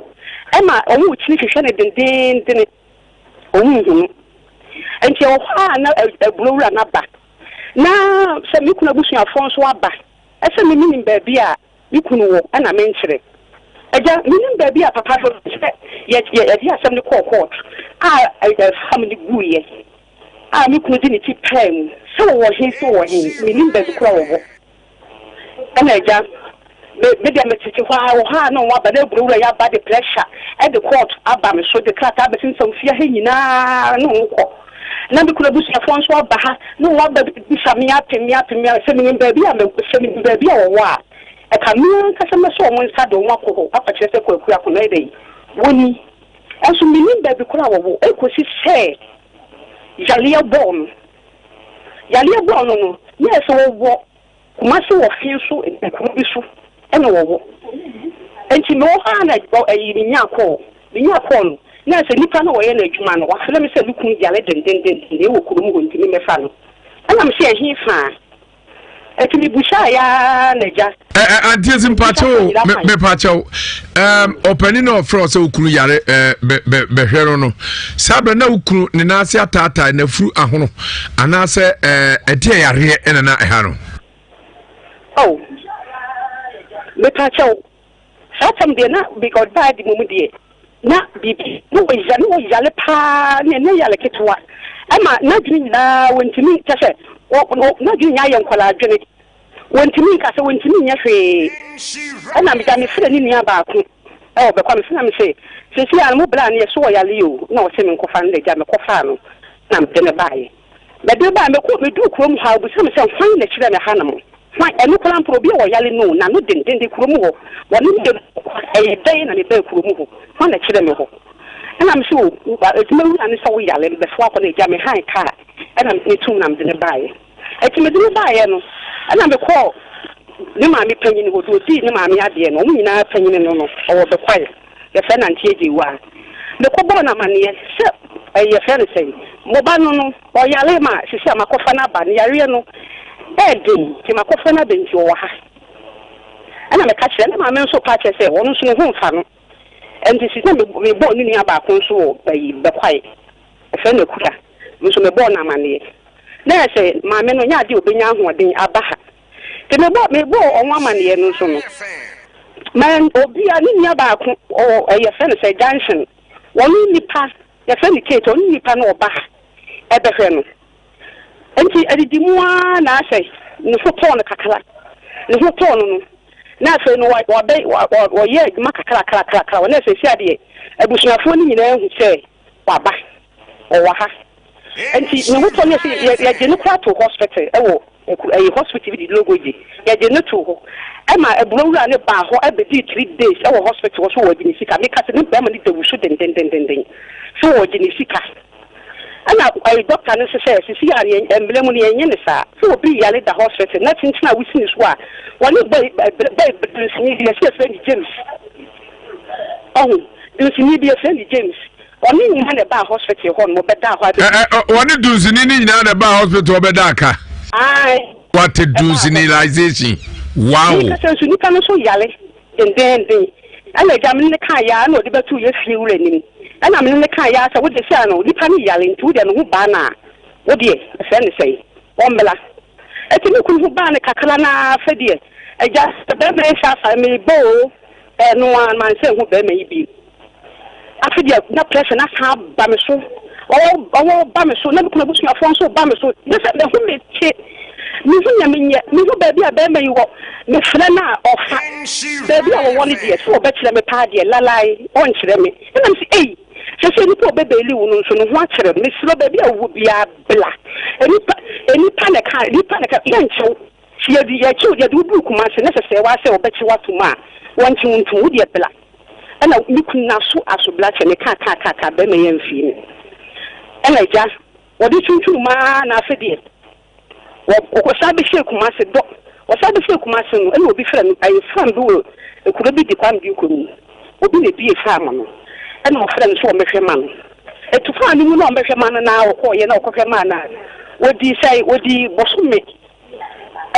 ɛma ɔmo rekyini hwehwɛ no dendeendene ɔmo nhu no. Nti ɛwɔ hɔ a na aburo wura no aba na sɛ me kunu abusuafoɔ nso aba ɛsɛ me menim baabi a Me kunu wɔ ɛna menkyerɛ. Agya, mennim baabi a papa no sɛ yɛde asɛm no kɔɔ court a farm no guiɛ a me kunu de ne ti pae mu sɛ wɔwɔ he sɛ wɔwɔ he, mennim baabi koraa wɔwɔ. Ɛna agya, me me deɛ metete hɔ ara, wɔ hɔ a na wɔn aba na aburo wura yi aba de pressure de court aba me so de krataa abɛsensɛm fie ha nyinaa na wɔn kɔ. Na me kunu abusuafoɔ nso aba ha na wɔn aba bisa me apem me apem me sɛ menim baabi a sɛ menim baabi a wɔwɔ a, ɛka me ankasa mɛsɔ wɔn nsa de wɔn akɔ hɔ akɔkyerɛ sɛ Kwaku Akono yɛ dɛn wɔni. Nso menim baabi koraa a wɔwɔ ɛkɔsi sɛ yareɛ bɔɔ no. Yareɛ bɔɔ no no, na ɛsɛ wɔwɔ Kumasi wɔ fie so kuro bi so na wɔwɔ. Nti mewɔ hɔ ara na ɛyi menyaa call. Menyaa call no, na sɛ nipa no a ɔyɛ no adwuma no, wafrɛ me sɛ me kunu yare dendendenden wɔ kurom hɔ nti memmɛfa no. Ɛna mese ɛhe faa? Nti mebusaeɛ ara na agya. Ɛ ɛ Auntie Esi mpakyɛw o, me mepakyɛw. Ɛɛm ɔpanin na ɔfrɛ sɛ okunu yare ɛɛ bɛ bɛ bɛhwɛ no no. Saa bɛ na okunu ne nan ase ataatae n'afuru ahono anaasɛ ɛɛ ɛdeɛ yareɛ ɛna na ɛha no. Oh, mepakyɛw. Saa tam deɛ na because baa di mu deɛ na biribi na wɔya na wɔyale paa na ɛnyɛ yale ketewa ɛma n'adwene nyinaa wɔntumi kyɛ sɛ n'adwene nyinaa yɛ nkwadaa adwene. Wɔntumi nka sɛ wɔntumi nyɛ hwee. Ɛna megya mefrɛ ne nua baako wɔ bɛkɔ a mese na mese seesei ara no mo bra no yɛse ɔyare yi o na ɔse menkɔfa no na agya mekɔfaa no na mede no baeɛ. Mede no baeɛ mekɔ meduu kurom hɔ a ɔbisa me sɛ hwan na ɛkyerɛɛ me hanom hwan ɛno koraa mpo obi a ɔyare no o n'ano dendenden kurom hɔ wɔne me ɛyɛ dɛn na mebaa kurom hɔ hwan na ɛkyerɛɛ me hɔ ɛna mese o adwuma wura no sɛ woyare mebɛfa wo akɔ na agya me han kaa ɛna mede no tum na mede no baeɛ. Enti mede no baeɛ no, ɛnna mekɔɔ ne maame panin hɔ, deɛ ɔdii ne maame adeɛ no, wɔn nyinaa panin no no, ɔwɔ Bɛkwae, yɛfrɛ no Auntie Agyeiwaa. Mekɔbɔɔ no amanneɛ sɛ, ɛyi, yɛfrɛ no sɛn, mo ba no no, ɔyare ma seesei a makɔfa no aba, ne yareɛ no yɛ den, nti makɔfa no aba nti ɔwɔ ha. Ɛnna meka kyerɛɛ ne maame nso pa kyerɛ sɛ ɔno nso ne ho mfa no. Ɛnti seesei mebɔɔ ne nua baako nso wɔ ayi, Bɛkwae, yɛfrɛ no Akua, me nso mebɔɔ no amanneɛ. Na ayɛ sɛ maame no nyɛ adeɛ a ɔbɛnya ahoɔden aba ha. Nti mebɔ mebɔɔ wɔn amaneɛ no nso no, man obia ne nua baako ɔwɔ ɛ yɛfrɛ no sɛ junction, wɔne nipa yɛfrɛ no Kate, ɔne nipa no ɔba ha ɛbɛhwɛ no. Nti adidi mu ara na asɛ ne ho tɔɔ no kakra, ne ho tɔɔ no no, na afei no wa wabɛ wa wɔyɛ adwuma kakrakrakrakra, wɔn sɛ seesei adeɛ abusuafoɔ no nyinaa hu sɛ waba, ɔwɔ ha. Nti ne ho tɔ no yɛsɛ yɛ yɛgye no koraa too hospital ɛwɔ ɛku ɛyi hospital bi de Logogye yɛgye no too hɔ ɛma aburo wura no baa hɔ ɛbɛdii 3 days ɛwɔ hospital hɔ so wɔgye ne sika meka sɛ ne bɛrima no da wusu dendendendenden so wɔgye ne sika ɛna ɛyi doctor no nso sɛ sisi a yɛn mmerɛ mu no yɛnyɛ ne saa sɛ obi yare da hospital na kyenkyen a wosi ne so a wɔne bɔyi bɔyi dunsini bi yɛsɛ yɛfrɛ no James ɔho dunsini bi yɛfrɛ no James Wɔne nyinaa na ɛbaa hospital hɔ nom bɛdaa hɔ abɛdi. Ɛ ɛ wɔne dunsini ne nyinaa na ɛbaa hospital hɔ bɛdaa ka. Ae. What a dunsinilization. Wow. Mi kasa nso nipa no nso yare dendenden. Ɛna agya me ne no kaa yaa na ɔde bɛtoo yɛ fie wura anim. Ɛna me ne no kaa yaa sɛ wode sɛ ano nipa no yare nti wodeɛ ne ho baa no a wodeɛ ɛfrɛ no sɛn ɔmmra. Ɛti me kunu ho baa no kakra no ara afɛ deɛ agya sɛ bɛrima yi hyɛ afa mebɔ o ɛno ara mansɛ nhu bɛrima yi bio. Afei deɛ na pressure no asan aba me so, ɔwɔ ba me so, na me kunu abusuafoɔ nso ba me so. Gye sɛ meho mete, mehu nea menyɛ, mehu baabi a barima yi wɔ, mefrɛ no a ɔfa. Baabi a wɔwɔ no deɛ, sɛ ɔbɛkyerɛ me paa deɛ, lalae, ɔnkyerɛ me. Ɛna mese, ei, seesei nipa a ɔbɛbeili wo no nso, ne ho akyere no, mesrɛ wo, baabi a wowɔ biara, bla. Nnipa, nnipa na ɛka, nnipa na ɛka, yɛnkyɛ wo. Sɛ yɛde yɛkye wo yɛde wo duru Kumasi na sɛ sɛɛ waa sɛ wɔbɛkye wo atom a, wɔnkye wo ntom, wo deɛ bla. Ɛna me kunu n'aso aso bla kyɛ me kaa kaa kaa kaa bɛrima yi amfii me. Ɛna agya wɔde tuntun mu ara na afe deɛ wɔ wɔsan bɛhyɛɛ Kumasi dɔ wɔsan bɛhyɛɛ Kumasi no ɛna obi frɛ no ɛyɛ farm bi wɔ ekuro bi di Kwame Duku mu obi na ebie farm no ɛna ɔfrɛ no sɛ ɔmmɛhwɛ ma no. Etu faa no mu na ɔmmɛhwɛ ma no na ɔkɔɔyɛ na ɔkɔhwɛ maa no a wɔdii sɛe wɔdii bosome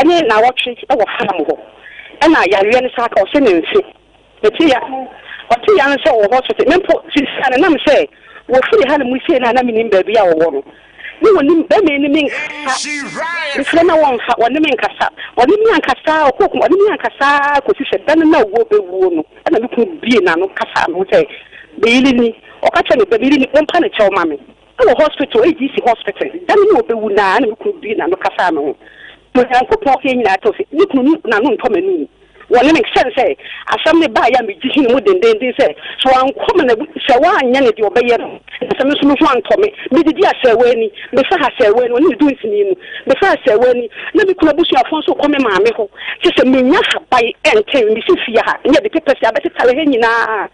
ne naawɔtwe wɔ farm hɔ ɛna yareɛ no san ka ɔse ne mfe mete ya ɔte ya no sɛ ɔwɔ hospital me mpo sisia no nam sɛ wɔfiri ha no mu sei no a na menim baabi a ɔwɔ no ne wɔnim bɛma ne me nkasa mefrɛ na wɔmfa wɔne me nkasa wɔne me ankasa ɔkɔkum ɔne me ankasa kɔsi sɛ da no na owuo bɛwuo no ɛna me kunu bie n'ano kasa no sɛ meyere ni ɔka kyerɛ me bɛ meyere ni mompa ne kyɛw ma me Wɔ hospital, AGC hospital, da no na ɔbɛwu no ara na me kunu bue n'ano kasaa me ho. Onyankopɔn yɛn nyinaa tew sɛ me kunu no n'ano ntɔ m'anom. Wɔne me sɛne sɛ asɛm no baeɛ a megye hini mu dendeenden sɛ sɛ wankɔ ma n'abu sɛ wanyɛ no deɛ ɔbɛyɛ no na sɛ me nso me ho antɔ me. Medidi asɛewa ani, mefa ha asɛewa ani, ɔne ne dunsini no, mefa asɛewa ani na me kunu abusuafoɔ nso kɔ me maame hɔ kyerɛ sɛ menya haban ɛntɛn mesi fie ha ne yɛde papers abɛtetare ha nyinaa.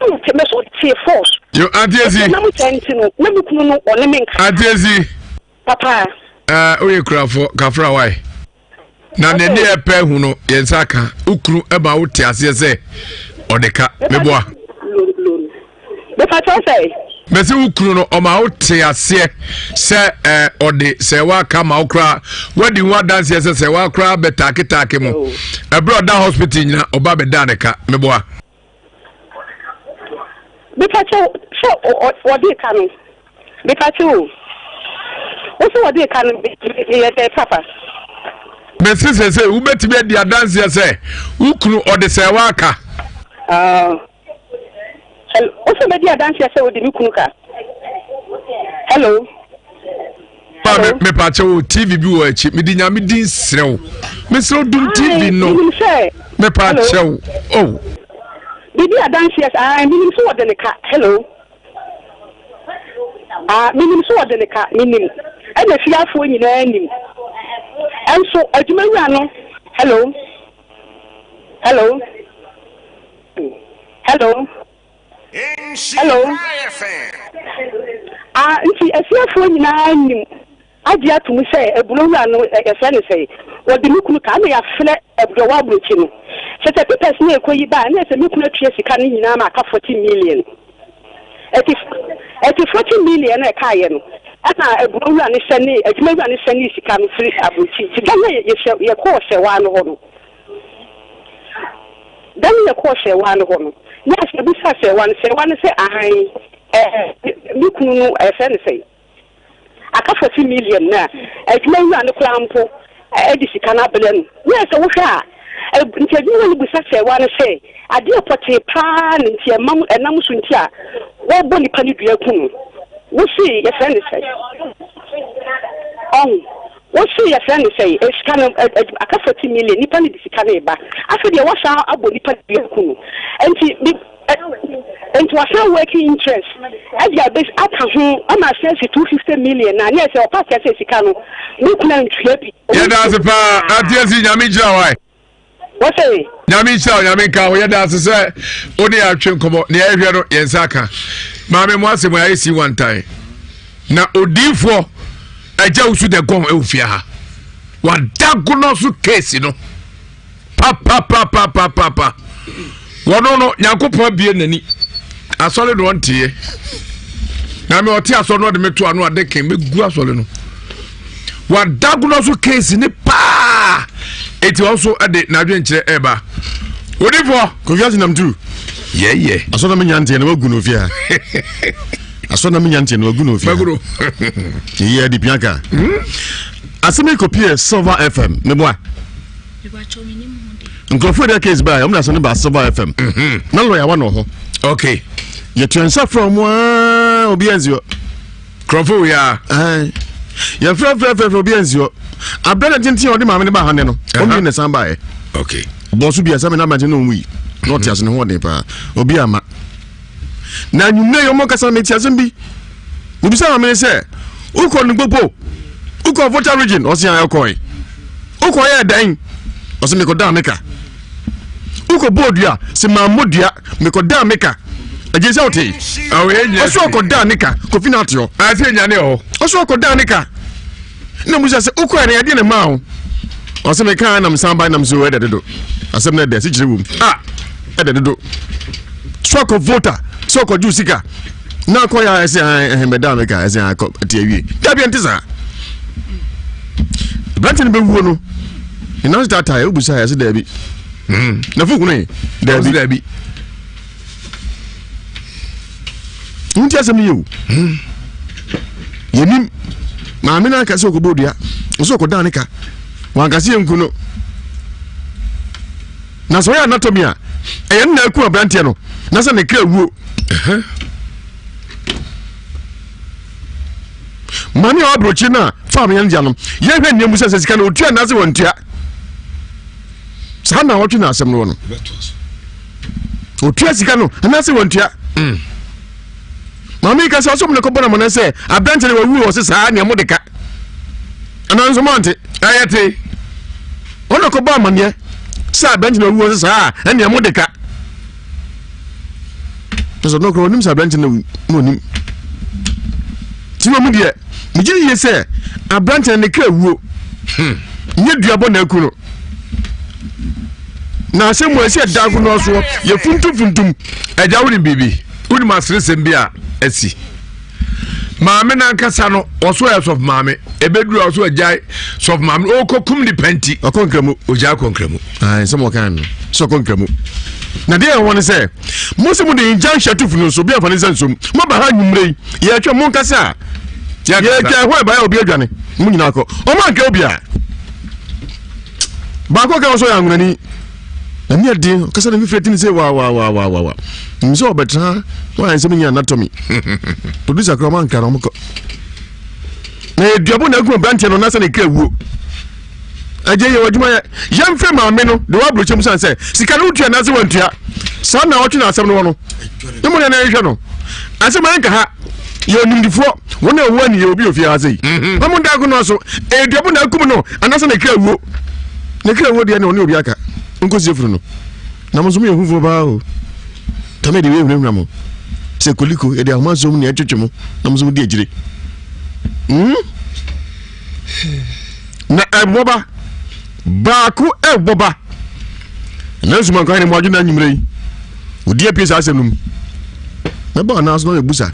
Nti me so tee force. Yo, Auntie Ezi. Na mo sɛ nti no, na me kunu no ɔne me nka. Auntie Ezi. Papa. Eh, oye kurafo, kafra wai. Na ne ne ɛpɛ hu no, yɛn nsa ka. Wo kunu ɛma wo te aseɛ sɛ ɔde ka. Meboa. Mepa kyɛw sɛ. Mɛsɛ wo kunu no ɔma wo te aseɛ sɛ ɛɛ ɔde sɛ waka ma wo koraa wadi ho adanseɛ sɛ sɛ wakora bɛtaaketaake mo. Ɛberɛ ɔda hospital nyina ɔba bɛda ne ka. Meboa. Mepakyɛw, sɛ wɔde ka no, mepakyɛw o, wo sɛ wɔde ka no, meyɛ dɛ papa. Mese sese wobɛtumi adi adanseɛ sɛ wo kunu ɔde sɛ waka. Ah, hello, wo sɛ mɛdi adanseɛ sɛ ɔde me kunu ka. Hello. Maame mepakyɛ wo TV bi wɔ akyi mede nyame din serɛ wo mesrɛ wo dum TV no mepakyɛ wo oh. Biribi adanseɛ ah menim sɛ wɔde ne ka hello ah menim sɛ wɔde ne ka menim ɛna fiafoɔ nyinaa nim ɛnso adwuma wura no hello hello hello. Hello. Ah, nti afiafoɔ nyinaa nim agye ato mu sɛ aburo wura no yɛfrɛ no sɛ wɔde me kunu ka na yɛafrɛ aburɔwɔ aburokyi no sɛ sɛ papers no ɛkɔ yi ba na sɛ me kunu atua sika no nyinaa ma aka 40 million ɛti ɛti 40 million na ɛkaeɛ no ɛna aburo wura no sɛne adwuma wura no sɛne sika no firi aburokyi nti da na yɛkɔɔ sɛwaa no hɔ no Da no yɛkɔɔ Sɛɛwaa no hɔ no, na yɛbisaa Sɛɛwaa no, Sɛɛwaa no sɛ, Aane, ɛɛ, me kunu no, yɛfrɛ no sɛn? Aka 40 million na adwuma wura no koraa mpo de sika no abrɛ no. Na sɛ wohwɛ a, nti adwuma wura no bisa Sɛɛwaa no sɛ, adeɛ pɔtee paa na nti ɛmam, ɛnam so nti a wɔbɔ nipa no dua ku no? Wose yɛfrɛ no sɛn? Ɔho. Wose yɛfrɛ no sɛn? Sika no aka 40 million, nipa no de sika no reba. Afei deɛ wasan abɔ nipa no dua aku no. Nti me nti wasan working interest ɛde abɛ aka ho ama asan asi 250 million na ne ɛsɛ ɔpa kyerɛ sɛ sika no me kunu antua bi. Yɛda ase paa, Auntie Esi, Nyame nhyira wo ae. Wɔsɛ. Nyame nhyira wo, Nyame nka ho. Yɛda ase sɛ wo ne yɛatwe nkɔmmɔ. Nea yɛhwɛ no, yɛn nsa aka. Maame mo asɛm ayɛ si wantan. Na odiifoɔ agya wusu dɛ gɔn ɛwɔ fie ha. Wada gono so keesi no. Papapapapapa. Wɔno no, Nyankopɔn abie n'ani. Asɔre no ɔnteɛ. Na me ɔte asɔre no ɔde me to ano ade kan mɛgu asɔre no. Wadagono so case ne paa. Eti wɔn nso de n'adwenkyerɛ ɛreba. Odifoɔ. Kofi Asinam tu. Yɛyɛ. Asɔre na menya nteɛ na wagu no ofie ha. Asɔre na menya nteɛ na wagu no ofie ha. Maguro. Yɛ de pia ka. Hmm? Asɛm yi kɔpie Silver FM. Meboa. Nkurɔfoɔ de case baa wɔn na asɛm no ba Silver FM. Mhm. Na lɔya wa na ɔhɔ. Okay. Yɛtua nsa frɛ wɔn aa obi ansi hɔ. Nkurɔfoɔ wei a. Yɛfrɛ frɛ frɛ frɛ obi ansi hɔ. Abɛn na tenten a ɔde maame no ba ha ne no. Wɔn mmienu na ɛsan baeɛ. Okay. Bɔso bi asɛm na abɛnten na wɔn yi. Na ɔte ase ne ho ɔden paa. Obi ama. Na anwummerɛ yi wɔn kasa mete asɛm bi. Mebisa maame no sɛ wokɔ no gbogbo wokɔ Volta region ɔse a ɛkɔe. Wokɔyɛɛ dɛn? Ɔsɛ mekɔdaa me ka. Wokɔbɔɔ dua? Sɛ mammɔ dua, mekɔdaa me ka. Agye sɛ wote. Ɔsɛ ɔkɔdaa ne ka. Kofi na ate hɔ. Ase nyane hɔ. Ɔsɛ ɔkɔdaa ne ka. Na musa sɛ wokɔɛ no ɛdeɛ ne maa wo? Ɔsɛ mekaa nam san ba nam so ɛdɛ dodo. Asɛm no ɛdɛ sikyerɛ wom. Ah, ɛdɛ dodo. So ɔkɔ voter, sɛ ɔkɔgye sika. Na akɔ yɛ a ɛsɛ ɛhɛn bɛdaa me ka ɛsɛ akɔ ɛte awie. Dabi ɛnte saa. Aberante no bɛwuo no, ne nan so taataa wobusa yɛ sɛ daabi. Na fo hunu daabi. Daabi. Wonti asɛm no yɛ o. Yɛnim maame no anka sɛ ɔkɔbɔ dua, ɔsɛ ɔkɔdaa ne ka. Wanka sɛ yɛnku no. Na sɛ ɔyɛ anatomy a, ɛyɛ no na aku aberanteɛ no, na sɛ ne kra wuo. Maame a ɔaburokyi no a fa amenya no gya no, yɛhwɛ nneɛma mu sɛ sɛ sika no ɔtua anaasɛ wantua. Saa na ɔtwe na asɛm no wɔ no. Ɔtua sika no anaasɛ wantua. Maame yi kasa ɔsɛ ɔmo na kɔbɔ no amane sɛ aberanteɛ no wawu wɔ se saa nea mo de ka. Anaa nso mo ante. Ɛyɛ te. Ɔno kɔbɔ amaneɛ sɛ aberanteɛ no wawu wɔ se saa ɛnea mo de ka. Nso ɔno koraa ɔnim sɛ aberanteɛ no awu na ɔnim. Ti wɔ mu deɛ megye di yie sɛ aberanteɛ no ne kra wuo. Nyɛ duabɔ na aku no. Na asɛm mu ɛsɛ ɛda ago no soɔ yɛ funtumfuntum. Agya wonim biribi? Wonim aseresɛm bi a asi? Maame nankasa no ɔso yɛ sɔfo maame ebeduru a ɔso agyae sɔfo maame ɔkɔkum nipa nti ɔkɔ nkramu ɔgyae kɔ nkramu. Ayi sɛ mo kan no sɛ ɔkɔ nkramu na deɛ ɛwɔ ne sɛ mo sɛ mo de injunction to funu so obi anfa ne nsa nsom mo ba ha nwumire yi yɛtwa mo nkasa a yɛtwa ɛhɔ ɛbaeɛ obi adwane mo nyinaa kɔ ɔmo anka obi a baako ka ɔsɔ yɛ anwonani na ne ɛden ɔkasa ne fifiri tini sɛ wawawawawa nim sɛ ɔbɛtena wɔn nsɛm nyɛ anatomy producer kora ɔmo anka na ɔmo kɔ na yɛduabo na agu aberanteɛ no na sɛ ne kra wuo agye yɛ w'adwuma yɛ yɛmfrɛ maame no de w'aburokyɛ mu sane sɛ sika no wotua anaasɛ wantua saa na ɔtwe na asɛm no wɔ no ne mu nana yɛhwɛ no asɛm ayɛ nka ha yɛ onimdifoɔ wɔn a wɔwɔ ani yɛ obi ofie ha sɛ yi mhm. na mo da akono so ɛduabo na akum no anaasɛ ne kra wuo ne kra wuo deɛ ne ɔne obi aka nkɔsie funu no na mo nso moyɛ hufoɔ paa o tame de wei hunahuna mo sɛ koliko yɛde ahoma nsom ne ɛtwetwe mo na mo nso modi akyire hmm? Na ɛbɔ ba baako ɛbɔ ba nanso man kwan ne mu adwene anwummerɛ yi odi apue saa asɛm no mu mɛbɔ anaa so na ɔyɛ busa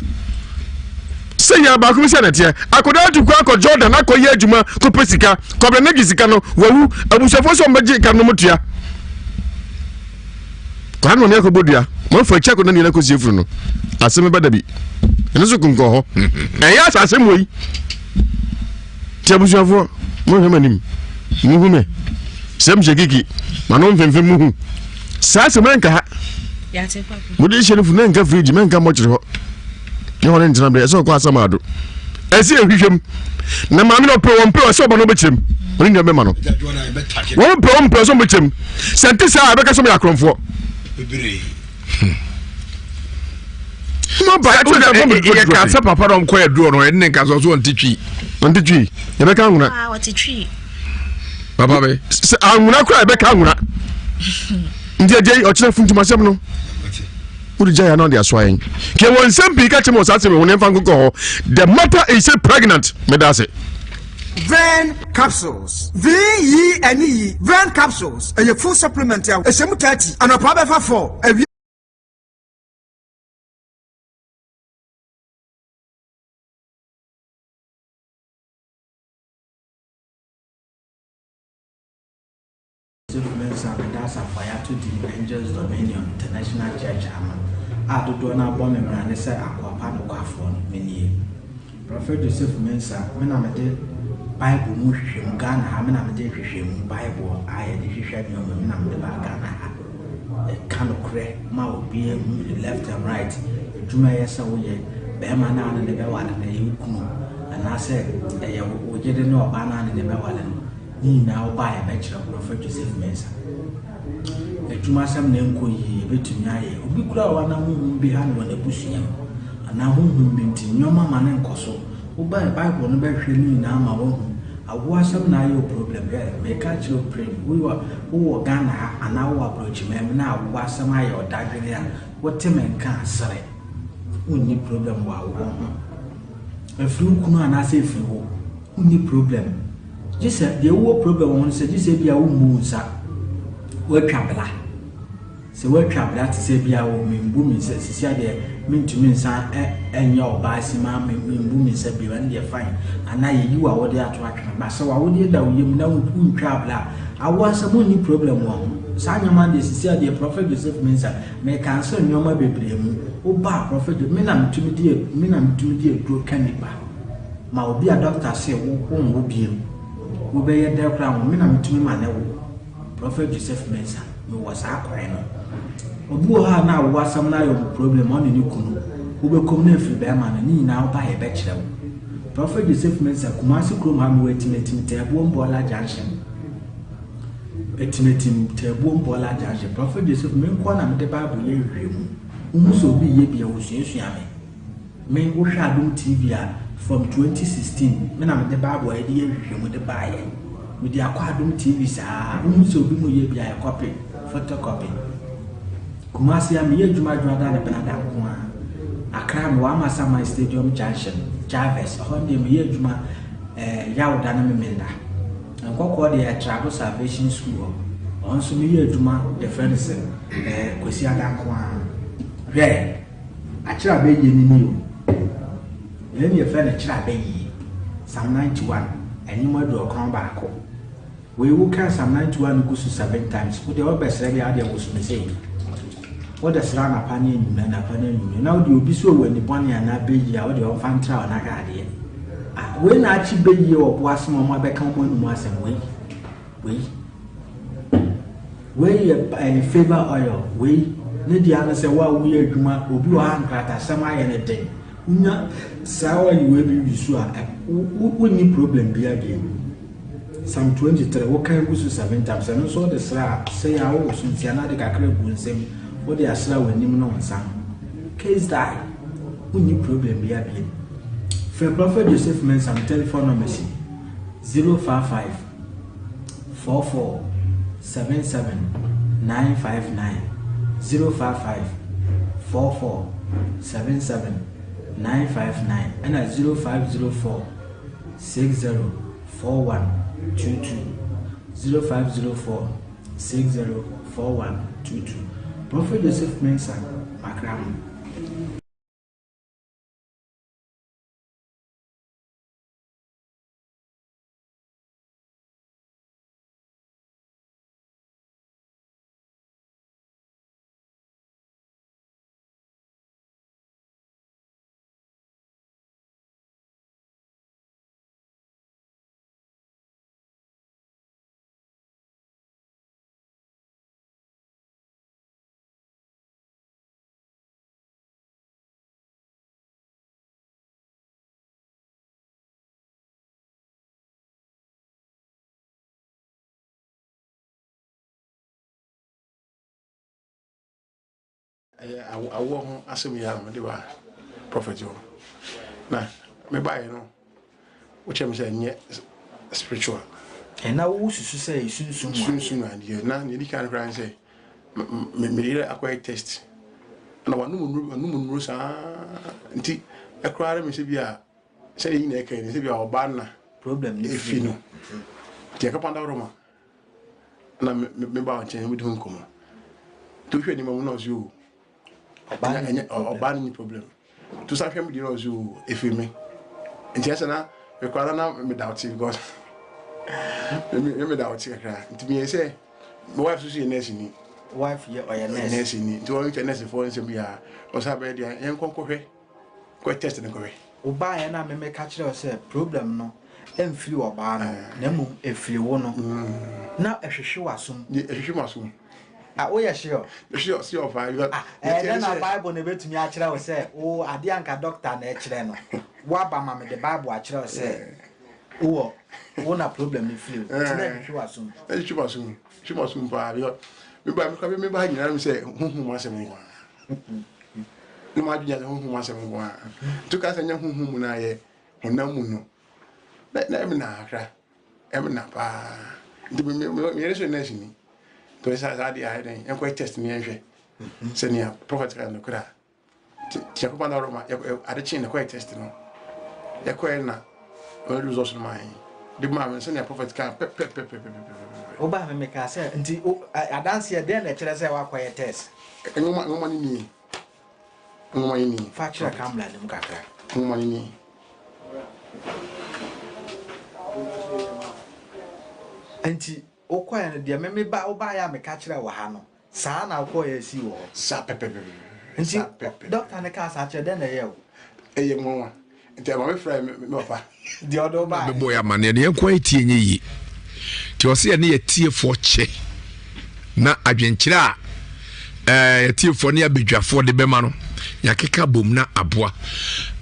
sɛ yɛ baako bi sɛ nɛteɛ akɔda atu kɔ akɔ Jordan akɔyɛ adwuma kɔpɛ sika kɔbrɛ no gye sika no wawu abusuafoɔ sɛ ɔmbɛgye ka no motua Kwaa na ɔne akɔbɔ dua. Moafa akyi akɔda nea akɔsie funu no. Asɛm bɛba da bi. Ɛno nso konkɔn hɔ. Ɛyɛ asase mmɔ yi. Nti abusuafoɔ, monhwɛ m'anim. Muhu me. Sɛ mehyɛ kiki, m'ano mfemfem muhu. Saa asɛm ɛnka ha. Mode hyɛ no funu ɛnka fridge, mɛnka mmɔkyere hɔ. Ne hɔ ne ntena berɛ, ɛsɛ ɔkɔ asam ado. Ɛsɛ ɛhwehwɛ mu. Na maame no ɔpɛ wɔn pɛ ɔsɛ ɔba no ɔbɛkyerɛ mu. Ɔne nua bɛma no. Wɔn pɛ wɔn pɛ ɔsɛ ɔbɛkyerɛ mu. Sɛ nte saa a ɛbɛka sɛ ɔyɛ akorɔmfoɔ. Yɛ ka sɛ papa na ɔmkɔ yɛ duro no ɛne ne nka sɛ ɔso ɔnte twi. Ɔnte twi. Yɛbɛka anwona. Ah, ɔte twi. Papa bɛ. Sɛ anwona koraa yɛbɛka anwona. Nti agya yi ɔkyerɛ funtumasɛm no. Wode gya yɛ na ɔde asoa yɛn. Kɛ wɔ nsɛm pii ka kyerɛ me wɔ saa asɛm yi ho na ɛmfa nkokɔ hɔ. The matter is say pregnant. Meda ase. Vern capsules V-E-N-E Vern capsules ɛyɛ food supplement a ɛhyɛ mu 30 anɔpa bɛfa 4 awia Joseph Mensah bɛda asafo a yɛato din Angels Dominion International Church ano a dodoɔ no ara bɔ me mmara ne sɛ akoa pa nokwafoɔ no, me nie. Prɔfɛt Joseph Mensah, me na mede Bible mu nhwehwɛmu, Ghana ha, me na mede nhwehwɛmu, Bible a yɛde hwehwɛ nneɛma, me na mede baa Ghana ha. Ɛka nokorɛ ma obiara hu left and right, adwuma ɛyɛ sɛ woyɛ, barima no a ne ne bɛware no, ɛyɛ wo kunu, anaasɛ ɛyɛ wo yere ne ɔbaa no a ne ne bɛware no. Ne nyinaa wo ba a yɛbɛkyerɛ wo Prɔfɛt Joseph Mensah. Adwuma asɛm na ɛnkɔ yie yɛbɛtumi ayɛ. Obi koraa wɔ hɔ na honhom bi ha no wɔ n'abusua mu anaa honhom bi nti nneɛma ma no nkɔ so. Wo ba a Bible no bɛhwehwɛ ne nyinaa ma woahu. Awoɔ asɛm na ayɛ wo problem hwɛ meka akyerɛ wo pren wowɔ wowɔ Ghana ha anaa wowɔ abrɔkyiman mu na awoɔ asɛm ayɛ wo dadwene a wote me nka a sere wonni problem wɔ awoɔ ho ɛfiri wo kunu anaasɛ ɛfiri wo wonni problem gye sɛ deɛ wowɔ problem wɔ ho no sɛ gye sɛ ebia wommu wo nsa woatwa bla Sɛ woatwa bra te sɛ bi a o membu me nsa sisi a deɛ mentumi nsan nyɛ ɔbaa simaa membu me nsa bio ɛno deɛ fine anaa yɛyi w'awodeɛ ato atwene ba sɛ w'awodeɛ da wo yam na wontwaa bra a awoɔ asɛm wonni problem wɔ ho saa nneɛma no deɛ sisi a deɛ Prophet Joseph Mensah me cancel nneɛma bebree mu woba a Prophet me na metumi di me na metumi di aduro ka nipa ma obi a doctor se wo wonwo bio wobɛyɛ dɛ koraa wo me na metumi ma ne wo Prophet Joseph Mensah, mewɔ saa kwan no. Obi wɔ hɔ a na awo asɛm no ayɛ ɔmo problem, ɔne ne kunu. Wobɛkɔm na afiri bɛrima no, ne nyinaa woba a yɛbɛkyerɛ wo. Prophet Joseph Mensah, Kumasi kurom ha mewɔ Atimatim Taabuom Bɔɔla Junction. Atimatim Taabuom Bɔɔla Junction. Prophet Joseph, me nkoa na mede Bible yɛ nhwehwɛmu. Wohu sɛ obi yɛ bi a, wosuasua me. Me wo hwɛ adom TV a from 2016 me na mede bible a yɛde yɛ nhwehwɛmu de baayɛ mede akɔ adom TV saa wohu sɛ obi mu yɛ bi a yɛ copy photocopy Kumasi a meyɛ adwuma adwuma ne benada nko a Accra mewɔ Amasaman Stadium Junction Jarvis ɛhɔ deɛ meyɛ adwuma eh, Yawda ne Memenda Nkɔkɔɔ deɛ Trado Salvation School hɔ ɔno nso meyɛ adwuma yɛfrɛ no sɛ eh, Kwasiada nko a hwɛ Akyerɛ abɛyie no ni o. Wei ne yɛfrɛ no kyerɛ abɛyie. Psalm 91, ɛnwom 91. Wei wo kan Psalm 91 no gu so seven times. Wo deɛ wobɛsrɛ deɛ adeɛ woso me sei. Wode srɛ anapa ne anwummerɛ, anapa ne anwummerɛ. Na wode obi so wɔ ani bɔne anaa bɛyie a wode ɔmfa ntra wo na hwɛ adeɛ. Ah, wei na akye bɛyie wɔ bo ase ma ɔmo abɛka ɔmo anum asɛm wei. Wei. Wei yɛ ɛyɛ favour oil. Wei ne deɛ ano sɛ wo a woyɛ adwuma obi wɔ ha nkratasɛm ayɛ ne den. Wonya saa oil wei bi wi so a wonni problem bi abiem. Psalm 23 wokan gu so seven times ɛno nso wode sra a sɛ yɛ a wowɔ so nti anaa de kakra gu nsam wode asra w'anim ne wo nsa ho. Case die. Wonni problem bi abiem. Frɛ Prophet Joseph Mensah me telephone number si 055 44 77 959 055 44 77 959 ɛna 0504 60 41 22 0504 60 41 22 Prophet Joseph Mensah Makramo. Ɛyɛ awoɔ ho asɛm yi ara na mede baa prɔfɛt hɔ. Na mebaeɛ no, wokyerɛ me sɛ ɛnyɛ spiritual. Ɛna wosusu sɛ ɛyɛ sunsum mu adeɛ? Sunsum adeɛ. Na nea ɛdi kan koraa ne sɛ, me yere akɔyɛ test. Na wanom nnuro, wanom nnuro saa nti ɛkoraa ne me sɛ bi a sɛdeɛ nyina ɛka yi sɛ bi a ɔbaa na problem ne efi no. Nti ɛkapa daworo ma na me ba nkyɛn mede ho nkɔmmɔ. Nti wohwɛ nneɛma mu na ɔse o ɔbaa no ni problem. Nti wosan hwɛ me deɛ na ɔse o ɛfiri me. Nti ɛsɛ na mekora na na meda wote because me meda wote kakra. Nti meyɛ sɛ my wife nso yɛ nurse ni. Wife yɛ ɔyɛ nurse. Nurse ni. Nti wɔn kyɛ nurse foɔ nsɛm yi a ɔsɛ abɛyɛ deɛ yɛn nkɔ nkɔhwɛ kɔ test no nkɔhwɛ. Wobaeɛ na me meka kyerɛ wo sɛ problem no ɛmfiri ɔbaa no na mmom ɛfiri wo no na ɛhwehwe w'asom. Ɛhwehwe m'asom. Ah, woyɛ sure? Sure, sure paa. Ah, ɛyɛ dɛn na Bible na ebetumi akyerɛ wo sɛ wo adeɛ anka doctor na ɛkyerɛ no, woaba ma mede Bible akyerɛ wo sɛ wowɔ wo na problem no firi wo. Nti na ɛhwehwe w'asom. Ɛhwehwe m'asom, ɛhwehwe m'asom paa. Because me ba me kora me ba nyinaa mi sɛ honhom asɛm nko ara. Ne ma adwene sɛ honhom asɛm nko ara. Nti ka sɛ nyɛ honhom mu na ayɛ honam mu no. Na na ɛmi na akra. Ɛmna paa. Nti me me me yere so yɛ nurse ni. Nti ɔyɛ saa saa deɛ ayɛ dɛn yɛnkɔyɛ test ni yɛnhwɛ sɛnea prophet ka no korɛ a. Nti nti yɛkɔba na ɔrema yɛ ade kyee na yɛkɔyɛ test no. Yɛkɔyɛ na ɔde results no maa yɛn. De maa me sɛnea prophet ka pɛpɛpɛpɛpɛpɛpɛ. Wobaa me mekaa sɛ nti adanseɛ dɛn na ɛkyerɛ sɛ woakɔyɛ test? Nwoma nwoma no nie. Nwoma yi ni. Fa kyerɛ camera no mu kakra. Nwoma no ni. Nti wokɔɛ no deɛ me me ba wobaeɛ a meka kyerɛ wɔ ha no saa na wokɔɛ asi wɔ hɔ. Saa pɛpɛpɛpɛ. Nti dɔkta no kaa saa kyerɛ dɛn na ɛyɛ wo? Ɛyɛ nwanwa. Nti ɛma me frɛ me papa. Deɛ ɔde wo baeɛ. Bɛbɔ yɛ amaneɛ no yɛn nko ara tie nyɛ yie. Nti ɔsɛ yɛne yɛtiefoɔ kyɛ na adwenkyerɛ a ɛɛ yɛtiefoɔ ne abadwafoɔ de bɛma no yɛakeka bom na aboa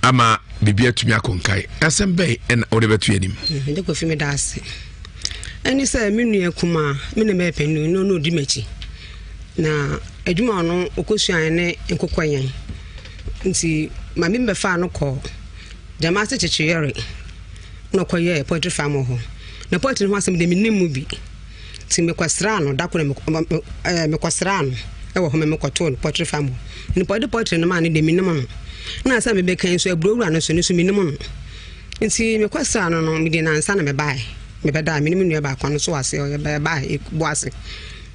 ama biribi atumi akɔ nkae. Asɛm bɛn ɛna wode bɛto yɛn anim? Mede Kofi meda ase. Ɛne sɛ me nua kumaa me na mɛyɛ panin no na ɔdi m'akyi. Na adwuma ɔno ɔkɔsuaeɛ ne nkokɔyɛn. Nti maame bi bɛfaa no kɔɔ Gyamase Kyekyeyɛre na ɔkɔyɛɛ poultry farm wɔ hɔ. Na poultry no ho asɛm deɛ mennim mu bi. Nti mekɔsraa no da koro na mekɔsraa no wɔ hɔ ma mekɔtoo no poultry farm hɔ. Nipa ɔde poultry no maa no deɛ mennim no. Na ansa mebɛka yi nso aburo wura no nso no nso mennim no. Nti mekɔsraa no no mede nansa na mebaeɛ. Mebɛdaa me ne me nua baako no nso wɔ ase yɛbaeɛ bɔ ase.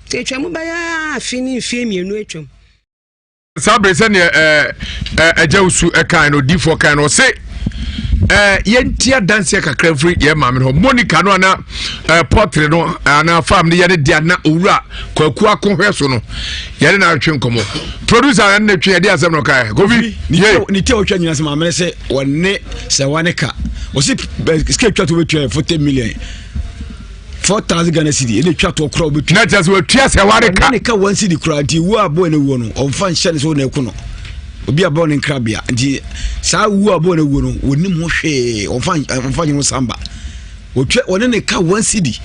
Nti atwa mu bɛyɛ afe ne mfeɛ mmienu atwam. Saa bere sɛdeɛ ɛɛ ɛgya osu ɛkan no odiifoɔ kan no ɔse ɛɛ yɛnti adanseɛ kakra mfiri yɛn maame no hɔ Monica no ana ɛɛ pɔtre no ana farm no yɛne deɛ na owura kwaku akohwɛ so no yɛne na atwe nkɔmɔ producer yɛne na twe yɛde asɛm no kae kofi ye ne ti a wɔtwa nyina sɛ maame no sɛ wɔne sɛ wɔne ka wɔsi sika twa to bɛtua yɛ 40 million 4000 Ghana cedi ɛna etwa toɔ koraa obetua. Na kyerɛ sɛ watua sɛ ware ka. Ɔne ne ka one cedi koraa nti wu a bɔɔ ne wuo no ɔnfa nhyɛ ne so na ɛko no obi a bɔɔ ne nkrabea nti saa wu a bɔɔ ne wuo no wɔnim ho hwee ɔnfa ɔnfa nye ho samba wɔtwa ɔne ne ka one cedi.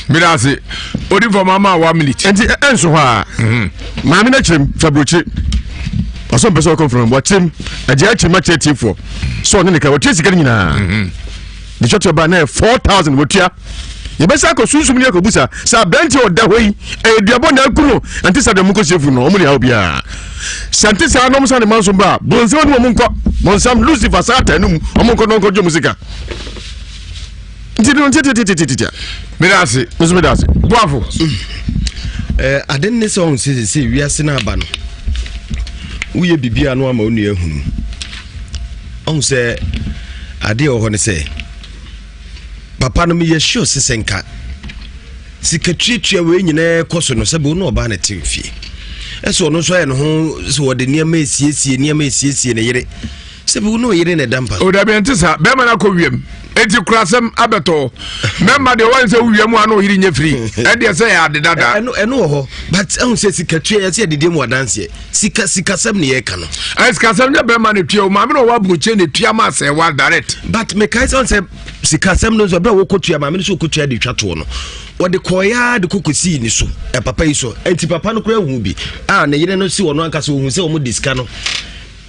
Meda ase odi fam ama one minute. Nti ɛnso hɔ a mhm. maame no akyerɛm fɛ burokyire ɔsɛ mpɛ sɛ ɔkɔ mframa mu wakyerɛm agye akyerɛm akyerɛ tiefoɔ sɛ ɔne ne ka wɔtua sika no nyinaa. Mhm. De twɛtoɔ baa na yɛ 4000 wɔtua. Yɛbɛsa akɔ sunsum ne akɔbusa sɛ aberanteɛ ɔda hɔ yi ɛyɛ duabɔ na aku no ɛnte saa deɛ ɔmo nkɔsie funu no ɔmo ne haw biara sɛ nte saa na ɔmo sa ne ma nso ba a bonsam ne ɔmo nkɔ bonsam Lucifer Satan no mu ɔmo nkɔ na ɔnkɔgye ɔmo sika nti no ntiatitiatitiatia meda ase nso meda ase boafo eh, ade ne sɛ ɔhu sɛ sɛ wiase no aba no woyɛ biribi a no ama wo nua ahunu Ɔhu sɛ adeɛ wɔ hɔ ne sɛ papa no meyɛ sure sɛ sɛ nka sika tuatua wei nyinaa kɔ so no sɛ bi wo ne ɔbaa no te fie ɛsɛ ɔno nso ayɛ ne ho sɛ wɔde nneɛma esiesie nneɛma esiesie ne yere sɛ bi wo ne ɔyere na ɛda mpa so. O dabi ɛnte saa bɛrima no akɔ wiem eti kurasɛm abɛtɔ mɛma deɛ wɔn sɛ wowia mu a na ɔyere nyɛ firi ɛdeɛ sɛ yɛ ade dada. Ɛno ɛno wɔ hɔ but ɛhu sɛ sika tua yɛ sɛ yɛde mu adanseɛ sika sikasɛm ne yɛka no. Ɛ sikasɛm nyɛ bɛrima na tua o maame na ɔwɔ aburokyire na tua ma asɛ wa direct. But mekae sɛ sɛ sikasɛm no nso ɛberɛ a wɔkɔtua maame no sɛ wɔkɔtua de twa toɔ no wɔde kɔeɛ de kɔkɔsii ne so papa yi so nti papa no koraa hu bi a ne yere no si ɔno ankasa ɔhu sɛ wɔn de sika no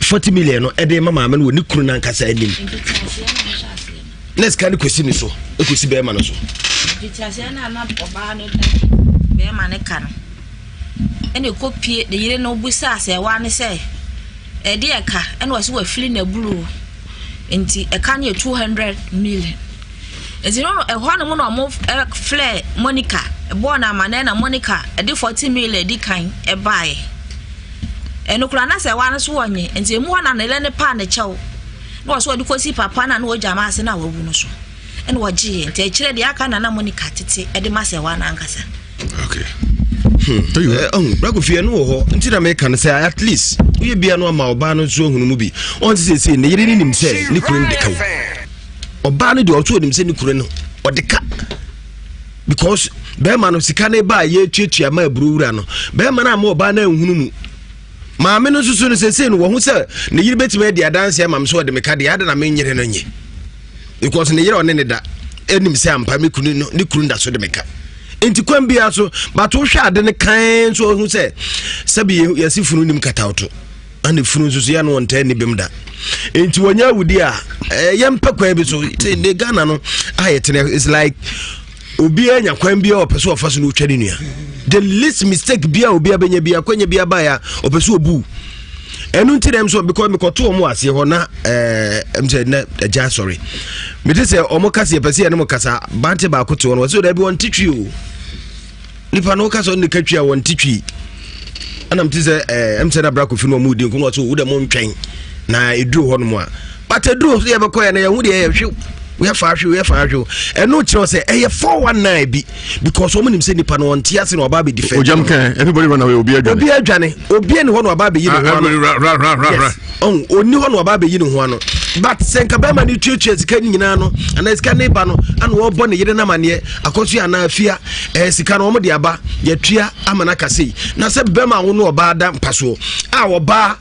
40 million no ɛde ma maame no wɔ ne kunu no ankasa anim na sika no kɔsi ne so ɛkɔsi bɛrima no so mfitiaseɛ no a na ɔbaa no da bɛrima no ka no ɛna ɛkɔpie ne yere no bisaa sɛwa no sɛ ɛde ɛka ɛna ɔsɛ wafiri n'aburo nti ɛka no yɛ 200 million nti no ɛhɔ nom na ɔmo flɛ Monica ɛbɔɔ no amanneɛ na Monica ɛde 40 million ɛdi kan ɛbaeɛ ɛno koraa na sɛwa no so wɔnye nti emu hɔ na ne yere no paa ne kyɛw na ɔsɛ ɔde kɔsi papa no a na ɔgya ma ase na wawu no so ɛna ɔgyeeɛ nti akyire deɛ aka na na Monica tete ɛde ma sɛwa no ankasa. Okay. Hmm. Eh, oh, Brako fie no wɔ hɔ nti na meka no sɛ at least woyɛ bia no ama ɔbaa no nso ahunu mu bi ɔnte sɛsei ne yere no nim sɛ ne kunu no de ka wo ɔbaa no deɛ ɔnso ɔnim sɛ ne kunu no ɔde ka because bɛrima no sika no ba a yɛtuatua ma aburo wura no bɛrima no ama ɔbaa no anhunu mu maame no nso so no sɛsei no wɔho sɛ ne yere bɛtumi adi adanseɛ ama me sɛ ɔde me ka deɛ ada na menyere no nye because ne yere ɔne ne da ɛnim sɛ ampa me kunu no ne kunu da so de me ka nti kwan biara so but wohwɛ ade no kan nso ɔhu sɛ sɛbi yɛsi funu nim katawto. Ana funu nso so yɛ no wɔntaa ni bem da. Nti wɔnyɛ awudi a yɛmpɛ kwan bi so. Ne Ghana no a yɛtena it's like obiara nya kwan biara ɔpɛ so ɔfa so na ɔtwa ne nua. The least mistake biara obiara bɛnya biara kwanya biara baeɛ a ɔpɛ so ɔbu. Ɛno nti na ɛm sɛ because mekɔto wɔn aseɛ hɔ na ɛm sɛ na agya asɔre. Mete sɛ wɔn kasa yɛpɛ sɛ yɛne mo kasa bante baako te hɔ no wɔsɛ ɔda bi wɔn te twi o. Nipa no woka sɛ ɔne ka twi a wɔn te twi. Ɛna mete sɛ ɛm sɛ na bra kofi no wɔn di nkɔmɔ sɛ wo dɛ mo ntwɛn na ɛduru hɔ nom a. But ɛduru so yɛbɛkɔ yɛ no yɛho deɛ yɛhwe yɛfa ahwe yɛfa ahwe ɛno kyerɛ sɛ ɛyɛ 419 bi because wɔn nim sɛ nipa no wɔn te ase na ɔba abɛdi fɛ. Ojam kan everybody run away obi adwane. Obi adwane obi ani hɔ na ɔba abɛyi ne ho ano. Yes ɔn ɔni hɔ na ɔba abɛyi ne ho ano but sɛ nka bɛrima no tuatua sika no nyinaa no anaa sika no ba no ana wɔbɔ ne yere no amaneɛ akɔso anaa afia ɛɛ sika no wɔn de aba yɛtua ama no aka sei na sɛ bɛrima a wo ne ɔbaa da mpasoɔ a ɔbaa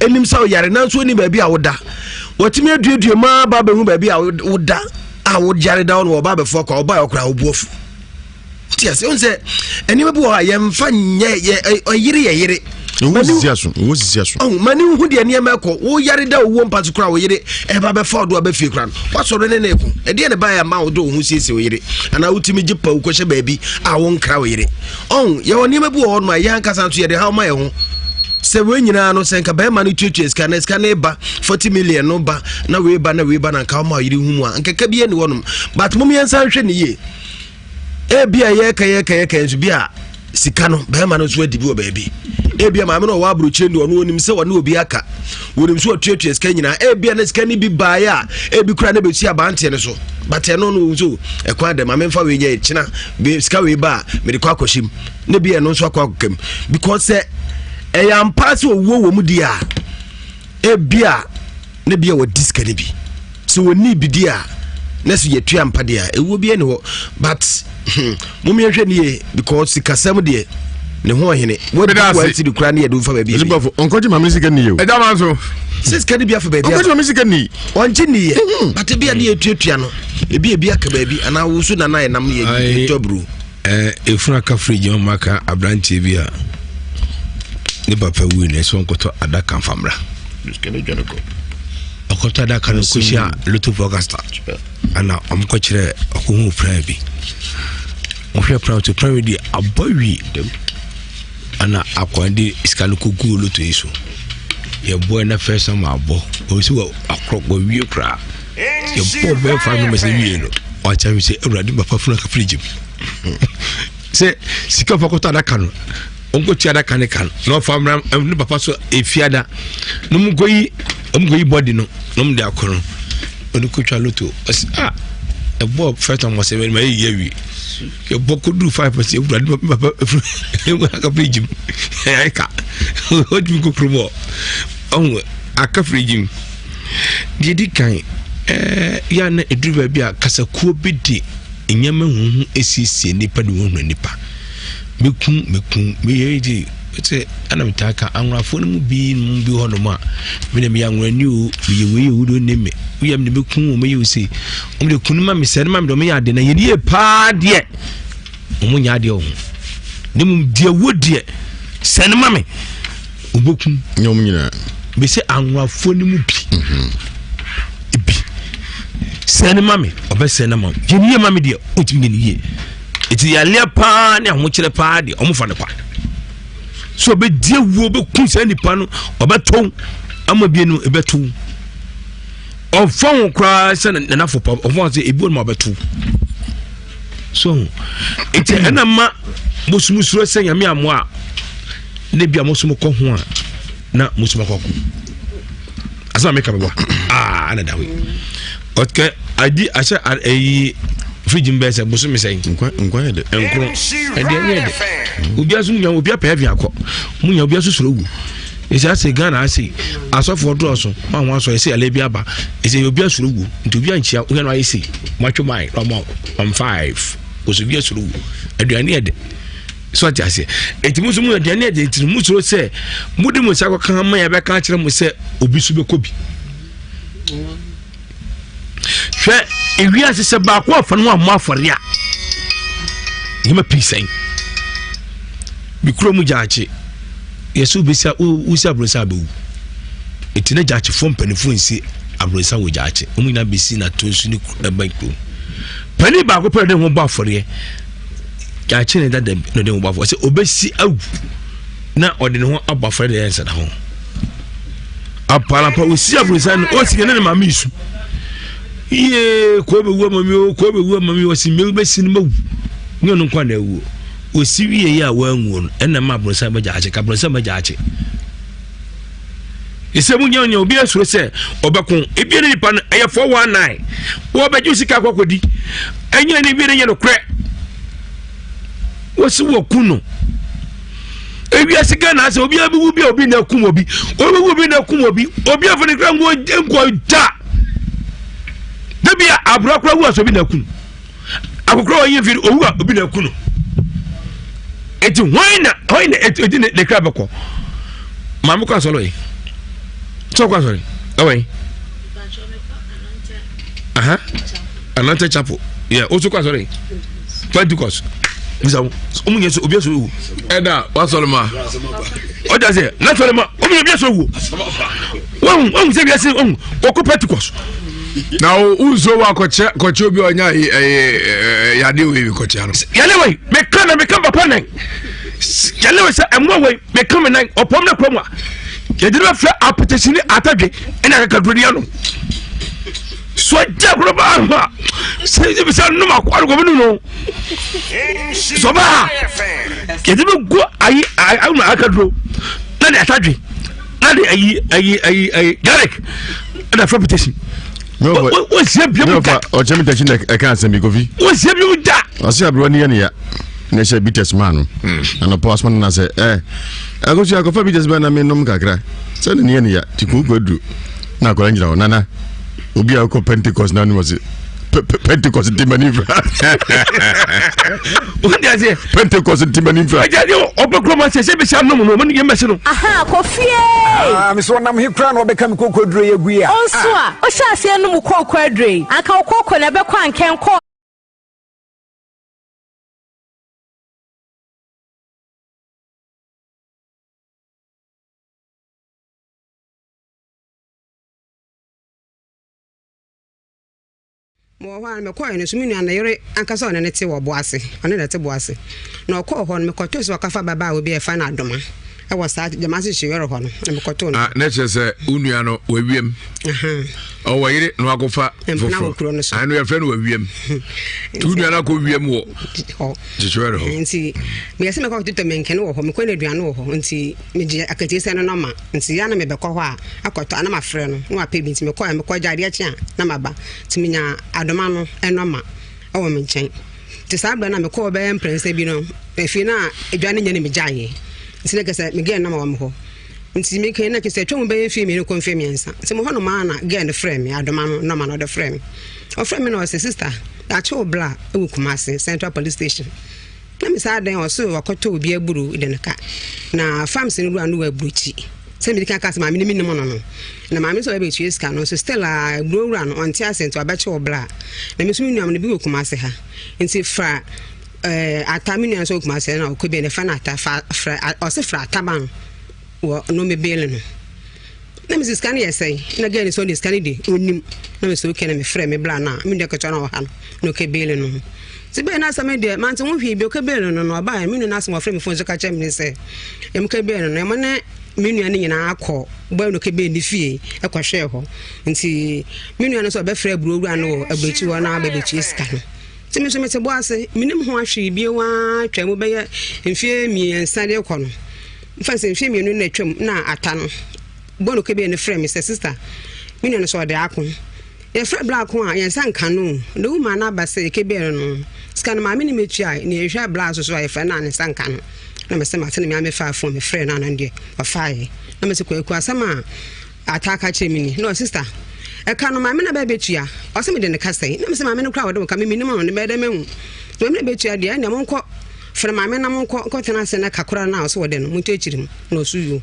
anim sɛ ɔyare nanso ɔni baabi a woda wɔtumi aduadua mu aba abɛhu baabi a woda a woyare da hɔ no wɔba abɛfo akɔ a ɔbaa ɔkora wobu afu wote ase wohu sɛ nneɛma bi wɔ hɔ a yɛmfa nyɛ yɛ ɔyere yɛ yere mani hu deɛ nneɛma ɛkɔ woyare da owuo mpa so kora wo yere ɛba bɛfa ɔdo abɛfie kora no woasɔre ne ne ko ɛdeɛ ne baeɛ ama wode wo ho siesie wo yere anaa wotumi gye pa wokɔhyɛ baabi a wonkra wo yere Ɔn, yɛwɔ nneɛma bi wɔ hɔ nom a yɛn ankasa nso yɛde haw ma yɛn ho. Sɛ wei nyinaa no, sɛ nka bɛrima no tuatua sika na sika no ba 40 million no ba na wei ba na wei ba na nka ɔma ɔyere hu mu a, nkɛkɛ bi ani hɔ nom. But mom yɛn nsa nhwɛ ne yie. Ebi a yɛka yɛka yɛka nso bi a sika no bɛrima no nso adi bi wɔ baabi. Ebi a maame no ɔwɔ aburokyire no ɔno onim sɛ ɔne obi aka. Wɔnim sɛ ɔtuatua sika nyinaa. Ebi a na sika no bi baeɛ a ebi kura ne bɛsi abanteɛ no so. But ɛno no nso ɛkwan dɛ maame mfa wei nyɛ kyena be sika wei ba a mede kɔ akɔhyɛ mu ne bi ɛno nso akɔ akɔka mu because sɛ ɛyɛ ampa sɛ owuo wɔ mu di a ebi a ne bi a wɔdi sika no bi sɛ wɔni bi di a na sɛ yɛtua mpa deɛ a ɛwuo bi ɛni hɔ but mom yɛhwɛ ne yie because sikasɛm deɛ ne ho ɔhene wɔdi wɔn ti de kura ne yɛ de nfa baabi ebi. ɔnkɔgye maame sika ni yɛ o. ɛda ma so. sɛ sika ni bi afa baabi ɔnkɔgye maame sika ni. Ɔngye ni yɛ mhm. but ebi a ne yɛ tuatua no ebi ebi aka baabi anaa wosu nana yɛ nam yɛ tɔ aburo. Ɛɛ efunu aka fridge mu maka aberanteɛ bi a ne papa wui na ɛsɛ ɔnkɔtɔ adaka nfa mmra. Ɔkɔtɔ adaka no kɔhyia loto forecasta ana ɔmkɔkyerɛ ɔkɔhu plan bi. Wɔhwɛ plan to plan di abɔ wie. Ana akwan de sika no kɔguu loto yi so. Yɛbɔɛ na first time abɔ. Ɔsi wɔ akorɔ wɔwie koraa. Yɛbɔɔ bɛyɛ five numbers na wie no. Ɔkyɛ mi sɛ awurade papa funu aka fridge mu. Sɛ sika fa kɔtɔ adaka no ɔnkɔtua adaka ne ka no na ɔfa mmra ne papa so efiada na ɔmo nkɔyi ɔmo nkɔyi bɔdi no na ɔmo de akɔ no ɔde kɔtwa loto ɔsi ah ɛbɔɔ first time ɔsɛ mɛ ɛyɛ yɛ awie. Yɛbɔ kɔduru 5 percent awurade ma papa ɛfiri aka fridge mu ɛyɛ ka ɔtumi kɔ kurom hɔ ɔho aka fridge mu deɛ di kan ɛɛ yɛ na ɛduru baabi a kasakuo bi de nneɛma huhu esiesie nipa de wɔn hunu nipa meku meku meyɛ di sɛ ɛna metaa ka anworafoɔ no mu bi mu bi hɔ nom a me na meyɛ anworani o meyɛ wei o wode ne me woyɛ me de mɛku o mɛyɛ o sei wɔn de kunu ma me sɛ ne ma me de wɔn yɛ adeɛ na yɛn yie paa deɛ wɔn nyɛ adeɛ wɔ ho ne mu deɛ wo deɛ sɛ ne ma me wɔbɛkum nyɛ wɔn nyinaa bɛsɛ anworafoɔ no mu bi mhm. bi sɛ ne ma me ɔbɛsɛ ne ma yɛn yie ma me deɛ ɔntumi nyɛ ne yie eti yaleɛ paa ne ahokyerɛ paa deɛ wɔn fa ne kwa so ɔbɛdi awuo ɔbɛkum saa nipa no ɔbɛtɔn ama bie no ɛbɛto ɔfa ho koraa sɛ nanafo pa ɔfa ho sɛ ebi wɔn ma ɔbɛto so eti ɛna ma bosomusuro sɛ nyame amoa ne bi a mosom kɔ ho a na mosom akɔ ko asɛm a meka bɛboa aa ana da hɔ yi ɔkɛ adi ahyɛ ayi fridge mu bɛyɛ sɛ bosome sɛn nkwa yɛ dɛ nkoro ɛdeɛ nyɛ dɛ obi aso nya obi apɛ ɛvi akɔ mu nya obi aso soro wu ɛsɛ ase Ghana ase asɔfoɔ dɔɔso ma ho asɔ ɛsɛ yɛlɛ bi aba ɛsɛ obi asoro wu nti obi ankyia wohwɛ no ayɛ sei matwe mae na ɔma ɔm five ɔsɛ obi asoro wu aduane yɛ dɛ so ate aseɛ nti mo nso mo aduane yɛ dɛ nti mo soro sɛ mode mo nsa kɔka ma yɛbɛka akyerɛ mo sɛ obi so bɛkɔ bi hwɛ ewiase sɛ baako afa no ammɔ afɔre a nneɛma pii sɛn me kuro mu gyaakye yɛsɛ wobɛsi wosi aburosa abɛwu. Eti na Gyaakyefoɔ mpanimfoɔ nsi abrɔnsa wɔ Gyaakye. Wɔn nyinaa bɛsi na to nsu ne ɛbɛn kurom. Panin baako pɛ na ɔde ho bɔ afɔreɛ. Gyaakye ne dada bi na ɔde ho bɔ afɔreɛ. Sɛ ɔbɛsi awu na ɔde ne ho abɔ afɔreɛ de yɛ nsada ho. Apalapa ɔsi abrɔnsa no ɔsi ne ne maame yi su. Yee kɔɔ bɛwu ama mi o kɔɔ bɛwu ama mi ɔsi mmɛwu bɛsi no mawu. Nyɛ ɔno nko na awuo. Ɔsi wie yɛ a wanwuo no ɛna ma abrɔnsa bɛgyaakye ka abrɔnsa bɛgyaakye. Ɛsɛ mu nyɛ obi asuro sɛ ɔbɛko ebi ne nipa no ɛyɛ 419 wɔbɛgye sika akɔkɔdi ɛnyɛ ne bi ne nyɛ nokorɛ wɔsi wɔku no ewiase Ghana sɛ obi abiwu bi a obi na akum obi obi wu obi na akum obi obi afɔ ne kura nkɔ da dabi a abura kura wu asɔ obi na akum. Akokora a ɔyɛ mfiri owu a obi na aku no. Eti hwan na hwan na eti ne ne kra bɛkɔ? Maame kɔ asɔre yi. Sɛ ɔkɔ asɔre ɛwɔ yi. Aha Anante Chapel. Yeah, o so kɔ asɔre yi. Pentecost. Bisa wo, ɔmo nyɛ so obi asɔre wu. Ɛda wasɔre ma. Ɔda sɛ n'asɔre ma ɔmo nyɛ obi asɔre wu. Wɔn wɔn sɛ wiase wɔn ɔkɔ Pentecost. Na o nsuo wa kɔkyɛ kɔkyɛ obi a ɔnya ɛyɛ yadeɛ wei bi kɔkyɛ no. Yale wei meka na meka papa nan yale wei sɛ ɛmoa wei meka me nan ɔpɔm ne kɔm a yɛde no bɛfrɛ apɛtɛsi ne atadwe ɛne akakaduro ano so agya koro baa ho a sɛ sɛ nom akɔ no kɔm no no sɔba yɛde bɛgu ayi ayi akaduro na de atadwe na de ayi ayi ayi ayi garlic ɛna fɛ petition wɔnsia bia mu da ɔkyɛ mi tɛkyi na ɛka asɛm bi kofi wɔnsia bia mu da ɔsɛ aberewa ni yɛ ne ya na ɛhyɛ bitters maa no hmm. anɔpa asoma no na sɛ ɛ akosi akɔfa bitters bɛ na menom kakra sɛ ne ne yɛ ne ya ti kooko aduru na akɔla nyina hɔ nana obi a ɔkɔ pentecost na anum ɔse pentecost nti mani nfra wọ́n di aseɛ. pentecost nti mani nfra. ɛjẹ ni ɔbɛ kura ma sɛ sɛ bɛ si anum no ɔmo ni yɛ mɛsi no. aha kofie. aa mi sɔ ɔnam he kura na ɔbɛka mi koko aduro yɛ gu yi a. Ɔnso a ɔhyɛ aseɛ nom kooko aduro yi anka wo kooko na ɛbɛkɔ ankɛn kɔɔ. Mewɔ hɔ ara no, mekɔe no nso, me nua no yere ankasa a ɔne no te wɔ Boase, ɔne na ɛte Boase. Na ɔkɔɔ hɔ no, mekɔtoo sɛ wakɔfa ababaawa bi a yɛfrɛ no Adoma wɔ saa Gyamase Hyewɛre hɔ no, na mekɔtoo no. Ah, na kyerɛ sɛ wo nua no wawiam. Ɔwɔ yere na wakɔfa Mpena wɔ kuro no so. Ano yɛfrɛ no wawiam. Nti wo nua no akɔ wiam wɔ Hyewɛre hɔ. Nti meyɛ sɛ mekɔ akɔtotɔ menkene wɔ hɔ, mekɔ no aduane wɔ hɔ, nti megye akatua sɛ no nɔma. Nti yɛ a na mebɛkɔ hɔ a akɔtɔ a na mafrɛ no na wapɛ bi nti mekɔ a mekɔ gya adeɛ kye a na maba. Nti menya adoma no nɔma wɔ me nkyɛn. Nti saa berɛ no a mekɔɔ bɛyɛ mprɛnsa bi no, afei na adwa no nyɛ na megyaeɛ. Nti na kyerɛ sɛ me girl nɔma wɔ me hɔ. Nti mekɛn na kyerɛ sɛ atwa mu bɛyɛ mfeɛ mmienu kɔ mfeɛ mmiɛnsa. Nti mewɔ hɔnom ara na girl no frɛɛ me, adoma no nɔma no ɔde frɛɛ me. Ɔfrɛɛ me na ɔse, sister, yɛakye wo bla wɔ Kumasi Central Police Station. Na me saa dɛn ɔse wakɔtɔ obi aburo de no ka na farms no wura no wɔ aburokyi sɛ mede kan ka sɛ maame no menim no no na maame sɛ ɔbɛbɛtua sika no nso still a aburo wura no ɔnte ase nti wabɛkye wo bra na me nso me nuam no bi wɔ Kumase ha nti fra eh, ata me nua nso wɔ Kumase na ɔkɔ bi na fa no ata fa fra ɔse fra ataban wɔ no me bele no Na mese sika no yɛ sɛn? Na girl no sɛ ɔde sika no de ɔnim. Na mese okay na mefrɛ me bla no a me nua ketewa no a ɔwɔ ha no na ɔkɛ bail no ho. Nti bɛɛ no asɛm deɛ mante ho hwee bi ɔkɛ bail no no ɔbaeɛ me nua no asɛm ɔfrɛ me phone so ka kyerɛ me ne sɛ ɛm kɛ bail no no ɛmo ne me nua no nyinaa kɔ bɔɛ no kɛ bail ne fie ɛkɔhwɛɛ hɔ. Nti me nua no sɛ ɔbɛfrɛ aburo wura no wɔ aburokyi hɔ na abɛbɛtua sika no. Nti me nso mete bo ase menim ho ahwee bio ara twaa mu bɛyɛ mfeɛ mmiɛnsa de kɔ no. Mfa sɛ mfeɛ mmienu na atwam na ata no bɔ no kebie no frɛ me sɛ sister me nua no sɛ ɔde ako yɛfrɛ bla ako a yɛn nsa nka no o na wo maa no aba sɛ yɛkebie no no sika no maame ne mɛtua ne yɛhwɛ bla so so a yɛfrɛ no a ne nsa nka no na mɛsɛ mate no me mefaa fon mefrɛ no ano deɛ ɔfaeɛ na mɛsɛ kwaku asɛm a ata aka kyerɛ me ni na sister ɛka no maame na bɛbɛtua ɔsɛ mede ne ka sɛn na mesɛ maame no koraa wɔde wo ka me menim no ne bɛyɛ dɛ mahu maame na bɛtua deɛ ɛnna monkɔ Frɛ maame na monkɔ nkɔtena ase na kakora no a ɔsɛ wɔde no monto akyiri mu na ɔso yio.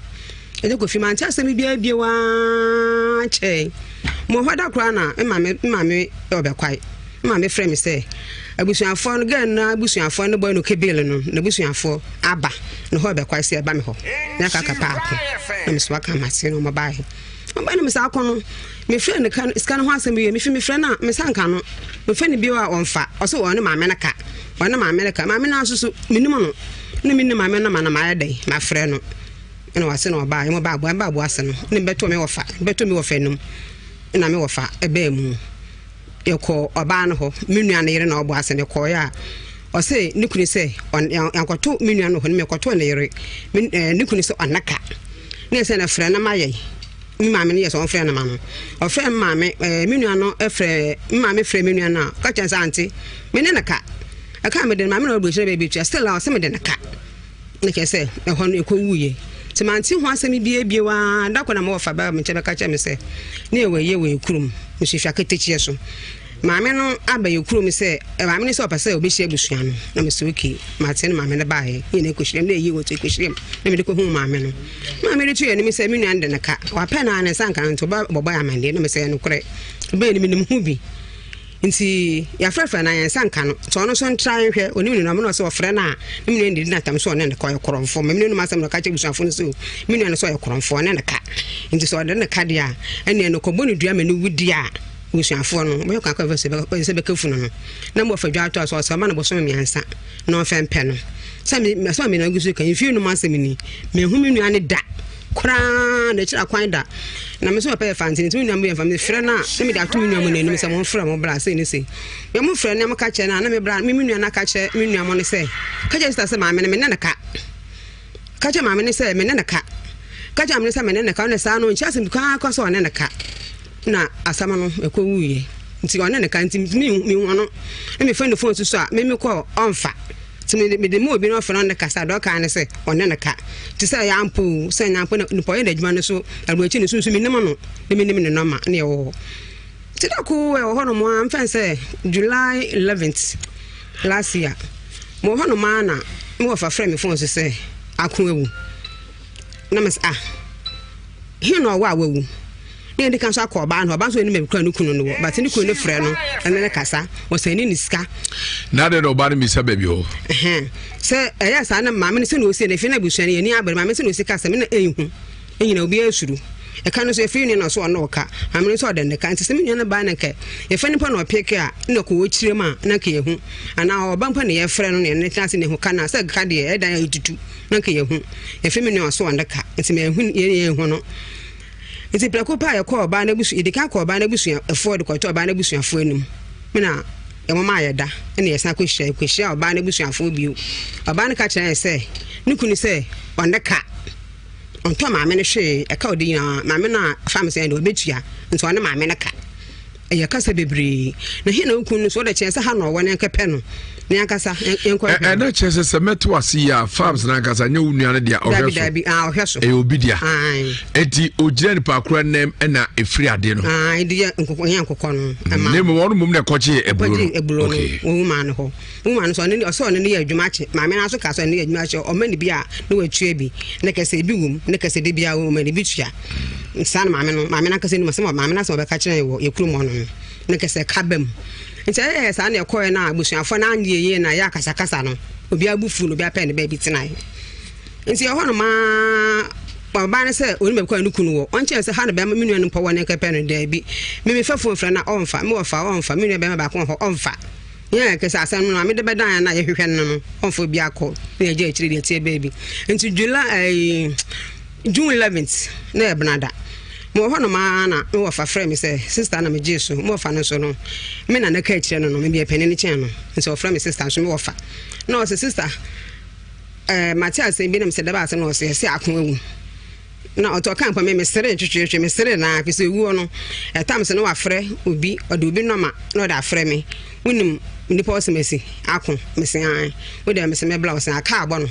Ɛgya Kofi mante asɛm biara bio ara kyɛe. Mo hɔ da koraa na me maame me maame ɔbɛkwae. Me maame frɛ me sɛ abusuafoɔ no gɛn no abusuafoɔ no bɔe no kebele no n'abusuafoɔ aba ne hɔ ɔbɛkwae sɛ ɛba me hɔ na kaka paako na me so aka mate na ɔmo baeɛ. Ɔbaa no me saa akɔ no mefrɛ no ka sika no ho asɛm wie mefi mefrɛ no a mesa nka no mefrɛ no bio a ɔmfa ɔsɛ ɔne maame no ka ɔne maame no ka maame no nso so menim no na menim maame no ma na mayɛ dɛn mafrɛ no ɛna wase na ɔbaa ɛmo baa aboa ɛbaa aboa ase no ne bɛtɔ me wɔfa bɛtɔ me wɔfa enum na me wɔfa ɛbɛɛ mu yɛkɔ ɔbaa no hɔ me nua no yere na ɔbɔ ase no kɔɔeɛ a ɔse ne kunu sɛ yankɔto me nua no hɔ no mekɔtoo ne yere ne kunu sɛ ɔnaka ne yɛ sɛ na frɛ no ma yɛn me maame no yɛ sɛ ɔmfrɛ no ma no ɔfrɛ me maame ɛɛ me nua no frɛ me maame frɛ me nua no a ɔka kyerɛ sɛ ante me ne no ka ɛka me de no maame na ɔbɛkyerɛ baabi tua still a ɔsɛ me de no ka na kyerɛ sɛ ɛhɔ no ɛkɔ wuiɛ nti mante ho asɛm bie bio aa da kɔ na mewɔ fa baa me nkyɛn bɛka kyerɛ me sɛ ne yɛ wɔyɛ wɔ kurom mesuhwɛ aketekyeɛ so Maame no aba yɛ kurom sɛ maame no sɛ ɔpɛ sɛ ɔbɛhyia abusua no na mesɛ okay mate no maame no baeɛ ne yɛn kɔhyia mu na ɛyi wɔ to kɔhyia mu na mede kɔhu maame no maame de to yɛ anim sɛ me nua no de ne ka wapɛ no a ne nsa nka no nti ɔbɛbɔ yɛ amandeɛ na mesɛ nokorɛ bɛyɛ no menim ho bi nti yɛafrɛfrɛ no a yɛn nsa nka no nti ɔno nso ntra nhwɛ ɔnim ne nɔma na ɔsɛ ɔfrɛ no a ne me nua no didi n'atam sɛ ɔne ne ka ɔyɛ korɔmfoɔ ma me nua no asɛm na ɔka kyerɛ abusuafoɔ no sɛ me nua no sɛ ɔyɛ korɔmfoɔ ɔne ne ka nti sɛ ɔde ne ka deɛ a ɛneɛ no kɔbɔ no dua ma no wu deɛ a Abusuafoɔ no, wɔbɛhwɛ kwan kwan sɛ sɛ bɛka funu no, na mmɔfra dwa ato aso ɔsɛ ɔma no bosome mmiɛnsa na ɔmfɛ mpɛ no. Sɛ me asɛm a me gu so ka mfie num asɛm ni, menhu me nua no da koraa na akyiri akwan da. Na me nso mepɛ yɛ fante nti me nua mo yɛ mfa mefrɛ no a na mede ato me nua mo n'anim sɛ momfrɛ mo bra sei ne sei. Yɛ mo frɛ no na mo ka kyerɛ no a na me bra me me nua no aka kyerɛ me nua mo no sɛ ka kyerɛ sista sɛ maame no me ne no ka. Ka kyerɛ maame no sɛ me ne no ka. Ka kyerɛ maame no sɛ me ne no ka. Ɔne saa no nkyɛ asɛm koraa kɔ sɛ ɔne no ka. Na asɛm no ɛkɔ wuiɛ. Nti ɔne no ka nti me me hu no. Na me fa ne phone so so a me me kɔ ɔnfa. Nti me me de ma obi na ɔfrɛ no ne kasa deɛ ɔka ne sɛ ɔne no ka. Nti sɛ ɛyɛ ampa o sɛ ɛnyɛ ampa na nipa ɔyɛ n'adwuma no so aburokyiri ne sunsun me nim no na me nim ne nɔma ne ɛwɔ hɔ. Nti da ko ɛwɔ hɔ nom a mfɛn sɛ July 11th last year. Mewɔ hɔnom ara na me wɔfa frɛ me fon so sɛ ako awu. Na mese ah, he na ɔwɔ a wawu? Na yɛde ka nso akɔ ɔbaa no, ɔbaa nso anim baabi kora ne kunu no wɔ, but ne kunu no frɛ no ɛne ne kasa, ɔsɛne ne sika. Na adɛn na ɔbaa no mmisa baabi hɔ? Sɛ ɛyɛ saa na maame no sɛ na ɔsie no, afei na abusua no yɛni abere, maame sɛ na ɔsi ka sɛ me na ɛnhu. Nyina obiara suro. Ɛka no nso ɛfiri nua na ɔso ɔne wo ka. Maame no nso ɔde ne ka. Nti sɛ me nua no ba na nka yɛfa nipa na ɔpeke a na kɔ ɔkyerɛ mu a na nka yɛhu. Anaa ɔba mpo na yɛfrɛ no na yɛne no tena ase na yɛhu ka no a sɛ ka deɛ ɛdan a ɛtutu na nka yɛhu. Ɛfiri me nua ɔso ɔne ka. Nti mahu yɛn yɛhu no. Nti prɛko pɛ a yɛkɔɔ ɔbaa no abusua yɛdi kan kɔɔ ɔbaa no abusuafoɔ de kɔtɔ ɔbaa no abusuafoɔ anim. Me na yɛn maa yɛda ɛna yɛsan kɔhyia yɛkɔhyia ɔbaa no abusuafoɔ bio. Ɔbaa no ka kyerɛ yɛn sɛ ne kunu sɛ ɔne ka. Ɔntɔ maame no hwee, ɛka ɔde nyinaa maame no a fa me sɛ ɛde ɔbɛtua nti ɔne maame no ka. Ɛyɛ kasa bebree. Na he na wo kunu no so wode kyerɛ sɛ ha na ɔwɔ ne nkɛpɛ no ne ankasa nkɔ. Ɛna kyerɛ sɛ sɛ mɛto ase yi a farms no ankasa nyɛ wo nua no dea ɔhwɛ so. Dabi ah ɔhwɛ so. Ɛyɛ obi dea. Eti ogyina nipa koro nam ɛna efiri ade no. Ah ɛde yɛ nkokɔ yɛ nkokɔ no. Ɛma. Ne mu wɔn mom na ɛkɔgye eburo no. Ɛkɔgye eburo no. Wɔn maa no hɔ. Wo maame nso ɔne ɔsɛ ɔne no yɛ adwuma akye. Maame no nso ka sɛ ɔne no yɛ adwuma akye. Ɔma no bi a na watua bi. Na kɛsɛ ebi wom. Na kɛsɛ de biara ɔma no bi tua. Saa na maame no maame no ankasa nim asɛm a maame no asɛm a ɔbɛka kyerɛ wɔ yɛ kurom hɔ no no. Na kɛsɛ ka ba mu. Nti ɛyɛ saa na ɛkɔɛ no a abusuafoɔ no anyɛ yie na ɛyɛ akasakasa no. Obiara bo fuu no obiara pɛɛ ne baabi tenae. Nti ɛhɔ nom ara ɔbaa no sɛ ɔnim baabi kɔ a ne kunu wɔ. Ɔnkyɛn sɛ ha na bɛrima me nua no mpo wɔ ne nkɛpɛ no daabi. Me me fɛfoɔ mfrɛ no a ɔmfa. Me wɔfa ɔmfa. Me nua bɛrima baako wɔ hɔ ɔmfa. Yɛn kɛsɛ asɛm no maame de bɛdan yɛn na yɛhwehwɛ no no ɔmfa obi akɔ na yɛgya akyire deɛ ɛteɛ baabi nti July ɛyi June 11th na yɛ benada mewɔ hɔ nom ara na me wɔfa frɛ me sɛ sister na megyee so me wɔfa no nso no me na na ka akyerɛ no no me deɛ panin kyɛn no nti ɔfrɛ me sister nso me wɔfa na ɔsɛ sister ɛɛ mate asɛm bi na mesɛ dɛbɛ asɛm na ɔsɛ yɛsɛ ako awu Na ɔtɔ kaa mpo me meseree twetwetwe meseree naa fi sɛ ewuo no ɛtam sɛ na wafrɛ obi ɔde obi nɔma na ɔde afrɛ me wonim nipa ɔsɛm asi ako mese an wo deɛ mese mɛbla ɔsɛ a kaa abɔ no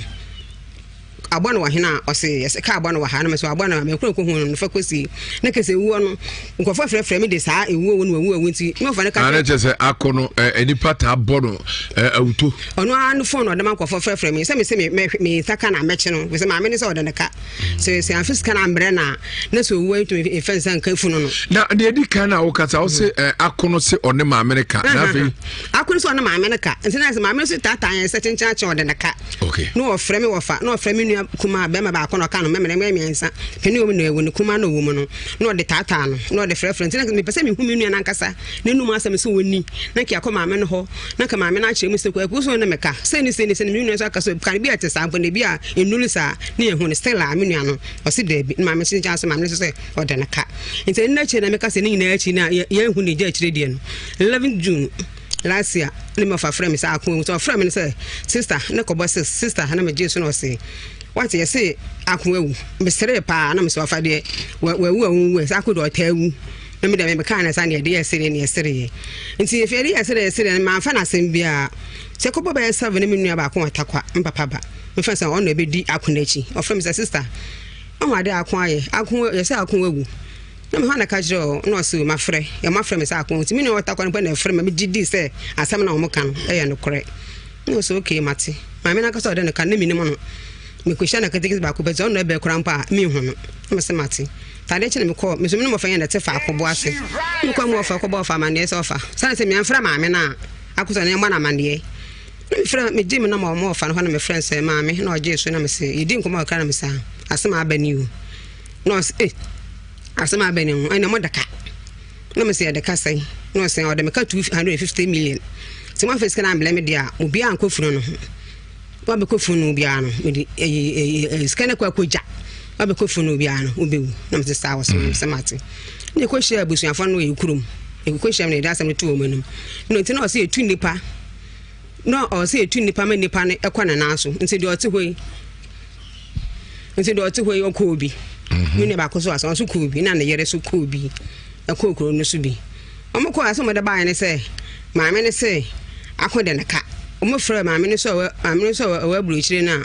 abɔ no wɔ hena a ɔse yɛsɛ kaa abɔ no wɔ ha na mese abɔ no mɛkura kɔhu no no fa kɔsie na kɛsɛ ewuo no nkurɔfoɔ frɛfrɛ me de saa ewuo wo no wawu awu nti me ɔfa no ka kyerɛ sɛ akɔ no nipa taa bɔ no awuto ɔno ara no fon na ɔde ma nkurɔfoɔ frɛfrɛ me sɛ me sɛ me me nsa ka na mɛkye no sɛ maame ne sɛ ɔde ne ka sɛ sɛ afe sika no ambrɛ no a na sɛ owuo ntumi mfa nsa nka funu no na deɛ ɛdi kan na wokasa wo se akɔ no se ɔne maame no ka na afei akɔ no sɛ ɔne maame no ka nti na sɛ maame no so taataa yɛn sɛ kyenkyen akyɛ ɔde ne ka okay na ɔfrɛ me wɔfa na ɔfrɛ me nua nua kumaa bɛrima baako na ɔka no mɛmɛ mɛ mmiɛnsa panin wɔ mu na ɛwɔ ne kumaa na ɔwɔ mu no na ɔde taataa no na ɔde frɛfrɛ nti na mepɛ sɛ mehu me nua no ankasa n'anum asɛm sɛ ɔni na nka akɔ maame no hɔ na nka maame no akyerɛ mu sɛ kwaku so ne meka sɛ ne sɛ ne sɛ ne me nua nso aka sɛ kan bi a ɛte saa mpo na ebi a nnuru saa ne yɛhu no still a me nua no ɔse daabi na maame nso nkyɛn so maame no nso sɛ ɔde no ka nti ɛno akyire na meka sɛ ne nyinaa akyi na yɛnhu ne gya akyire deɛ no 11 June last year ne mɔfa frɛ me sɛ ako sɛ ɔfrɛ me no sɛ sister ne kɔbɔ sɛ sister na megye so na ɔse wate yɛse ako awu meseree paa na mesɛ ɔfa deɛ wawu a wonwu ɛ sɛ ako deɛ ɔtaa wu na me deɛ mekaa no sa ne ɛde yɛ sereɛ ne ɛsereɛ nti ɛfɛ ɛde yɛ sereɛ sereɛ no mamfa no asɛm biara sɛ kɔbɔ bɛyɛ seven ne me nua baako wɔ takwa mpapa ba mefa sɛ ɔno ɛbɛdi ako no akyi ɔfrɛ me sɛ sister ɔho ade ako ayɛ ako yɛsɛ ako awu na mehɔ na ka kyerɛ ɔ na ɔse mafrɛ yɛ mafrɛ me sɛ ako nti me nua ɔtakwa no pɛ na ɛfrɛ ma megye di sɛ asɛm na wɔn ka no ɛyɛ nokorɛ na ɔsɛ okay mate maame no ankasa ɔde no ka ne menim no mekɔhyia no ketekete baako pɛ sɛ ɔno ɛbɛ koraa mpo a menhu no na mese mate tade kye na mekɔ meso me ne mɔfa yɛ na ɛte faako bo ase mekɔ mu ɔfa kɔbɔ ɔfa amanneɛ sɛ ɔfa sane sɛ meamfrɛ maame no a akosɛ ne ɛmmɔ no amanneɛ na mefrɛ megye me nɔma ɔma ɔfa no hɔ na mefrɛ sɛ maame na ɔgyee so na mese yɛdi nkɔmmɔ kakra na mese asɛm aba ni o na ɔse eh asɛm aba ni ho ɛna mo daka na mese yɛde ka sɛn na ɔse ɔde meka 250 million sɛ moamfa sika no amblɛ me deɛ a obiaa nkɔ funu no ho wabɛkɔ funu no biara no mede ɛyi sika no kɔ akɔgya wabɛkɔ funu no biara no wobɛwu na mese saa wɔ sɛ sɛ mate na ɛkɔhyia abusuafoɔ no wɔ yɛ kurom ɛkɔhyia no yɛde asɛm no to wɔn anim na nti na ɔsɛ yɛtu nnipa na ɔsɛ yɛtu nnipa ma nnipa no ɛkɔ ne nan so nti deɛ ɔte hɔ yi nti deɛ ɔte hɔ yi ɔkɔɔ bi mhm. me nua baako so asɛ ɔnso kɔɔ bi na ne yere so kɔɔ bi ɛkɔɔ kuro no so bi wɔn kɔɔ asɛ wɔn de baeɛ ne sɛ maame ne se ako de ne ka wɔn frɛ maame no sɛ ɔwɔ maame no sɛ ɔwɔ aburokyire no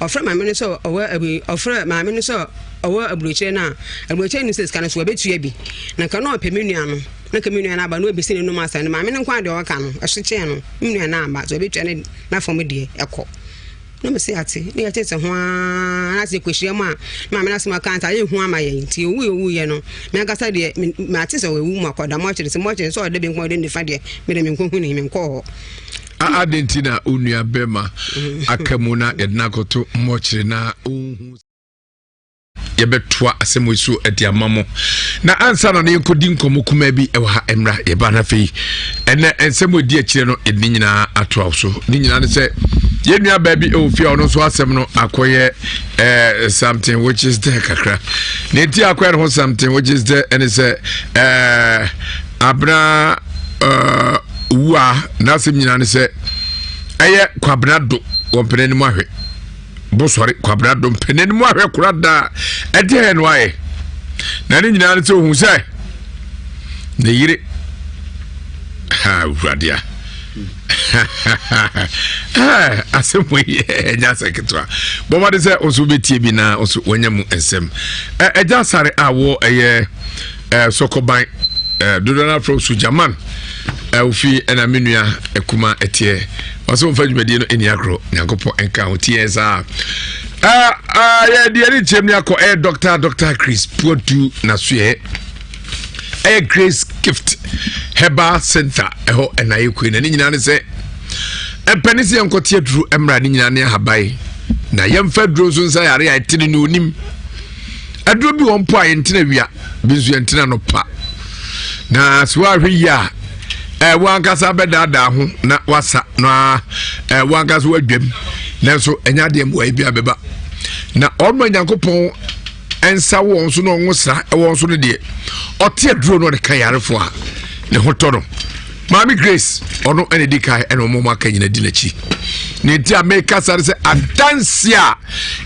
a ɔfrɛ maame no sɛ ɔwɔ abu ɔfrɛ maame no sɛ ɔwɔ aburokyire no a aburokyire no sɛ sika no so wɔbɛtua bi na nka na ɔpɛ me nua no na nka me nua no aba na ɔbɛsi ne nom asɛ no maame no nko adeɛ ɔka no ɛso kyɛn no me nua no aba so ɔbɛtua ne n'afɔm deɛ ɛkɔ na mese ate ne yɛtete ho ara na sɛ yɛkɔhyia mu a maame no asɛm aka nti ayɛ hu ama yɛn nti owu yɛ owuyɛ no me ankasa deɛ mate sɛ ɔwu mu akɔda mɔkyere sɛ mɔkyere sɛ ɔda benkum ɔde nifa deɛ mede menkɔhu ne menkɔɔ hɔ. Adɛn nti na wo nua bɛma aka mu na yɛde no akɔto mɔkyere na ɔnhu yɛbɛtoa asɛm yi so de ama mo na ansa na no yɛnkɔdi nkɔmmɔ kumaa bi wɔ ha mmra yɛba no afei ɛnɛ nsɛm ɛdi akyirɛ no yɛde ne nyinaa atoa so ne nyinaa ne sɛ yɛn nua baa bi ɛwɔ fie a ɔno nso asɛm no akɔyɛ eh, something which is there kakra ne nti akɔyɛ no ho something which is there ɛne sɛ eh, abena eh, wua n'asɛm nyinaa ne sɛ ɛyɛ kwabena do wɔn mpene anim ahwɛ bosɔre kwabena do mpene anim ahwɛ kora daa ɛdeɛ no ayɛ na ne nyinaa ne sɛ ohun sɛ ne yere ha awurade a asɛm yi ɛnyɛ asɛ ketewa bɔmmɔde sɛ wo nso wobɛtie bi na wo nso wanya mu nsɛm ɛgya asare a wɔ ɛyɛ sɔkɔban dodoɔ no afrɛ sogyaman wofi ɛna me nua akuma ɛteɛ ɔsɛ wɔmfa dwumadie no ɛni agorɔ nyankopɔn ɛnka ho tiɛ saa yɛde ɛne kyɛm ne akɔ ɛyɛ dr dr chris puatu nasoɛ ɛyɛ grace gift herbal center ɛhɔ ɛna yɛ kue na ne nyinaa ne sɛ ɛpɛ ne sɛ yɛnkɔte aduro mmra ne nyinaa ne ahaban na yɛmfa aduro nso nsa yare a ɛtene ne onim aduro bi wɔn mpo a yɛntena wia bi nso yɛntena no pa na sɛ woahwɛ yie a ɛɛ wankasa bɛdaadaa ho na wasa na ɛɛ wankasa wadwam nanso ɛnyɛ adeɛ mmoa yi bi abɛba na ɔno nyankopɔn nsa wɔ wɔn so na ɔnwo sra wɔ wɔn so no deɛ ɔte aduro no ɔde ka yarefoɔ a ne ho tɔ no maame grace ɔno ɛna di kan ɛna wɔn aka nyina di n'akyi ne nti a meka sa sɛ adanse a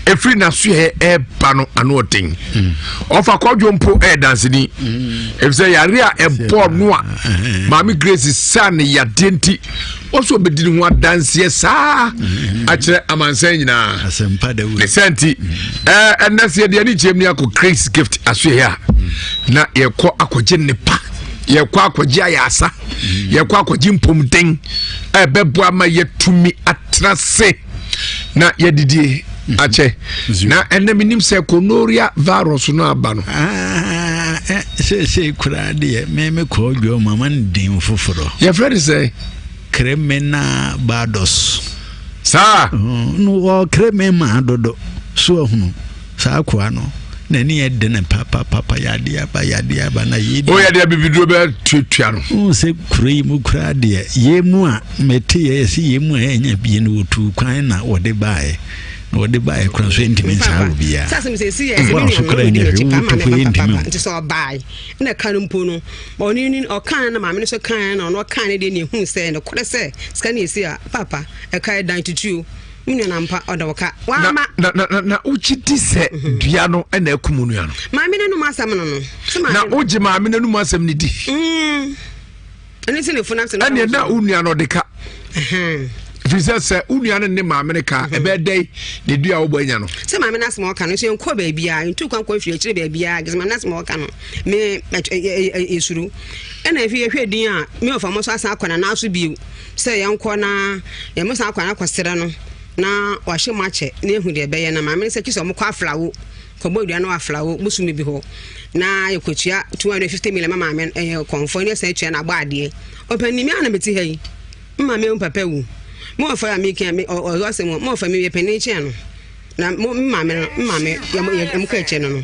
ɛfiri n'asoɛ ɛreba no ano ɔden hmm. ɔfa kɔdwo mpo ɛyɛ danseni hmm. efisɛ yare a ɛbɔɔ no a maame grace sa ne yadeɛ nti ɔsɛ ɔbɛdi ne ho adanseɛ saa akyerɛ amansan nyinaa ne sɛ nti ɛnɛ sɛ yɛde ani kyerɛ mu ne akɔ grace gift asoɛeɛ a na yɛkɔ akɔgye nnepa yɛkɔ akɔgye ayɛasa yɛkɔ akɔgye mpomden ɛbɛboa ma yɛtumi atena se na yɛdidie akyɛ na ɛnɛ menim sɛ gonorrhea virus no aba no ah, eh, seesei koraa deɛ me mekɔɔ dwa ma ma no din foforɔ yɛfrɛ de sɛ kremena bados. Saa. No ɔkere me maa dodo so ahunu saa akoa no n'ani yɛ dene papapapa yadeɛ aba yadeɛ aba na yɛ. O yɛ deɛ bibiduro bɛ tuatua no. N sɛ kuro yi mu kura deɛ yɛ mu a mete yɛ yɛ sɛ yɛ mu a ɛnya bie no wɔtu kwan na wɔde baeɛ na wɔde baeɛ kora nso ɛntumi nsaa wɔ biara. Sɛ asɛm sɛ esi yɛ sɛ mi nua no ɔdi m'akyi paa maame papapapa nti sɛ ɔbae na ɛka no mpo no ɔne ni ɔkaa na maame no nso kaa na ɔno ɔkaa ne deɛ na ehu sɛ nokorɛ sɛ sika no esi a papa ɛka ɛdan tutuo me nua na mpa ɔda ɔka wama. Na na na na wogye di sɛ mhm. dua no ɛna akum nua no. Maame no num asɛm no no. Na wogye maame no num asɛm no di. Mm. Ɛne sɛ ne funu asɛm. Ɛne na wo nua no ɔde ka. Ɛfiri sɛ sɛ wo nua no ne maame no ka mhm. ɛbɛyɛ dɛn ne dua a wobɔ anya no. Sɛ maame no asɛm ɔka no nso yɛnkɔ baabiara ntu kwan kɔ mfiri akyire baabiara gye sɛ maame no asɛm ɔka no me ɛsuro ɛna ɛfi yɛhwɛ din a me ɔfa mo so asan akɔ nana so bio sɛ yɛnkɔ na yɛn san akɔ akɔsrɛ no na wahyɛ mu akyɛ na ehu deɛ ɛbɛyɛ na maame no sɛ kyi sɛ ɔmo kɔ aflawo kɔbɔ dua no aflawo bosom bi hɔ na yɛkɔtua 250 million ma maame ɛyɛ kɔnfɔ ne ɛsan atua na abɔ adeɛ ɔpanin mi a na mete ha yi me maame papa wu me wɔfa a meka me ɔyɔ asɛm me wɔfa mi yɛ panin kyɛn no na mo me maame no me maame yɛ mo kɔ akyɛ no no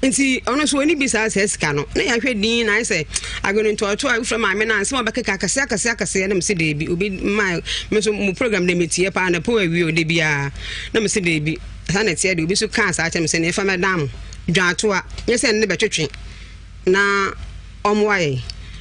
nti ɔno nso ɔni bi saa sɛ sika no na yɛahwɛ din na ayɛ sɛ agone ntoatoa a wofrɛ maame no a nsɛm a ɔbɛkeka akɛseɛ akɛseɛ akɛseɛ na mese deebi obi ma me nso mo program de metie paa na po awie ɔde biara na mese deebi saa na ɛteɛ de obi nso kaa saa kyerɛ me sɛ ne ɛfa mɛdan mo dwaatoa nyɛ sɛ ne bɛtwetwe na ɔmmoa yɛn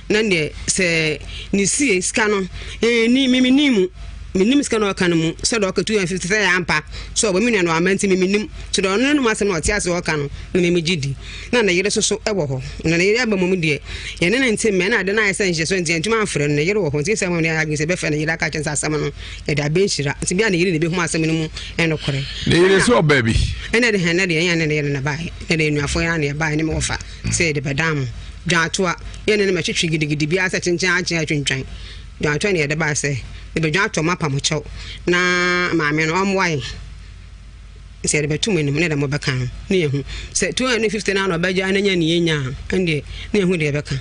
na neɛ sɛ ne sie sika no ɛni me menim mu menim sika na ɔka no mu sɛ deɛ ɔka 250 sɛ yɛ ampa sɛ ɔbɔ me nua no ama nti me menim nti deɛ ɔno nom asɛm na ɔte ase ɔka no na me megye di na ne yere soso ɛwɔ hɔ na ne yere aba mu deɛ yɛne ne nte mmɛ na ade no ayɛ sɛ nhyɛ so nti yɛntumi amfrɛ no ne yere wɔ hɔ nti sɛ wɔn adwene sɛ bɛfrɛ ne yere aka kyɛn sɛ asɛm no yɛde abɛnhyira nti bia ne yere na ɛbɛhu asɛm no mu ɛnokorɛ ne yere sɛ ɔbaa bi ɛna de hɛn na deɛ ɛyɛ ne ne yere na baeɛ na deɛ nnuafoɔ yɛ na yɛbaeɛ ne me wɔfa sɛ yɛde bɛdan mo dwaatoa, yɛne no mɛtwetwe gidigidi biara sɛ kyenkyen akye atwintwan. Dwaatoa ne yɛde bae sɛ yɛbɛdwa atɔ mo apa mo kyɛw na maame no ɔmmoa yɛn. Sɛ yɛde bɛto mo anim ne dɛ mobɛka no ne yɛhu sɛ 250 no na ɔbɛgya na nya ne yɛnya a ɛndeɛ ne yɛhu deɛ ɛbɛka.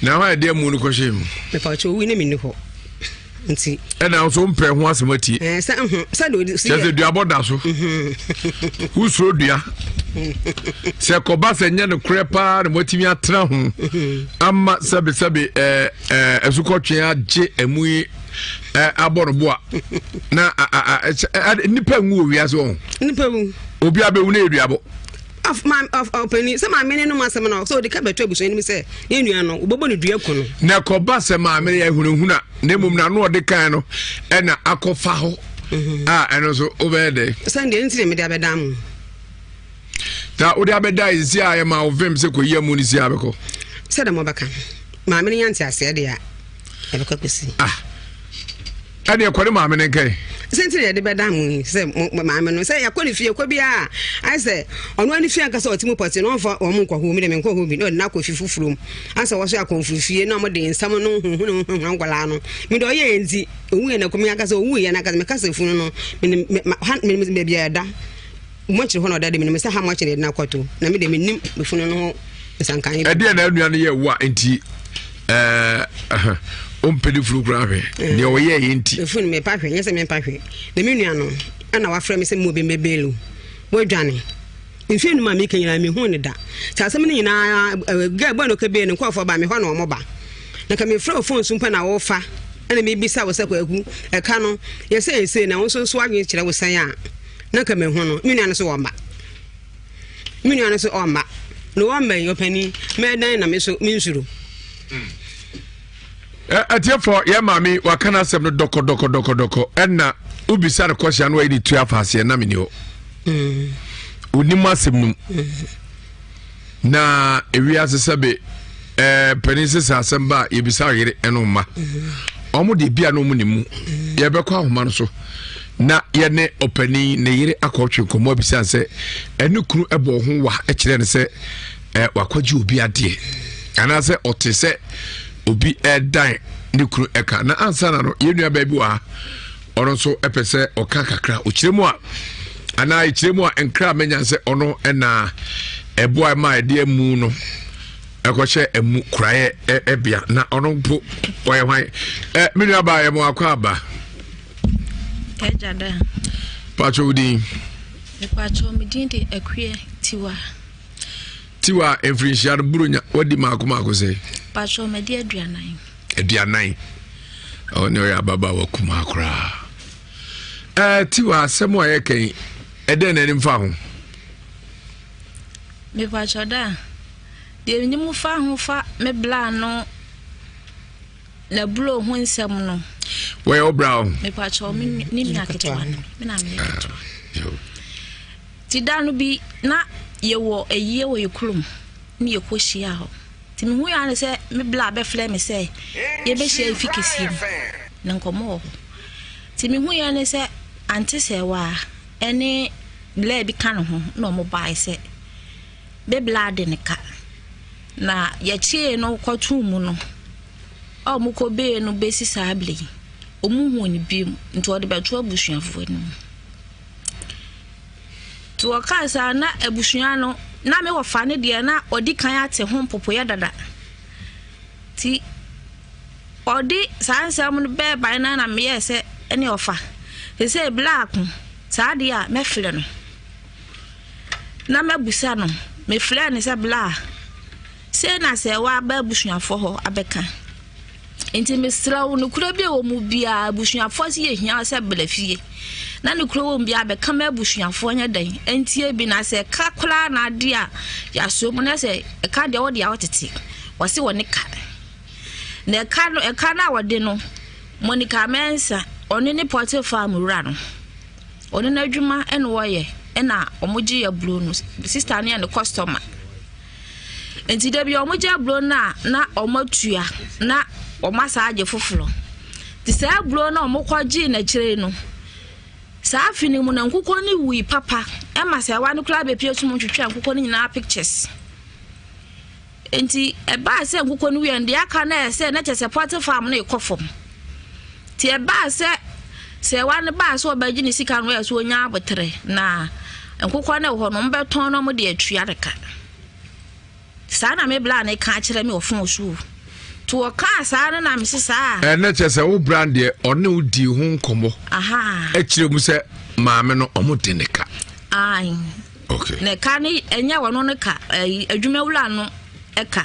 Na hɔ a ɛde amu no kɔhyɛ mu. Mepa kyɛw owi ne menni hɔ. nti. ɛna nso mpɛ ho asɛm atie. ɛɛ sɛ nhun sɛ de odi. kyɛ sɛ duabɔ da so. Mhm. wosuro dua sɛ kɔba sɛ nyɛ no korɛ paa na moatumi atena ho mhm. ama sɛbesɛbe ɛɛ ɛɛ asukɔtwe agye ɛmu yi ɛɛ abɔ no boa na a nipa nwu wɔ wiase wɔn. nipa wu. obi abɛwu na yɛ duabɔ. Ɔpanin, sɛ maame no nom asɛm no sɛ ɔde ka bɛto abusua no mu sɛ ne nua no wɔbɛbɔ no dua ku no. Na ɛkɔba sɛ maame no yɛ hunahuna na mmom n'ano ɔde kan no ɛna akɔfa hɔ mhm. a ɛno nso wobɛyɛ dɛ. Sɛ deɛ nti na mede abɛda mo. Na wode abɛda nsi a yɛma wo vem sɛ kɔyi amu no si a bɛkɔ. Sɛ dɛ mɔbɛka maame no nya nteaseɛ deɛ a ɛbɛkɔ kɔsi. Ah. Ɛdeɛ kɔ ne maame no nkɛn. Sɛ nti na yɛde bɛda mo yi sɛ maame no sɛ yɛkɔ ne fie kɔ biara ayɛ sɛ ɔno ani fie ankasa ɔte mu pɔte na ɔmfa wɔn nkɔ hɔ mi dɛ menkɔ hɔ bi na ɔde no akɔ fi foforɔ mu asɛ wɔ so akɔmfo fie na wɔde nsɛm no huhunu huhunu nkwadaa no me deɛ ɔyɛ nti owu yɛ na kɔmi ankasa owu yɛ na ankasa meka sɛ funu no menim menim baabi a ɛda Mɔkyere hɔ na ɔda de menim sɛ ha mɔkyere yɛde no akɔto na me de menim me funu no ho nsankan bi. Ɛdeɛ na anua no yɛ wo a nti ɛɛ ɔmpɛ ne funu koraa hwɛ eh. deɛ ɔyɛ yɛ nti. Efunu mepa hwɛ nyɛ sɛ mempa hwɛ na me nua no ɛna wafrɛ me sɛ mo bi mbɛbɛlu wadwane mfie num a meka nyinaa mehu ne da sɛ asɛm no nyinaa gɛ bɔ no kɛbee no nkurɔfoɔ ba me hɔ na ɔmo ba na ka mefrɛ wo fon so mpo na wofa ɛna mebisa wo sɛ kwaku ɛka no yɛsɛ ɛsei na wo nso nso adwene kyerɛ wo sɛn a na nka mehu no me nua no so ɔmma me nua no so ɔmma na ɔmma yi ɔpanin mɛdan na me so mensuro atiefo yɛ maame waka no asɛm no dɔkɔdɔkɔdɔkɔdɔkɔ ɛna wobisa no kɔhyia no wayi ne tu afa aseɛ na meni hɔ onim asɛm no mu Na ewiase sɛbe ɛɛ panin sɛ sɛ asɛm ba a yɛbisa ɔyere ɛno mma wɔn de bia no wɔn ne mu yɛbɛkɔ ahoma no so na yɛne ɔpanin ne yere akɔtwe nkɔmɔ abisa sɛ ɛne kunu ɛbɔ ho wa ɛkyerɛ no sɛ ɛɛ wakɔgye obi adeɛ anaasɛ ɔte sɛ obi ɛdan ne kunu ɛka na ansa na no yɛn nua baabi wɔ ha. Ɔno nso pɛ sɛ ɔka kakra. Ɔkyerɛ mu a anaa ɛkyerɛ mu a nkra manya sɛ ɔno ɛna ɛboa ma ɛde amu no ɛkɔhyɛ ɛmu kuraeɛ ɛbea na ɔno mpo ɔyɛ hwan ɛ me nua baa yɛ mo akɔ aba. Agya da. Pakyɛ wo din? Mepakyɛ me din de Akua Tiwa. Tiwa mfirinhyia no buronya wadi maako maako sɛ? Pakyɛ madi 40. 40. Ɔne ɔyɛ ababaawa kumaa koraa. Ɛɛ Tiwa asɛm a yɛka yi ɛdɛn na anim fa ho? Mepakyɛ da. Deɛ menim fa ho fa me bla no N'aburo ho nsɛm no. Wɔyɛ wo bra o. Mepakyɛw me ne nua ketewa no me na meyɛ ah, ketewa. Ti da no bi na yɛwɔ ayie wɔ yɛ kurom ne yɛkɔ hyia hɔ. Ti mehu ya ne sɛ me bla bɛfrɛ me sɛ yɛbɛhyia efi kɛseɛ mu na nkɔmmɔ wɔ hɔ. Ti mehu ya ne sɛ ante sɛ waa ɛne bla bi ka ne ho na ɔmo bae sɛ me bla de ne ka. Na yɛkyee no kɔtoo mu no, a wɔkɔbee no bɛsi saa berɛ yi, wɔnhuu no bio, nti wɔde bɛto abusuafoɔ anim. Nti wɔkaa saa na abusua no, na me wɔfa no deɛ na ɔdi kan ate ho mpopoeɛ dada. Nti ɔde saa nsɛm no bɛɛbae no na meyɛɛ sɛ ɛne ɔfa. Sɛ blaako, saa deɛ a mɛfrɛ no. na mabisa no. Mefrɛɛ no sɛ, Bla, sei na sɛ woaba abusuafoɔ hɔ abɛka. Nti mesrɛ wo, nokorɛ bi a ɛwɔ mu biara, abusuafoɔ sɛ yɛhia wo sɛ bla fie. Na nokorɛ wɔ mu biara, bɛka ma abusuafoɔ nyɛ dɛn ntie bi. Na sɛ ɛka koraa na adeɛ a yɛasɔ mu, na sɛ ɛka deɛ wode a wotete, wɔse wɔne ka. Na ɛka no, ɛka no a wɔde no, Monica Mensah, ɔno ne Poultry Farm wura no. Ɔno n'adwuma na ɔyɛ ɛna wɔgye aburo no sista no yɛ ne customer nti da bi wɔgye aburo no a na wɔatua na wɔasa agye foforɔ nti saa aburo no a wɔkɔgyee n'akyire no saa afe no mu no nkokɔ no wui papa ɛma sɛ ɛwa no koraa bɛpie so mu twitwa nkokɔ no nyinaa pictures. Enti ɛbaa sɛ nkokɔ no wieɛ no, deɛ aka no yɛ sɛ na kyerɛ sɛ poultry farm no rekɔ fam. Nti ɛbaa sɛ sɛwa no baa sɛ ɔbɛgye ne sika no yɛ sɛ ɔnya abotere na nkokɔ no wɔ hɔ no wɔbɛtɔn na wɔde atua ne ka. Saa na me bla no ka kyerɛ me wɔ fon so. Nti wɔkaa saa no na mese saa. Ɛnɛ kyerɛ sɛ wo bra deɛ ɔne wo dii ho nkɔmmɔ. Ɛkyerɛ mu sɛ maame no ɔmo de ne ka. Ae. Okay. Na ɛka no ɛnyɛ wɔn no ka ɛyi adwumawura no ɛka.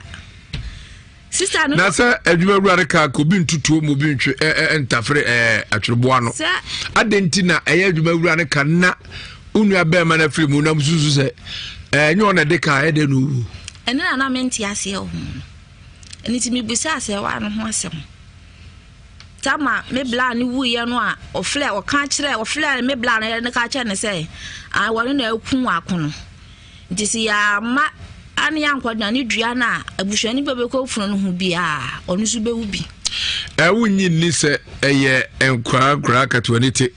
Sista no. Na sɛ adwumawura no ka ka obi ntutuo mu obi ntwe ɛ ɛ ntafere ɛɛ atwereboa no. Sɛ. Adɛn nti na ɛyɛ adwumawura no ka na onua bɛrima no afiri mu na mususu sɛ ɛnyɛ ɔna de ka ɛdɛ no wu. Ɛno na na mente aseɛ wɔ ho no. Ɛno nti mebisaa sɛ waa no ho asɛm. Tama me bla no wuiɛ no a ɔfrɛ ɔka kyerɛ ɔfrɛ me bla no yɛre no ka kyerɛ no sɛ ah wɔne na aku ako no nti sɛ yɛama ane ankɔdane dua no a abusuani bi bɛkɔ funu no ho biara ɔno nso bɛwu bi. Wonnye nni sɛ ɛyɛ nkoraa nkoraa katoani te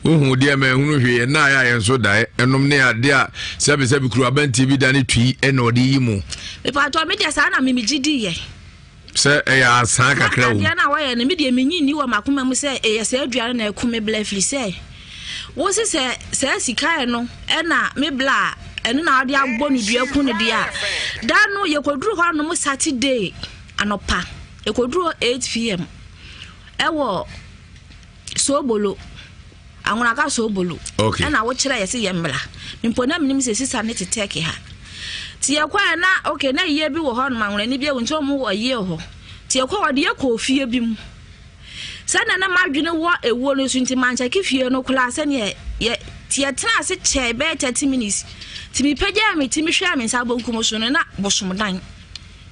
wohu deɛ ma ɛhunu hwee ɛna ayɛ a yɛn nso daeɛ ɛnom ne adeɛ a sɛbesɛbe kuro abantie bi da ne tui ɛna ɔde yi mu. Mepatɔ me deɛ saa na memegye di yɛ. Sɛ ɛyɛ asaa kakra wɔ mu. Adeɛ no a wɔyɛ no me deɛ menyi nni wɔ m'akoma mu sɛ ɛyɛ saa aduane na ɛko me bla firi sɛ wo se sɛ saa sika no ɛna me bla a ɛno na wɔde abɔ no dua ku no deɛ a da no yɛkɔduru hɔ nom Saturday anɔpa yɛkɔduru hɔ 8pm ɛwɔ Soobolo, Anwonaka Soobolo. Okay. Ɛna wokyerɛ yɛ sɛ yɛ mmra. Mpo na menim sɛ sisa ne te Turkey ha. Nti yɛkɔɛ na okay na yie bi wɔ hɔ nom anwonani bi awu nti wɔn wɔ yie hɔ. Nti yɛkɔ wɔde yɛ kɔɔ fie bi mu. Sɛnea na m'adwene wɔ ewuo no so nti mankyɛke fie no koraa sɛnea yɛ nti yɛtena ase kyɛɛ bɛyɛ 30 minutes. Nti mepagyaa me ti mehwɛɛ me nsa bonkum so no na bosomdan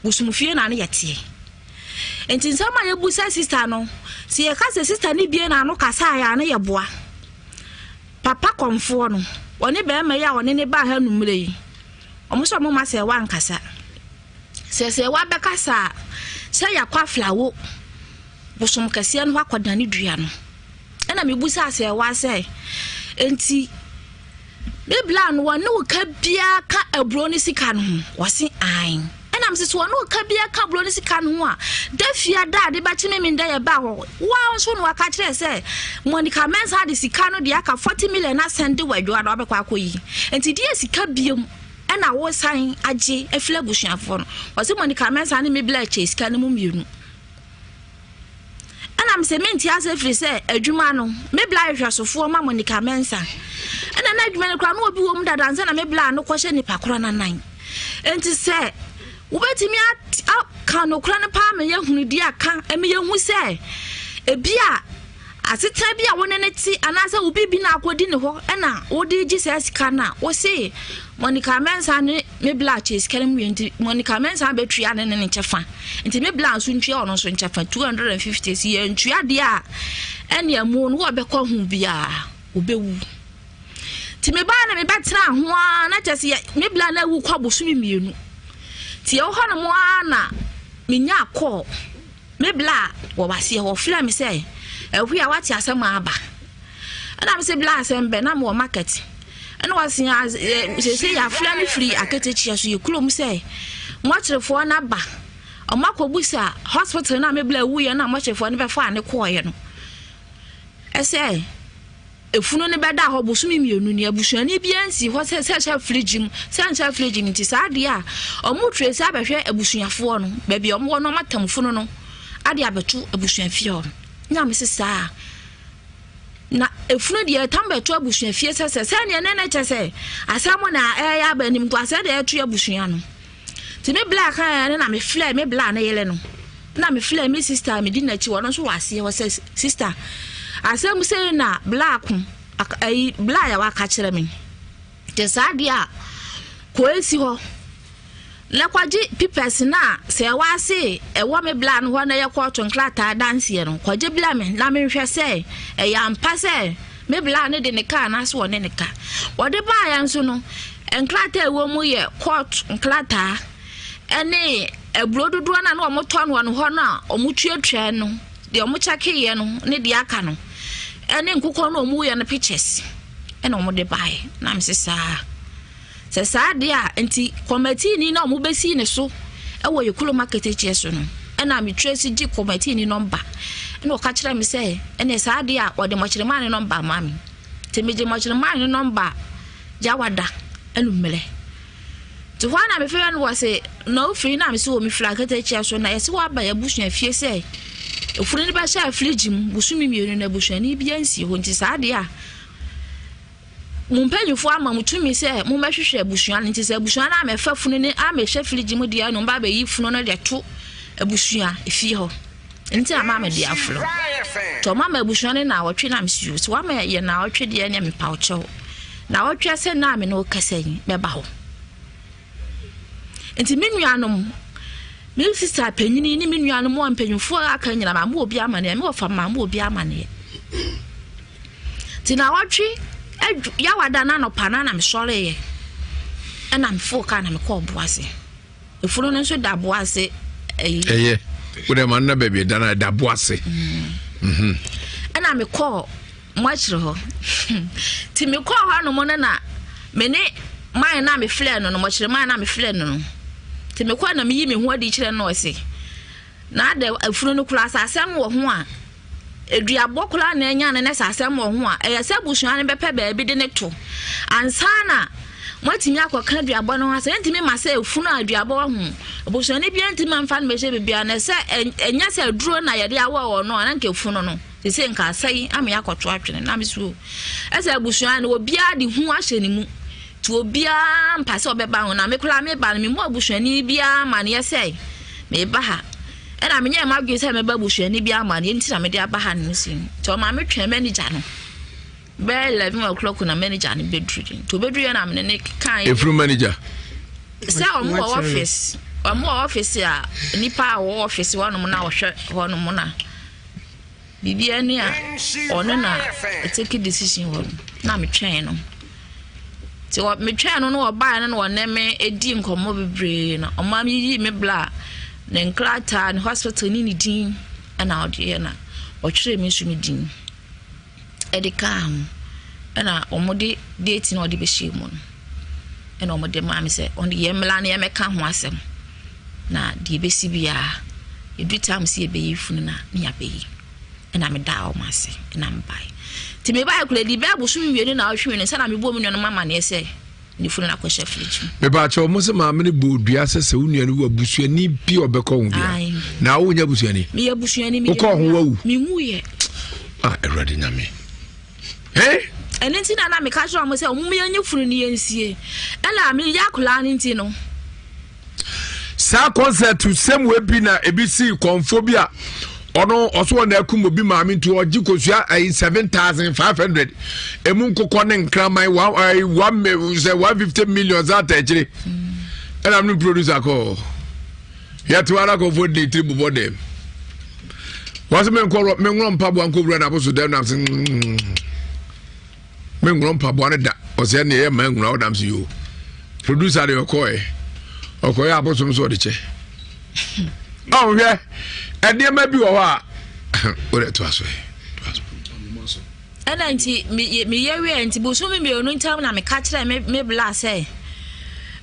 bosomfie na ne yɛteɛ. Nti nsɛm a yɛbusa sista no, sɛ yɛka sɛ sista no bie n'ano kasaeɛ a na yɛboa. Papa kɔmfoɔ no, ɔne bɛrima yi a ɔne ne baa ha nummerɛ yi, wɔn sɛ wɔn ma sɛ wankasa. Sɛ sɛ wabɛkasa a, sɛ yɛakɔ aflawo bosom kɛseɛ no hɔ akɔdane dua no. Ɛna mebusaa sɛ wa sɛ, nti Me bla no wɔne wo ka biara ka aburo no sika no ho? Wɔse ae. Ɛna mese so wɔne wo ka biara ka aburo no sika no ho a, da fia da ade bɛkye me menda yɛ ba hɔ. Woa nso na waka kyerɛ sɛ Monica Mensah de sika no de aka 40 million asɛn de wɔ adwoa no wabɛkɔ akɔyi. Nti deɛ sika biom ɛna wosan agye afiri abusuafoɔ no. Wɔse Monica Mensah ne me bla kyɛ sika no mu mmienu. Ɛna mesɛ mente ase ɛfiri sɛ adwuma no me bla yɛ hwɛsofoɔ ma Monica Mensah. Ɛna na adwuma no koraa na obi wɔ mu dada ansa na me bla no kɔhyɛ nipa korɔ no anan. Enti sɛ wobɛtumi aka nokorɛ no paa ma yɛahunu di aka ma yɛhu sɛ ebi a asetena bi a wo ne no te anaasɛ wo biribi na akɔdi ne hɔ ɛna wode gye saa sika no a wose Monica Mensah ne me bla kyɛ sika no mu wie nti Monica Mensah bɛtua ne ne ne kyɛfa nti me bla nso ntua ɔno nso nkyɛfa 250 si yɛntua deɛ a ɛne ɛmo no wɔbɛkɔ ho biara wobɛwu nti mebaa na mebɛtena ho ara na kyɛ sɛ me bla no awu kɔ abosome mmienu nti ɛwɔ hɔ nom ara na menya kɔɔ me bla wɔ waseɛ hɔ frɛ me sɛ ɛhwe a wate asɛm aba ɛna me sɛ bla asɛm bɛ na mewɔ market ɛna wɔse sese yɛafrɛ me firi aketekyia so yɛ kurom sɛ mɔkyerefoɔ no aba ɔmo akɔbusa hospital no a me bla wuiɛ no a mɔkyerefoɔ no bɛfaa ne kɔɔeɛ no ɛsɛ Efunu no bɛdaa hɔ bosome mmienu ni, abusuani biara nsii hɔ sɛ sɛ ɛhyɛ fridge mu, sɛ nhyɛ fridge mu nti saa adeɛ a wɔn trace abɛhwɛ abusuafoɔ no baabi a wɔn wɔ no wɔn atam funu no ade abɛto abusuafie hɔ. Na me se saa na efunu deɛ ɛtam bɛto abusuafie sɛ sɛ sɛ neɛ ne ne kyɛ sɛ asɛm na ɛyɛ aba anim nko asɛ deɛ ɛto abusua no. Nti me bla kaeɛ no na me frɛ me bla ne yere no na me frɛ me sister a medi n'akyi ɔno nso wɔ aseɛ hɔ sɛ sister asɛm sei na bla ko ayi bla yɛ waka kyerɛ me nti saa deɛ a kɔ esi hɔ na kɔgye pipɛs no a sɛ ɛwɔ ase ɛwɔ me bla no hɔ na ɛyɛ kɔɔto nkrataa danseɛ no kɔgye bla me na menhwɛ sɛ ɛyɛ ampa sɛ Me bla no de ne ka anaasɛ wɔne ne ka. Wɔde baeɛ nso no, nkrataa a ɛwɔ mu yɛ court nkrataa ne aburo dodoɔ no a na wɔtɔ no wɔn hɔ no a wɔtuatua no, deɛ wɔkyɛkeeɛ no ne deɛ aka no, ne nkokɔ no a wɔwuiɛ no pictures ɛna wɔde baeɛ. Na mese saa. Sɛ saa deɛ a, nti kɔmatiini no a wɔbɛsii ne so wɔ yɛ kurom aketekyie so no, ɛna metwerɛ si gye kɔmatiini nɔmba. Ɛna ɔka kyerɛ me sɛ, ɛne saa deɛ a wɔde mɔkyerɛmaa ne nɔmba ma me. Nti megye mɔkyerɛmaa ne nɔmba yawada anummerɛ. Nti hɔ a na mefrɛ no wɔ se, na wofiri na mese wɔ mefiri aketekyie so na yɛse woaba yɛ abusua fie sɛ efunu no bɛhyɛ afirigye mu bosome mmienu na abusuani biara nsi hɔ nti saa deɛ a Mo mpanyimfoɔ ama mo tumi sɛ mommɛhwehwɛ abusua no nti sɛ abusua no ammɛfa funu no ammɛhyɛ firigye mu deɛ no mba abɛyi funu no de to abusua fie hɔ nti na maame de aforo nti ɔma ma abusua no naawɔtwe na mesio sɛ wama yɛ naawɔtwe deɛ ne mepa wo kyɛw naawɔtwe sɛ naa me ne wo kasa yi mɛba hɔ nti me nuanom me sista panyini ne me nuanom a mpanyimfoɔ aka nyina ma mo obi amaneɛ me wɔfa ma mo obi amaneɛ Nti naawɔtwe adwu yawada no anɔpa no na mesɔreeɛ ɛna mefoo kaa na mekɔɔ boase efunu no nso da boase ɛyi. Ɛyɛ wode ma no na baabi ɛda no ɛda boase. Mm. Mhm. Ɛna mekɔɔ mo akyiri hɔ nti mekɔɔ hɔ nom no na me ne man na mefrɛ no no mɔkyerɛ man na mefrɛ no no nti mekɔɔ na meyi me ho adi kyerɛ no ɔse na adɛ afunu no koraa sɛ asɛm wɔ ho a Aduabɔ koraa na anya no na sɛ asɛm wɔ ho a, ɛyɛ sɛ abusua no bɛpɛ baabi de no to ansa na moatumi akɔka aduabɔ no ho asɛm. Ɛntumi ma sɛ efunu a aduabɔ wɔ ho, abusuani biara ntumi mfa no bɛhyɛ biribiara na sɛ ɛnyɛ sɛ aduro na yɛde awɔ wɔ no a na nka efunu no sese nka asɛe ama yɛakɔto atwene na meso ɛsɛ abusua no obiara de hu ahyɛ ne mu nti obiara mpa sɛ ɔbɛba ho na me koraa meba no memmɔ abusuani biara amaneɛ sɛ meba ha Ɛna menyɛɛ m'adwene sɛ mɛba busuani bi amanneɛ nti na mede aba ha no si nti ɔma metwɛn manager no bɛyɛ 11 o'clock na manager no bɛduru nti ɔbɛduru yɛ na mene ne kan ɛfiri manager sɛ ɔmo wɔ office ɔmo wɔ office a nipa a wɔwɔ office hɔnom na ɔhwɛ hɔnom na Biribiara ni a ɔno na take decision wɔ no na metwɛn no nti metwɛn no na ɔbaeɛ no na ɔne me di nkɔmmɔ bebree na ɔma meyii me bla ne nkrataa ne hospital ne ne din ɛna ɔde yɛ na ɔtwerɛ me nso me din ɛde kaa ho ɛna wɔde date na ɔde bɛhyɛ mu no ɛna wɔde maa me sɛ ɔde yɛn mmla na yɛmmɛka ho asɛm na deɛ ɛbɛsi biara ɛdu time sɛ yɛbɛyi funu no a ne yɛabɛyi ɛna medaa wɔn ase ɛna mebaeɛ nti mebaeɛ koraa di bɛɛ bosom mmienu na ɔhwe no sɛ na mebɔ me nuanom amaneɛ sɛ. ne funu no akɔhyɛ fridge mu. Mepaakyɛ wɔn sɛ maame no bɔ odua sɛ sɛ wo nua no wu abusuani bi a ɔbɛkɔ ho bia. Na wo nyɛ abusuani. Meyɛ abusuani. Wokɔ ho wawu. Menwu yɛ. Ah, Awurade Nyame. Hey? Ɛno nti na na meka kyerɛ wɔn sɛ wɔn yɛnyɛ funu no yɛnsie. Ɛna meyɛ akwadaa no nti no. Saa concert sɛm wei bi na ebi sii kɔnfo bi a ɔno ɔso ɔna akum obi maame nti ɔgye kosua ayi 7500 emu nkokɔ ne nkraman one ayi one sɛ 150 million sɛ ata akyire ɛna no producer kɔɔ yɛte ara kɔnfo de tiri bobɔ dɛm wɔsɛ menkɔ menworɔ mpaboa nkɔwura no aboso dɛm nam sɛ menworɔ mpaboa no da ɔsɛ ɛne ɛyɛ ma nwura ɔdam so yoo producer deɛ ɔkɔɛ ɔkɔyɛ abosom so ɔde kyɛ ɔhwɛ nneɛma bi wɔ hɔ a wode toa so ɛna nti meyɛ wieɛ nti bosome mmienu ntam na meka kyerɛ me me bla sɛ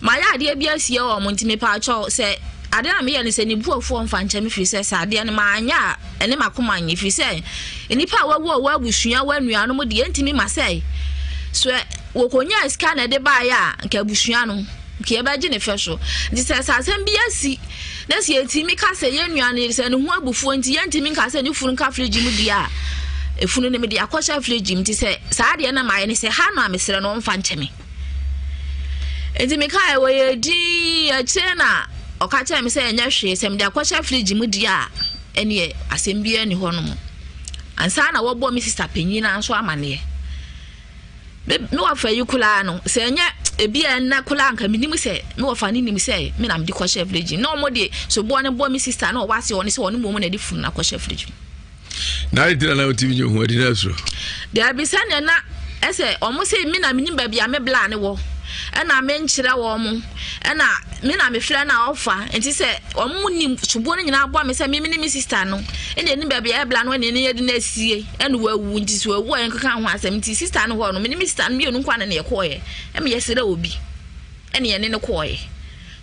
mayɛ adeɛ bi asie wɔ mo nti mepaakyɛw sɛ adeɛ na meyɛ no sɛ ne bu afuo mfa nkyɛ me firi sɛ sɛ adeɛ no maanyɛ a ɛne m'akoma nye firi sɛ nnipa a wawu a wɔ abusua wɔ anuanom deɛ ɛntumi ma sɛ so wɔkɔnyaa sika na ɛde baeɛ a nka abusua no nka yɛbɛgye ne fɛ so nti sɛ sɛ asɛm bi asi na sɛ yɛtumi ka sɛ yɛn nua no sɛ ne ho abufuo nti yɛntumi nka sɛ ne funu nka fridge mu deɛ a efunu no mede akɔhyɛ fridge mu nti sɛ saa deɛ na maayɛ ne sɛ ha no a mesrɛ no ɔmfa nkyɛ me nti mekae wɔyɛ din akyire na ɔka kyerɛ me sɛ ɛnyɛ hwee sɛ mede akɔhyɛ fridge mu deɛ a ɛneɛ asɛm biara ni hɔ nom ansa na wɔbɔ me sista panyin no nso amaneɛ me me wɔfa yi koraa no sɛ ɛnyɛ ebi a ɛnna koraa nka menim sɛ me wɔfa no nim sɛ me na mede kɔhyɛ fridge na wɔn de soboɔ no bɔ me sista na ɔwɔ ase ɔne sɛ ɔne mmom na ɛde funu no akɔhyɛ fridge mu. Na adi na na wotumi nye ho adi na soro. Daabi sɛdeɛ na ɛsɛ wɔn sɛ me na menim baabi a me bla ne wɔ ɛna menkyerɛ wɔn ɛna me na mefrɛ na ɔfa nti sɛ wɔn nim soboɔ no nyinaa bɔ me sɛ me ne me sista no ɛna ɛnim baabi a ɛbla no ɛna ɛne yɛde no asie ɛna wawu nti sɛ wawu a yɛnkeka ho asɛm nti sista no hɔ no me ne me sista no mmienu nkwa na ne yɛkɔɔyɛ ɛma yɛsrɛ obi ɛna yɛne no kɔɔɛ.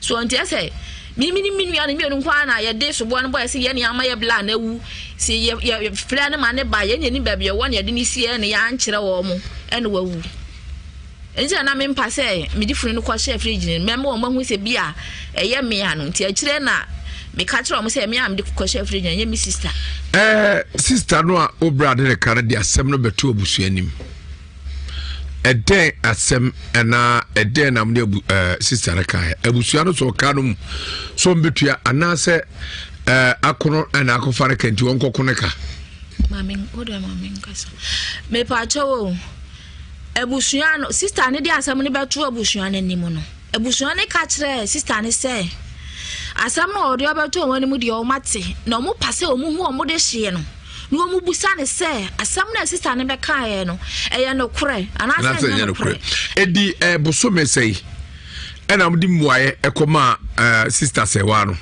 So ɔnteɛ sɛ me me ne me nua no mmienu nko ara na yɛde soboɔ no bɔɛ sɛ yɛne ama yɛ bla na awu sɛ yɛ yɛ frɛ no ma ne ba yɛn yɛnim baabi ɛwɔ na yɛde ne sie na yɛankyerɛ wɔn mo ɛna wawu nti na mempa sɛ mede funu no kɔhyɛ fridge no mɛma wɔn ahu sɛ bi a ɛyɛ mmea no nti akyire na meka kyerɛ wɔn sɛ mmea a mede kɔhyɛ fridge no ɛnyɛ me sister. Ɛɛ sister no a wobra de ne ka no de asɛm no bɛto abusua anim. Ɛdɛn asɛm anaa ɛdɛn na mode abu ɛɛ sista no kaeɛ? Abusua no sɛ ɔka no mu sɛ ɔmbɛtua anaasɛ ɛɛ akono ɛna akɔfa no ka nti wɔnkɔko no ka. Maame wode maame nkasa. Mepaakyɛw o. Abusua no sista no de asɛm no bɛto abusua no anim no. Abusua no ka kyerɛɛ sista no sɛ asɛm no a ɔde ɔbɛto wɔn anim deɛ wɔn ate na wɔn pa sɛ wɔn hu wɔn de hyeɛ no. Na wɔbisa no sɛ, Asɛm no a sista no bɛkaeɛ no, ɛyɛ nokorɛ anaasɛ ɛnyɛ nokorɛ? Ɛdi eh, bosome sɛi ɛna mode mmuaeɛ ɛkɔmaa eh, sista sɛwaa no?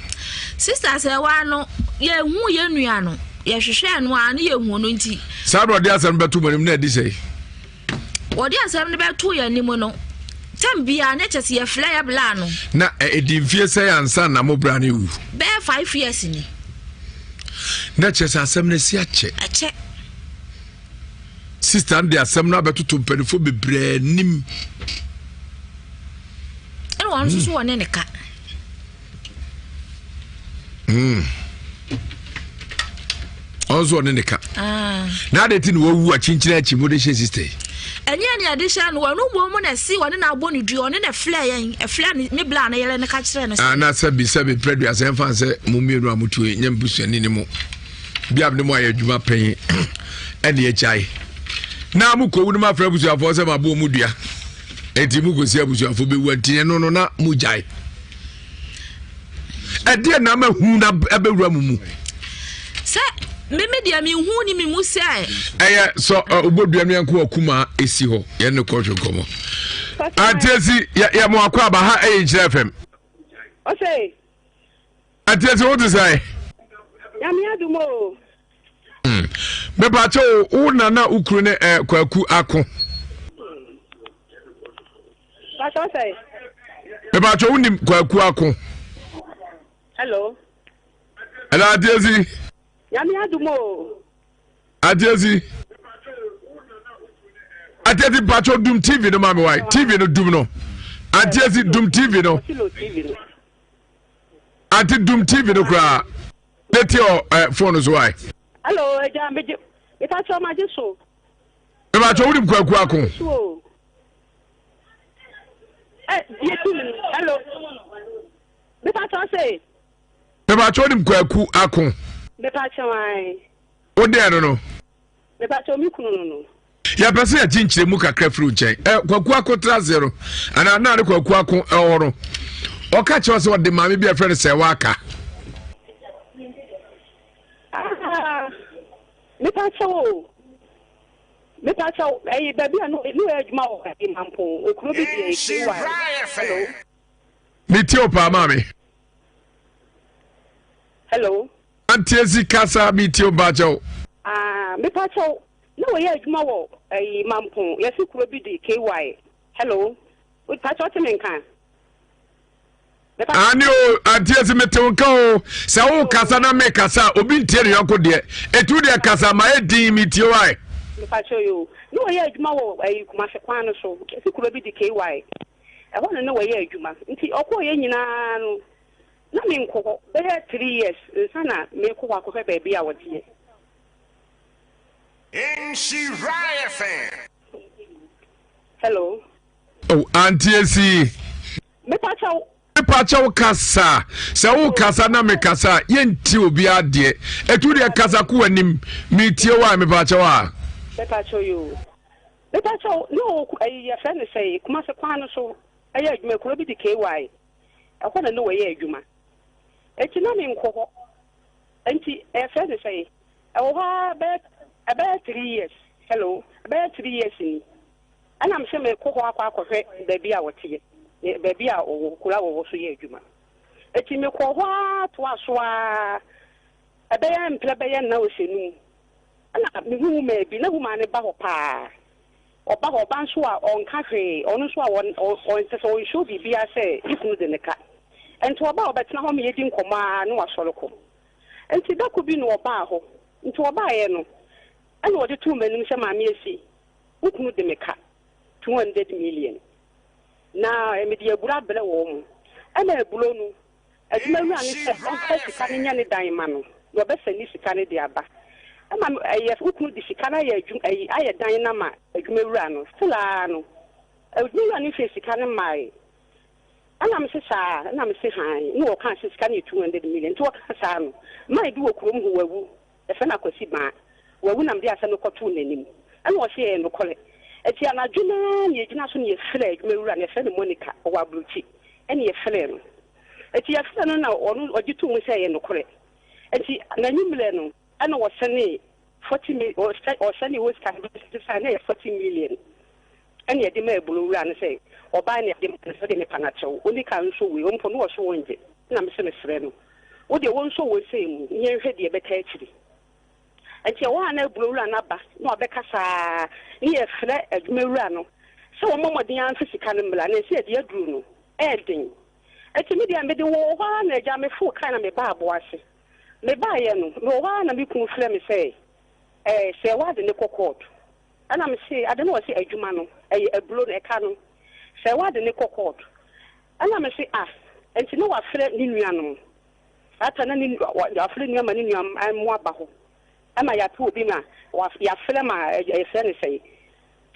Sista sɛwaa no, yɛhu yɛn nua no, yɛhwehwɛɛ no a ne yɛhu no nti. Saa na ɔde asɛm no bɛto mo anim na ɛdi sɛi? Wɔde asɛm no bɛto yɛn anim no, tɛm biara ne kyɛ sɛ yɛfrɛ yɛ bla no. Na ɛdi mfie sɛ ansa na mo bra no wu? Bɛyɛ 5 years ni. Na kyerɛ sɛ asɛm no asi akyɛ. Akyɛ. Sista no de asɛm no abɛtoto mpanimfoɔ bebree anim. Ɛna wɔn nso so wɔne ne ka. Ɔno nso ɔne ne ka. Ah. Na ade ti na wawu akyinkyini akyi mu de hyɛ sista yi. Ɛnyɛ ne ɛde hyɛ no wɔn mmom mu na ɛsi wɔne na abɔ ne dua ɔne na ɛflɛ yɛn ɛflɛ ne ne bla ne yɛrɛ ne ka kyerɛ no sɛ. Ah, na sɛbi sɛbi pɛrɛ dua sɛ ɛnfa sɛ mo mmienu a mo tu nyɛ mbusuani ne mo bi a ne mo ayɛ adwuma pɛn ɛne akyae na mo kɔ wu no ma afrɛ abusuafoɔ sɛ ma bɔ mo dua eti mo kɔ si abusuafoɔ bɛwu nti ɛno no na mo gyae. Ɛdeɛ na ama hu na ɛbɛwura mu mu. Sɛ meme deɛ mehu ne me mu sɛ. Ɛyɛ sɛ ɔbɔdua no yɛnko akuma ɛsi hɔ yɛn ne kɔhwe nkɔmmɔ. Atiesi yɛ mo akɔ aba ha ɛyɛ nkyerɛ fam. Ɔsɛ. Atiesi wo te sɛ. Nyame adum o. Mepakyɛ o wo nana wo kunu ne ɛ kwaku ako. Pastor sɛ. Mepakyɛ wo nim kwaku ako. Hello. Hello Atiesi. Nyame adum o. Atiesi. Atiesi mpakyɛ dum TV no ma me wae TV no dum no. Ante esi dum TV no. Ante dum TV no koraa. Ne ti ɔ ɛ phone so ayi. Hello, ɛgya megye mepakyɛ magye so. Mepakyɛ wonim kwaku ako. Ɛ yɛ ti mi hello. Mepakyɛ se. Mepakyɛ wonim kwaku ako. Mepakyɛ ayi. Wo dɛn no no. Mepakyɛw me kunu no no. Yɛpɛ sɛ yɛgye nkyerɛmu kakra firi wo nkyɛn. Ɛ Kwaku Ako tra aseɛ no, anaa naa ne Kwaku Ako ɛwɔ no, ɔka kyerɛ sɛ ɔde maame bi a ɛfrɛ no sɛ waka. Ah, mepakyɛw o. Mepakyɛw, ɛyi baabi a no no yɛ adwuma wɔ ɛyi Mampong, okuro bi deɛ KY. Hello. Metie o paa maame. Hello. Auntie Esi kasa mi tie o mpakyɛw. Ah, mepakyɛw, na wɔyɛ adwuma wɔ ɛyi Mampong, yɛsi kuro bi di KY. Hello, pakyɛw te me nka? Ane o, Auntie Esi mete wo nka o. Sɛ wo kasa na me kasa, obi ntie ne yɔnko deɛ. Etu deɛ kasa ma yɛ din mi tie wae. Mepakyɛw yo, na wɔyɛ adwuma wɔ ɛyi Kumasi kwan no so, yɛsi kuro bi di KY. Ɛhɔ na na wɔyɛ adwuma. Nti ɔkɔɔ yɛ nyinaa no, Na menkɔ hɔ bɛyɛ three years nsa na mekɔ hɔ akɔhwɛ baabi a wɔteɛ. Nhyira FM. Hello. Oh, Auntie Esi. Mepakyɛw. Mepakyɛw kasa. Sɛ wo kasa na me kasa, yɛnti obi adeɛ. Etu deɛ kasa ko anim. Metie wo a mepakyɛw a. Mepakyɛw yo. Mepakyɛw ne o ɛyi yɛfrɛ no sɛ Kumase kwan no so ɛyɛ adwuma kuro bi de KY. Ɛhɔ na na wɔyɛ adwuma. Enti na menkɔ hɔ. Enti yɛfrɛ no sɛn? Ɛwɔ hɔ ara bɛyɛ ɛbɛyɛ three years. Hello, ɛbɛyɛ three years ni. Ɛna mese mekɔ hɔ akɔ akɔhwɛ baabi a wɔteɛ, baabi a wɔwɔ, kuro a wɔwɔ so yɛ adwuma. Enti mekɔɔ hɔ ara toaa so ara, ɛbɛyɛ mprɛ bɛyɛ nna ɔsɛ num. Ɛna mehu woman bi, na woman no ba hɔ paa. Ɔba hɔ, ɔba nso a ɔnka hwee, ɔno nso a ɔn ɔn kyerɛ sɛ ɔnhyɛ biribiara sɛ ne kunu de no ka. Nti ɔba a ɔbɛtena hɔ ma yɛdi nkɔmmɔ ara na wasɔre kɔ. Nti da koro bi na ɔbaa hɔ, nti ɔbaeɛ no ɛna ɔde too m'anim sɛ Maame Asi, wo kunu de me ka 200 million na mede aburo abrɛ wɔn. Ɛna aburo no Adwumawura no sɛ ɔmfa sika no nyɛ ne dan mma no, na ɔbɛsɛnde sika no de aba. Ɛma no ɛyɛ wo kunu de sika no ayɛ adwuma ayi ayɛ dan no ama adwumawura no. Still ara no, adwumawura no mfee sika no mmae. Ɛna mese saa? Ɛna mese hann. Ɛna ɔkaa sɛ sika no yɛ 200 million. Nti ɔkaa saa no, man bi wɔ kurom hɔ wawu. Yɛfrɛ no Akwasi Baa. Wawu na mede asɛm no kɔtoo n'anim. Ɛna ɔse ɛyɛ nokorɛ. Ɛti anadwo no ara na yɛgyina so na yɛfrɛɛ adwumawura no, yɛfrɛ no Monica, ɔwɔ aburokyi, ɛna yɛfrɛɛ no. Ɛti yɛfrɛɛ no na ɔno ɔgye too mu sɛ ɛyɛ nokorɛ. Ɛti n'anwummerɛ no ɛna ɔsɛnee 40 mil, ɔsɛnee hɔ sika no bɛsesae na ɛyɛ 40 million. Ɛna yɛde maa aburo wura no sɛ ɔbaa na yɛde maa no sɛ ɔde mepa no akyɛw, ɔnni ka nso wei, ɔmpo no ɔso ɔngye. Ɛna mese mesrɛ no. Wo deɛ wɔnsɔ wo nsɛm mu na yɛnhwɛ deɛ ɛbɛka akyiri. Nti ɛhɔ a na aburowura no aba na wabɛka saa ne yɛfrɛ adwumawura no sɛ wɔmmɔ mmɔden ara mfa sika no mmra na ɛsɛ yɛde aduru no ɛyɛ den. Nti me deɛ mede wɔ hɔ ara na agya mefoo kaa na mebaa Aboase. Mebaeɛ no mewɔ hɔ ara na me kunu frɛ me sɛ ɛɛ sɛ w'ade no kɔ kɔɔto. Ɛna mese ade no ɔse adwuma no ɛyɛ aburo no ɛka no sɛ w'ade no kɔ kɔɔto. Ɛna me se ah nti na wafrɛ ne nuanom saa ta na ne wafrɛ nua ma ne nua mo aba hɔ ɛma yɛato obi ma yɛafrɛ ma yɛfrɛ ne sɛe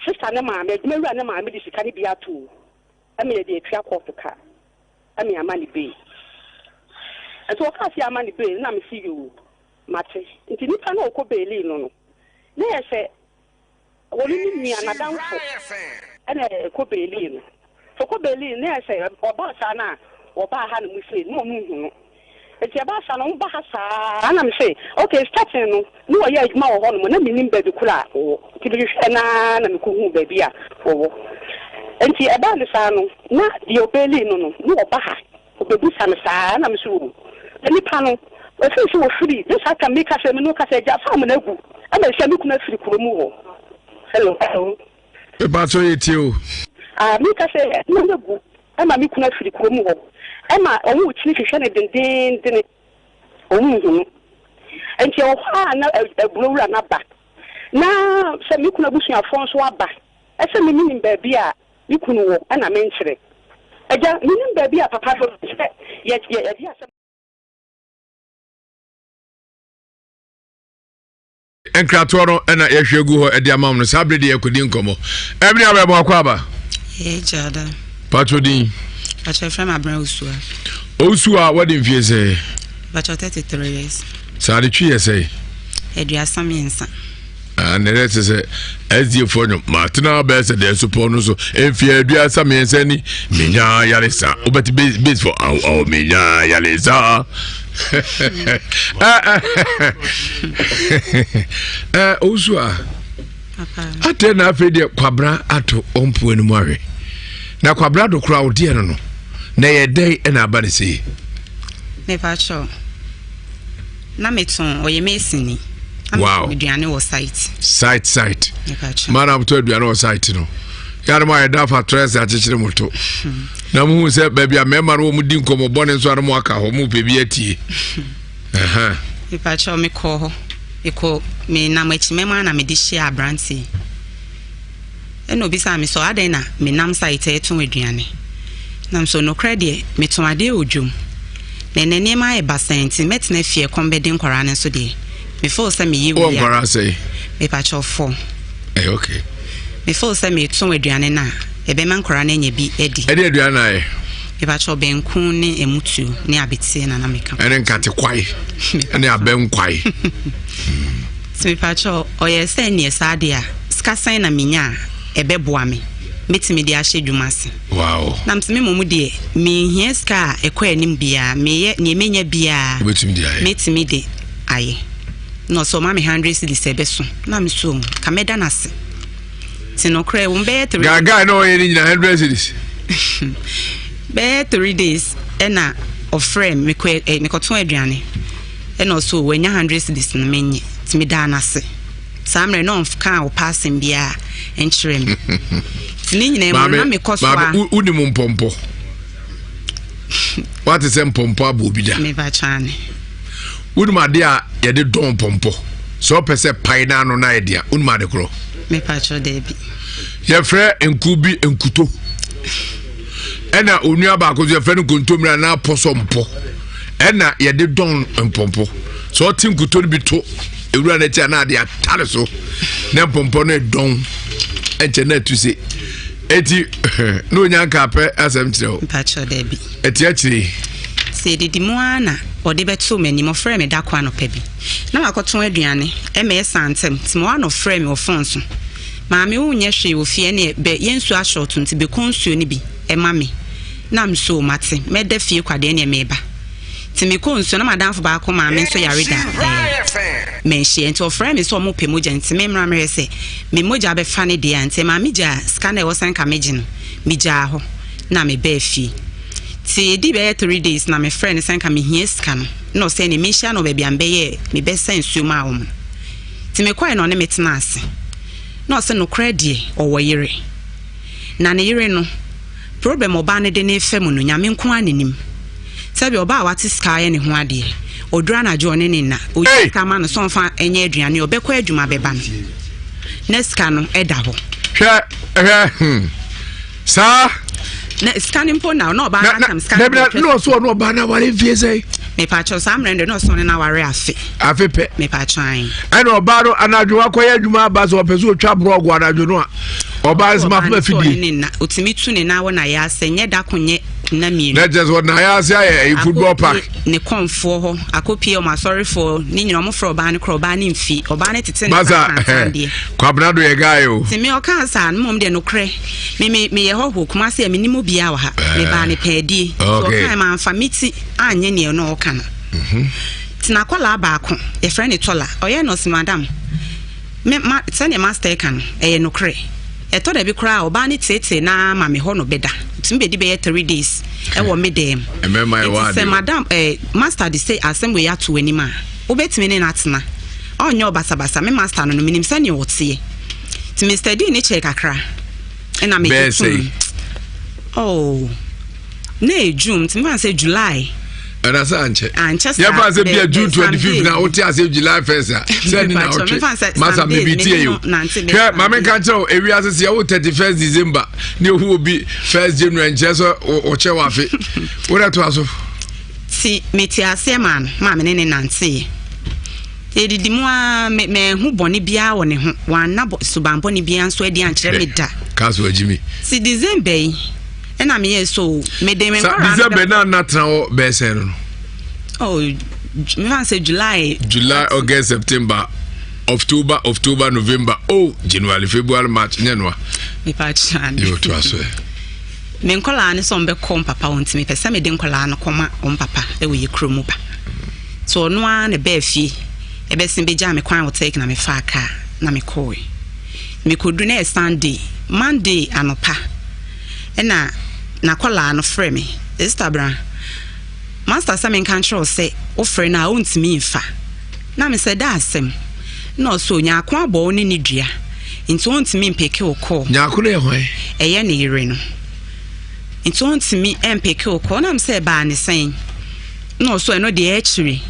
sista ne maame adwuma wura ne maame de sika no bi ato ɛma yɛde atua kɔɔto ka ɛma yɛama ne bee nti wɔkaa sɛ yɛama ne bee na me se yoo mate nti nipa na ɔkɔ beeli no no na yɛ sɛ Ɔno ne nua, n'adamfo na ɛkɔ beelii no. Sɛ ɔkɔ beelii no, na ɛyɛ sɛ ɔbaa saa no a, wɔbaa ha nom sei, na ɔmo nhu no. Nti ɛbaa saa no, ɔmo ba ha saa na mese, okay, starting no, na wɔyɛ adwuma wɔ hɔ nom, na mennim baabi koro a wɔwɔ. Nti mehwehwɛɛ no ara na mekɔhuu baabi a wɔwɔ. Nti ɛbaa no saa no, na deɛ ɔbeelii no no, na ɔba ha. Ɔbɛbisa me saa na me so o. Na nipa no, ɛfiri sɛ ɔfiri, ne saa tam meka sɛ me ne wo kasa agya farm no agu ɛna ɛsɛ me kunu afiri kuro mu hɔ. Hello, hello. Mepakyɛ yɛ tie o. Ah, meka sɛ ɛna no agu ɛma me kunu afiri kuro mu hɔ ɛma ɔmo kyini hwehwɛ no dendeendene ɔmo nhu no. Nti ɛwɔ hɔ a na aburo wura no aba na sɛ me kunu abusuafoɔ nso aba ɛsɛ me menim baabi a me kunu wɔ ɛna menkyerɛ. Agya, menim baabi a papa no sɛ yɛ yɛ yɛde asɛm. Nkratoɔ no ɛna yɛhwɛ gu hɔ ɛde ama no saa bere deɛ yɛkɔdi nkɔmmɔ. Ɛmene abɛ mo akɔ aba. Ɛyɛ Patro din. Patro efrɛ ma abena Osua. Osua wadi mfie sɛ. Patro 33 years. Saa de twi yɛ sɛ. 33. Ah, na ɛyɛ sɛ sɛ SDA foɔ nwom matena bɛyɛ sɛ deɛ supɔ no so mfeɛ 33 ni menya yaresa wobɛte base for aw aw menya yaresa owusu a atɛ na afei deɛ kwabena ato ɔmpoa no mu ahwɛ na kwabena do koraa wodeɛ no no na ɛyɛ dɛn ɛna aba ne sei mepa kyɛw Na me tɔn ɔyɛ mason ni. Na wow. me aduane wɔ site. Site site. Maa mo tɔ aduane wɔ site no. Yàrá mo ayɛ dafa trɛs akyekyere mo to. Hmm. Na mo hu sɛ baabi a mmarima no wɔn di nkɔmɔ bɔne nso ano mo aka hɔ mo pɛ bi atie. Mipakyɛw me kɔ hɔ. Mekɔ me nam akyi mɛma na mede hyia aberanteɛ. Ɛna obisaa me sɛ, Adɛn na menam site retɔn aduane? Na me so, Nokorɛ deɛ, metɔn adeɛ wɔ dwam. Na ɛnnɛ nneɛma ayɛ basaa nti, mɛtena fie ɛkɔm bɛde nkwadaa no nso deɛ, me feel sɛ meyɛ Wowɔ wei a. nkwadaa sɛn? Mepakyɛw, four. Ɛyɛ okay. Me feel sɛ metɔn aduane no a, ɛbɛma nkwadaa no anya bi adi. Ɛde aduane na ayɛ? Mepakyɛw, banku ne ɛmutuo ne abeteɛ na na meka. Ɛne nkate kwae, ɛne abɛnkwae. Nti mepakyɛw, ɔyɛɛ sɛ neɛ saa deɛ a, sika sɛn na menya a ɛbɛboa me, mɛtumi de ahyɛ dwuma ase? Wow. Na mese me mmom deɛ, menhia sika a ɛkɔ anim biara, meyɛ neɛ mɛnya biara, Wobɛtumi de ayɛ. mɛtumi de ayɛ. Na ɔsɛ ɔma me 100 cedis a ɛbɛso. Na me so, ka mɛda no ase. Nti nokorɛ, wɔn bɛyɛ three Guy guy na ɔyɛ ne nyina 100 cedis. bɛyɛ 3 days ɛna ɔfrɛ me, mekɔ mekɔtɔn aduane. Ɛna ɔse o wanya hundred cedis no menye nti medaa no ase saa mmerɛ na ɔnkaa ɔpɛ asɛm biara nkyerɛ me nti ne nyinaa mu na mekɔ so a maame wonim mpɔmpɔ wate sɛ mpɔmpɔ abɔ obi da mebakyane wonim adeɛ a yɛde dɔn mpɔmpɔ sɛ ɔpɛ sɛ pae no ano no ayɛ dea wonim ade korɔ mepakyɛ daabi yɛfrɛ nku bi nkuto ɛna onua baako nso yɛfrɛ no nkontommire anaa pɔsɔ mpɔ ɛna yɛde dɔn mpɔmpɔ sɛ ɔte nkuto no bi to ewura no akyi anaa de atare so na mpɔmpɔ no dɔn ɛnkyɛ na atu se eti na onya nka apɛ asɛm kyerɛ o mpakyɛ daabi ɛte akyire sɛ edidi mu ara na ɔde bɛto m'anim ɔfrɛ me da ko anɔpa bi na wakɔtɔn aduane ɛma ɛsa ntɛm nti ma ɔano frɛ me wɔ fon so Maame wo nyɛ hwee wɔ fie ɛneɛ bɛ yɛ nsuo ashort nti bɛkɔ nsuo no bi ma me na me so mate mɛda fie kwa deɛ ɛneɛ meba nti mekɔ nsuo na madamfo baako maame nso yare da ɛɛ manhyia nti ɔfrɛ me sɛ ɔmo pɛ mogya nti me mmra mehwɛ sɛ me mogya bɛfa ne deɛ a nti ɛmaa me gyaa sika no a ɛwɔ sɛ nka megye no me gyaa hɔ na me baa fie nti ɛdi bɛyɛ 3 days na me frɛ no sɛ nka mehia sika no na ɔsɛ ne menhyia no wɔ baabi a mbɛyɛ mebɛsa nsuo maa wɔn Nti mekɔe na ɔne me tenaa ase. Na ɔse nokorɛ deɛ ɔwɔ yere. Na ne yere no, problem ɔbaa no de no refa mu no, Nyame nko ara na nim. Sɛbi ɔbaa a wate sika ayɛ ne ho adeɛ, ɔduru anadwo ɔne no nna, ɔyi sika ma no sɛ ɔmfa nyɛ aduane, ɔbɛkɔ adwuma bɛba no, na sika no da hɔ. Hwɛ, hwɛ, hmm. Saa. Na sika no mpo na na ɔbaa no atam sika no. Na na ɔso ɔno ɔbaa no aware mfie sɛn. Mepaakyɛw saa mmerɛ no deɛ na ɔso ɔne no aware afe. Afe pɛ. Mepaakyɛw ayi. Ɛna ɔbaa no anadwo wakɔyɛ adwuma aba sɛ ɔpɛ sɛ ɔtwa borɔgo anadwo no a ɔbaa no sɛ mafoma fidie. Ne nna ɔtumi tu ne nan wɔ n'ayɛ ase nyɛ da ko nyɛ nna mmienu. Na kyerɛ sɛ ɔde n'ayɛ ase ayɛ ɛyi football park. Ne kɔnfoɔ hɔ akɔpie ɔmo asɔrefoɔ ne nyina ɔmo frɛ ɔbaa no korɔ ɔbaa no mfi ɔbaa no tete ne Masa sansandeɛ. Kwabena do yɛ guy o. Nti me ɔkaa saa no mmom deɛ nokorɛ me me meyɛ hɔhoɔ Kumasi a menim obiara wɔ ha Eh. mebaa ne pɛɛdie nti Okay. ɔkae mamfa me ti anyɛ neɛ na ɔka no Mhm. nti n'akwadaa baako yɛfrɛ no Tɔla ɔyɛ no ɔse madam me ma sɛdeɛ master ɛka no ɛyɛ nokorɛ ɛtɔ da bi koraa a ɔbaa no teetee no ara ma me hɔ no bɛda ɔtumi bɛdi bɛyɛ 3 days ɛwɔ me dan mu Mmarima yɛ nti wɔ sɛ adeɛ o. madam eh, master de sɛ asɛm wei ato w'anim a wobɛtumi ne no atena Ɔnyɛ wo basabasa, me master no no menim sɛnea ɔteɛ. Nti me study ne kyɛɛ kakra ɛna me Bɛyɛ gye tom. sɛn? Oh, na ɛyɛ June, nti mefa no sɛ July. Ɛna sɛ ankyɛ. Ankyɛ saa. Yɛfa sɛ bia June 25 na wote ase July 1st a sɛ ni na wotwe. Masa bibi tie yo. Hwɛ maame nka kyerɛ wo ewiase sɛ yɛwo 31st December ne ohu obi 1st January nkyerɛ sɛ wɔkyɛ wɔ afe. Wodɛ to aso. Ti mete aseɛ maa no maa me ne ne nanteeɛ. Yɛdidi mu ara me manhu bɔne biara wɔ ne ho. Wanna bɔ suban bɔne biara nso adi ankyerɛ me da. Kaso agyimi. Ti December yi ɛna meyɛ so mede me nkɔraa no December na na tena hɔ bɛyɛ sɛn no no. Oh, mefa sɛ July. July, August, September. October, October, November, oh, January, February, March, nyɛ noa. Mepa kyerɛ Yɛ otu aso ɛ. Me nkɔlaa no sɛ ɔmbɛkɔ mpapa hɔ nti mepɛ sɛ mede nkɔlaa no kɔma ɔmpapa wɔ yɛ kuro mu ba. Nti ɔno ara na ɛbaa fie ɛbɛsen bɛgyaa me kwan wɔ Turkey na mefaa kaa na mekɔɔe. Mekɔduru na ɛyɛ Sunday, Monday anɔpa ɛna n'akɔlaa no frɛ me, Sister bra, Master sɛ menka nkyerɛ wo sɛ wofrɛ no a ɔntumi mfa. Na me sɛ da asɛm? Na ɔse o Nyarko abɔ wo ne ne dua nti ɔntumi mpeke wo call. Nyarko no yɛ hwan? Ɛyɛ ne yere no. Nti ɔntumi mpeke wo call. Na me sɛ ɛbaa ne sɛn? Na ɔso ɛno deɛ akyire.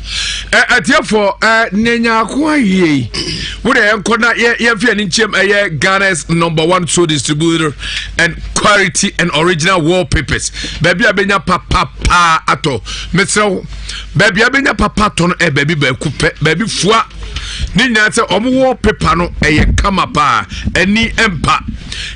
Ɛ atiefoɔ ɛ ne Nyarko ayie yi wo deɛ yɛnkɔ na yɛ yɛmfi ani nkyɛm ɛyɛ Ghana's number one soul distributor and quality and original wallpapers baabi a bɛnya papapaa atɔ mesrɛ wo baabi a bɛnya papa tɔ no ɛ baabi baako pɛ baabi fua ne nyinaa sɛ wɔn wɔ pepa no ɛyɛ kama paa ani mpa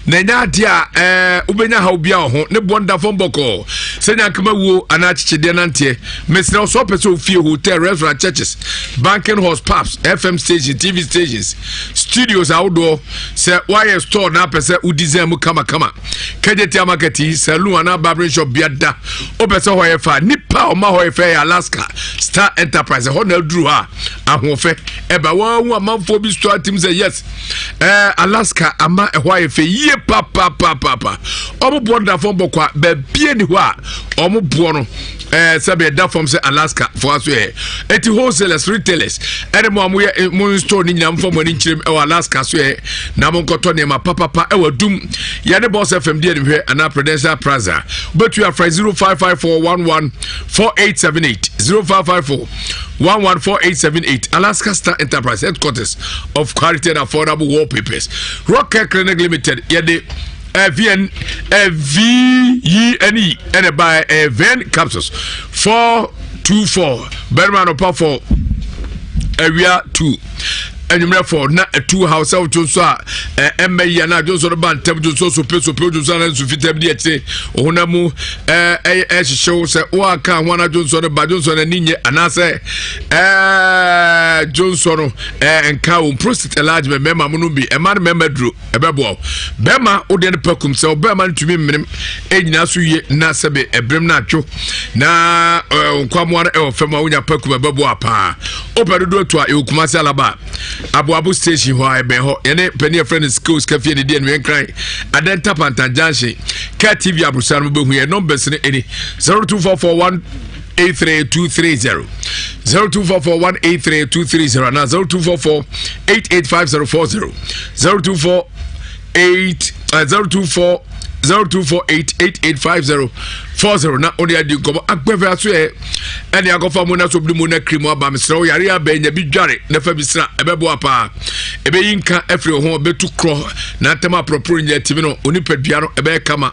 na ɛnyɛ adeɛ a ɛɛ wobɛnya haw bia wɔ ho ne boɔ nda fam bɔkɔɔ sɛ nyankama wuo anaa kyekyedeɛ nanteɛ mesrɛ wo sɛ wopɛ sɛ ofie hotel restaurant churches banking halls pubs fm station tv stations studios ahodoɔ sɛ woayɛ store na apɛ sɛ wo design mu kamakama kɛgye market yi saloon anaa barbering shop bia da wopɛ sɛ hɔ yɛ fa nipa a ɔma hɔ yɛ fɛ yɛ alaska star enterprise ɛhɔ na aduru hɔ a ahoɔfɛ ɛba wɔahu amanfoɔ bi store atim sɛ yes ɛɛ alaska ama ɛhɔ ayɛ fɛ yie papapaapa ɔmo boɔ no da fam bɔkɔ a baabie ni hɔ a ɔmo boɔ no ɛɛ sɛbi ɛda fam sɛ alaska fo aso yɛ eti wholesalers retailers ɛne mo a mo yɛ mo store ne nyinaa mo fa mo ani nkyerɛm ɛwɔ alaska so yɛ na mo nkɔtɔ nneɛma papapa ɛwɔ dum yɛne boss fm di animhwɛ anaa prudential plaza wobɛtumi afrɛ 0554114878 0554 114878 alaska star enterprise headquarters of quality and affordable wallpapers rock care clinic limited yɛde vn vene ɛna ɛbaɛ ɛyɛ vn capsules 424 bɛrima anɔpa 4 awia 2 anwummerɛ fɔ na ɛtu haw sɛ wotwo nso a ɛmmɛ yia na adwonso no ba ntɛm dwonso sope sope dwonso ana nsu fitaa bi di akyire honam mu ɛhyehyew sɛ woaka ho ana dwonso no ba dwonso no ani nye anaasɛ dwonso no nka wo prostate enlargement mmarima mo no bi ɛma no mmarima duro ɛbɛboa wo bɛrima wodeɛ no pakum sɛ ɔbɛrima no tumi mmenem ɛnyina so yie na sɛbe ɛberem no atwo na nkwamoa no ɛwɔ fam a wonya pakum ɛbɛboa paa wopɛ dodoɔ tu a ɛwɔ Kumasi Alaba aboabo station hɔ a ɛbɛn hɔ yɛne panin yɛfrɛ no skills kafie ne di anuɛ nkran adɛnta pantan junction car tv aborosa no mobɛhu yɛ numbers no ɛni 0244 83230 0244 183230 anaa 0244 885040 024 8 024 0248 8850 40 na wode adi nkɔmmɔ agbɛfɛ aso ɛ ɛne akɔfa mu na so bi mu na kiri mu aba mesrɛ wo yare abɛn nya bi dware na fa bi sra ɛbɛboa paa ɛbɛyi nka afiri wo ho ɛbɛtu korɔ na ntam aporɔporɔ nyɛ atimi no onipadua no ɛbɛyɛ kama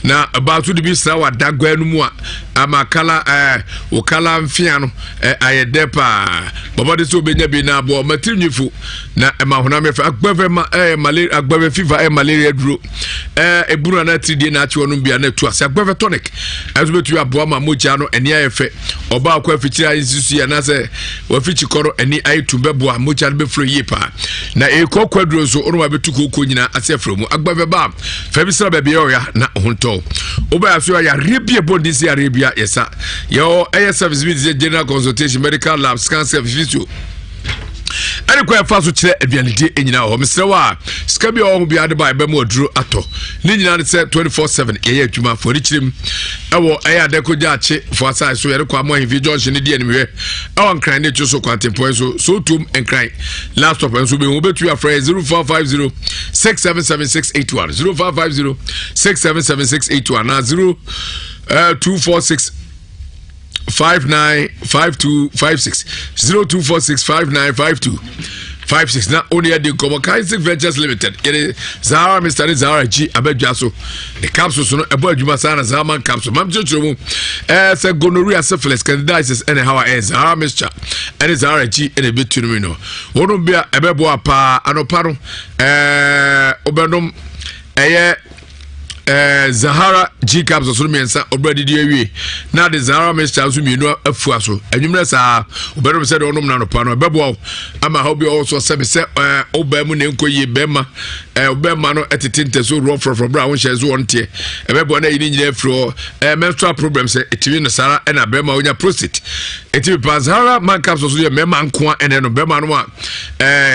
na ɛbaa so de bi sra w'adagua no mu a ama kala ɛɛ wo kala mfea no ɛ ayɛ dɛ paa bɔbɔde sɛ wobɛnya bi na aboa ɔmatiri nwifo na ɛma honam yɛ fɛ agbɛvɛ ma ɛyɛ malaria agbɛvɛ fever ɛyɛ malaria duro ɛɛ ebunu anaa tiridie na akyi wɔn bia na etu ase agbɛvɛ tonic ɛnso betumi aboa ma mogya no ani ayɛ fɛ ɔbaa akɔ afikyiri ayɛ nsusu yɛ anaasɛ wafikyi kɔ no ani ayɛ tum bɛboa mogya no bɛfuro yie paa na ekɔ kwaduro nso ɔno wa bɛtu kooko nyinaa ase afuro mu agbɛvɛ baa fɛ bi sra baabi ɔya na ho ntɔ wobɛyɛ so yareɛ bi ɛbɔ ndi sɛ yareɛ bi a yɛsa yɛwɔ ɛyɛ service bi te sɛ general consultation medical lab scan service physio ɛne kwan ɛfa so kyerɛ aduanedie nyinaa wɔ hɔ mesrɛ wo a sika bi a ɔwɔ ho biara de ba ɛbɛmu aduro atɔ ne nyinaa ne sɛ 24/7 yɛyɛ adwuma fo ani kyerɛ mu ɛwɔ ɛyɛ adako gya akye fo asae so yɛde kɔ amoa ahemfie junction ne di animhwɛ ɛwɔ nkran ne two so kwantempɔn so so tuom nkran last stop nso bɛhu wobɛtumi afrɛ 0550 677681 0550 677681 na 0 246. 59 52 56 0246 59 52 56 na wo ne adi nkɔmmɔ. Kaisik Ventures Limited yɛde Zahara Mr ne Zahara G abadwa so ne capsules no ɛbɔ adwuma saa na Zahara Man capsule mam kyerɛkyerɛ mu ɛɛ sɛ gonorrhea, syphilis, candidiasis ɛne hawa ɛyɛ Zahara mixture ɛne Zahara G ɛna ɛbɛtu no mu no wɔnom bi a ɛbɛboa paa. Anɔpa no ɛɛ wobɛnom ɛyɛ ɛɛ Zahara G capsules no mmiɛnsa, ɔbɛrɛ didi awie na de Zahara mixture nso mmienu afua so. Anwummerɛ saa ɔbɛnom sɛ deɛ ɔnom no anɔpa no, ɛbɛboa wo ama ha obi a ɔwɔ so sɛbi sɛ ɛɛ ɔbaa mu na nkɔ yie, bɛrima ɛɛ ɔbɛrima no ɛtete ntɛso rɔfrɔfrɔ berɛ a wɔnhyɛ so wɔn teɛ, ɛbɛboa na ɛyi ne nyinaa afiri hɔ. Menstrual problem sɛ ɛtumi no saa ɛna bɛrima onya prostate ɛtumi pa. Zahara Man capsules so yɛ mmarima nkoa ɛnɛ no bɛrima no a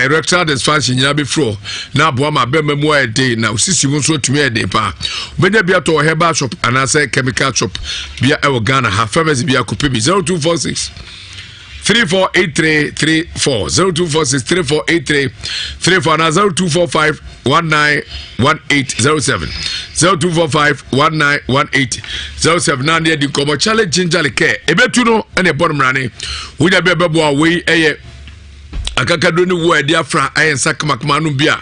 erectile dysfunction nyinaa bɛfiri hɔ na aboa ma bɛrima mu ayɛ den na osisi mu nso atumi ayɛ den paa. Wobɛnya bi atɔ wɔ herbal shop anaasɛ chemical shop bia ɛwɔ Ghana ha, pharmacy bia kɔpɛ bi. 0246 348334, 0246 348334 na 0245 191807, 0245 191807 na ne adi nkɔmmɔ. Challenge ginger care ɛbɛtu no ɛne ɛbɔ no mmrane wonya bi a ɛbɛboa. Wei ɛyɛ akakaduro ne wo a ɛde afra ayɛ nsa kamakama no bi a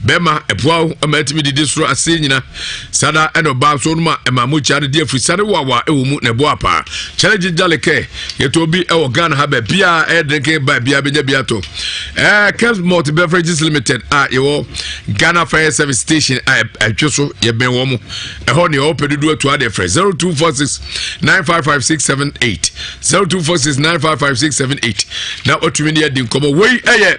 bɛrima ɛboa wo ma atumi didi soro aseɛ nyina saa da ɛna ɔbaa nso no ma ɛma mogya no di afiri sane wawa ɛwɔ mu na ɛboa paa. Kyɛlɛ ginger liquor yɛtɔ bi ɛwɔ Ghana ha baabiaa, ɛyɛ drinking bar biaa bɛnya bi atɔ. Kebs Malt Beverages Limited a yɛwɔ Ghana Fire Service Station a ɛtwe so yɛbɛn wɔ mo ɛhɔ ne ɔwɔ pɛ dodoɔ atu adeɛ frɛ 0246 955678, 0246 955678 na watumi ne adi nkɔmmɔ. Wei ɛyɛ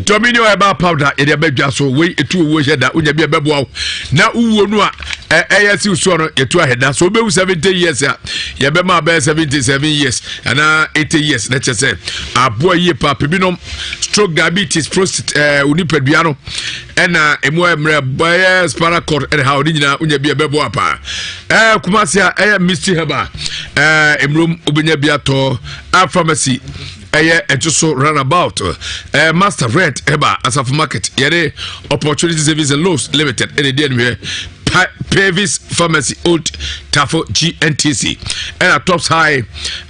Dominion herbal powder yɛde abɛdwa so. Wei ɛtu owuo hyɛ da, wonya bi ɛbɛboa wo na wowuo no a ɛyɛ siw soɔ no yɛtu ahɛda so. Wobɛwu 70 years a yɛbɛma bɛyɛ 77 years anaa 80 years na kyɛ sɛ aboa yie paa. Pɛ binom stroke, diabetes, prostate, wo nipadua no ɛna ɛmu mmerɛ bɛyɛ spinal cord ɛne ha ɔne nyinaa wonya bi ɛbɛboa paa. Kumase a ɛyɛ Misty Herbal mmurom wobɛnya bi atɔ a pharmacy ɛyɛ ɛto so runabout. Master Red Herbal, Asafo Market, yɛde Opportunity Savings and Loans Limited ɛna ɛdi animhwɛ. Pavis Pharmacy, Old Tafo GNTC, ɛna Tops High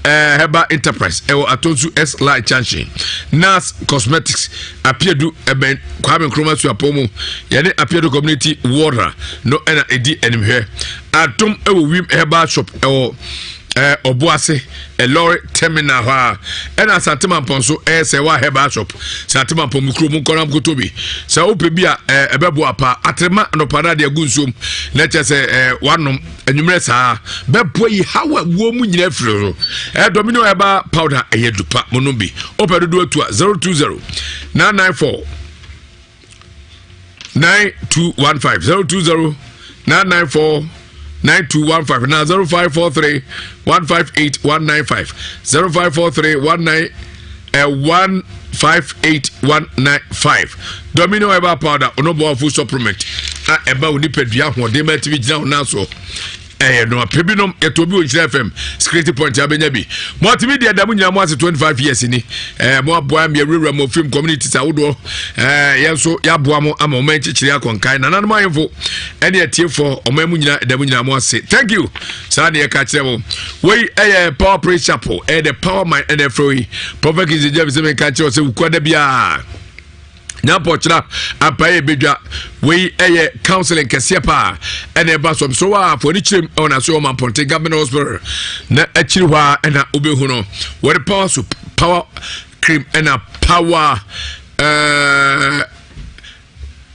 Herbal Enterprise ɛwɔ Atonsu S Line Junction. Nas Cosmetics, Apiadu ɛbɛn Kwame Nkrumah Suapɔn mu, yɛne Apiadu Community Water no ɛna ɛdi animhwɛ. Adom ɛwɔ Wim Herbal Shop ɛwɔ Ɔboase lorry terminal hɔ a ɛna Asante Mampɔn nso ɛyɛ sɛ ɛwɔ herbal shop. Asante Mampɔn mu kurom nkɔnam koto bi sɛ wopɛ bi a ɛbɛboa paa. Atrema anɔpa no ade agu nsuom na kyɛ sɛ wanom anwummerɛ saa bɛboa yi haw a wuo mu nyinaa firi so. Dominion herbal powder ɛyɛ dupa monom bi. Wopɛ dodoɔ atu a 020 994 9215, 020 994 9215 na 0543 158 195, 0543 19 158 195. Dominion herbal powder ɔno bɔ food supplement a ɛba wo nipadua ahoɔden ma atumi gyina wo nan so. Ɛyɛ no apɛ binom yɛtɔ bi wɔ Nhyira FM security point abɛnya bi. Multimedia da mo nyinaa mo ase. 25 years ni mo aboa mi awurawura mo film communities ahodoɔ. Yɛn nso yɛaboa mo ama ɔman kyekyere akɔnkan. Nananom ahemfo ɛne atiefoɔ ɔman mu nyinaa da mo nyinaa mo ase. Thank you. Saa ne yɛka kyerɛ mo. Wei ɛyɛ Power Praise Chapel, ɛyɛ the Power Man ɛna ɛfrɛ yi Prophet Kingsley James sɛ menka kyerɛ sɛ wukua da biara nyampɔkyerɛ ampaeɛ bɛdwa. Wei ɛyɛ counseling kɛseɛ paa ɛna ɛba so so a fo ani kyerɛm ɛwɔ n'aso ɔma mpɔnten Government Hospital na akyiri hɔ a ɛna wobɛhu no. Wɔde power soup, power cream ɛna power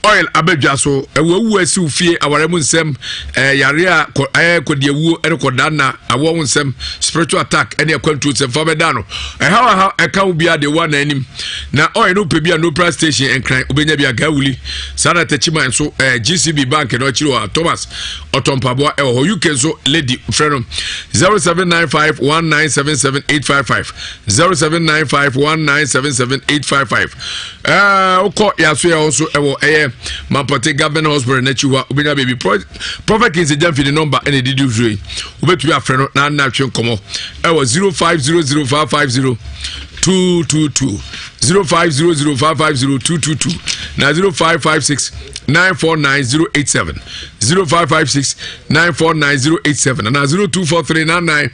oil abɛdwa so. Ɛwɔ awu asi fie aware mu nsɛm, yare a ɛyɛ kɔdiawuo ɛne kɔda na awɔ ho nsɛm, spiritual attack ɛne akwantuo nsɛm fa bɛda no ɛhaw ɛhaw ɛka wo biara deɛ wɔ anim na oil no pɛ bi a Nopra Station Nkran wobɛnya bi agawuli saa na Tɛkyiman nso GCB Bank no akyiri hɔ a Thomas ɔtɔmpaboa ɛwɔ hɔ. UK nso lady frɛ no 0795 1977 855, 0795 1977 855. Wokɔ yɛaso yɛ hɔ nso ɛwɔ ɛyɛ Mampɔte Government Hospital n'akyi hɔ a wobɛnya baabi. Prophet Kingsley Gyamfi ne number ɛna ɛdidi duro yi, wobɛtumi afrɛ no na ana atwe nkɔmmɔ ɛwɔ 0500 550. 222 0500 550 222 na 0556 949 087 0556 949 087 na 0243 99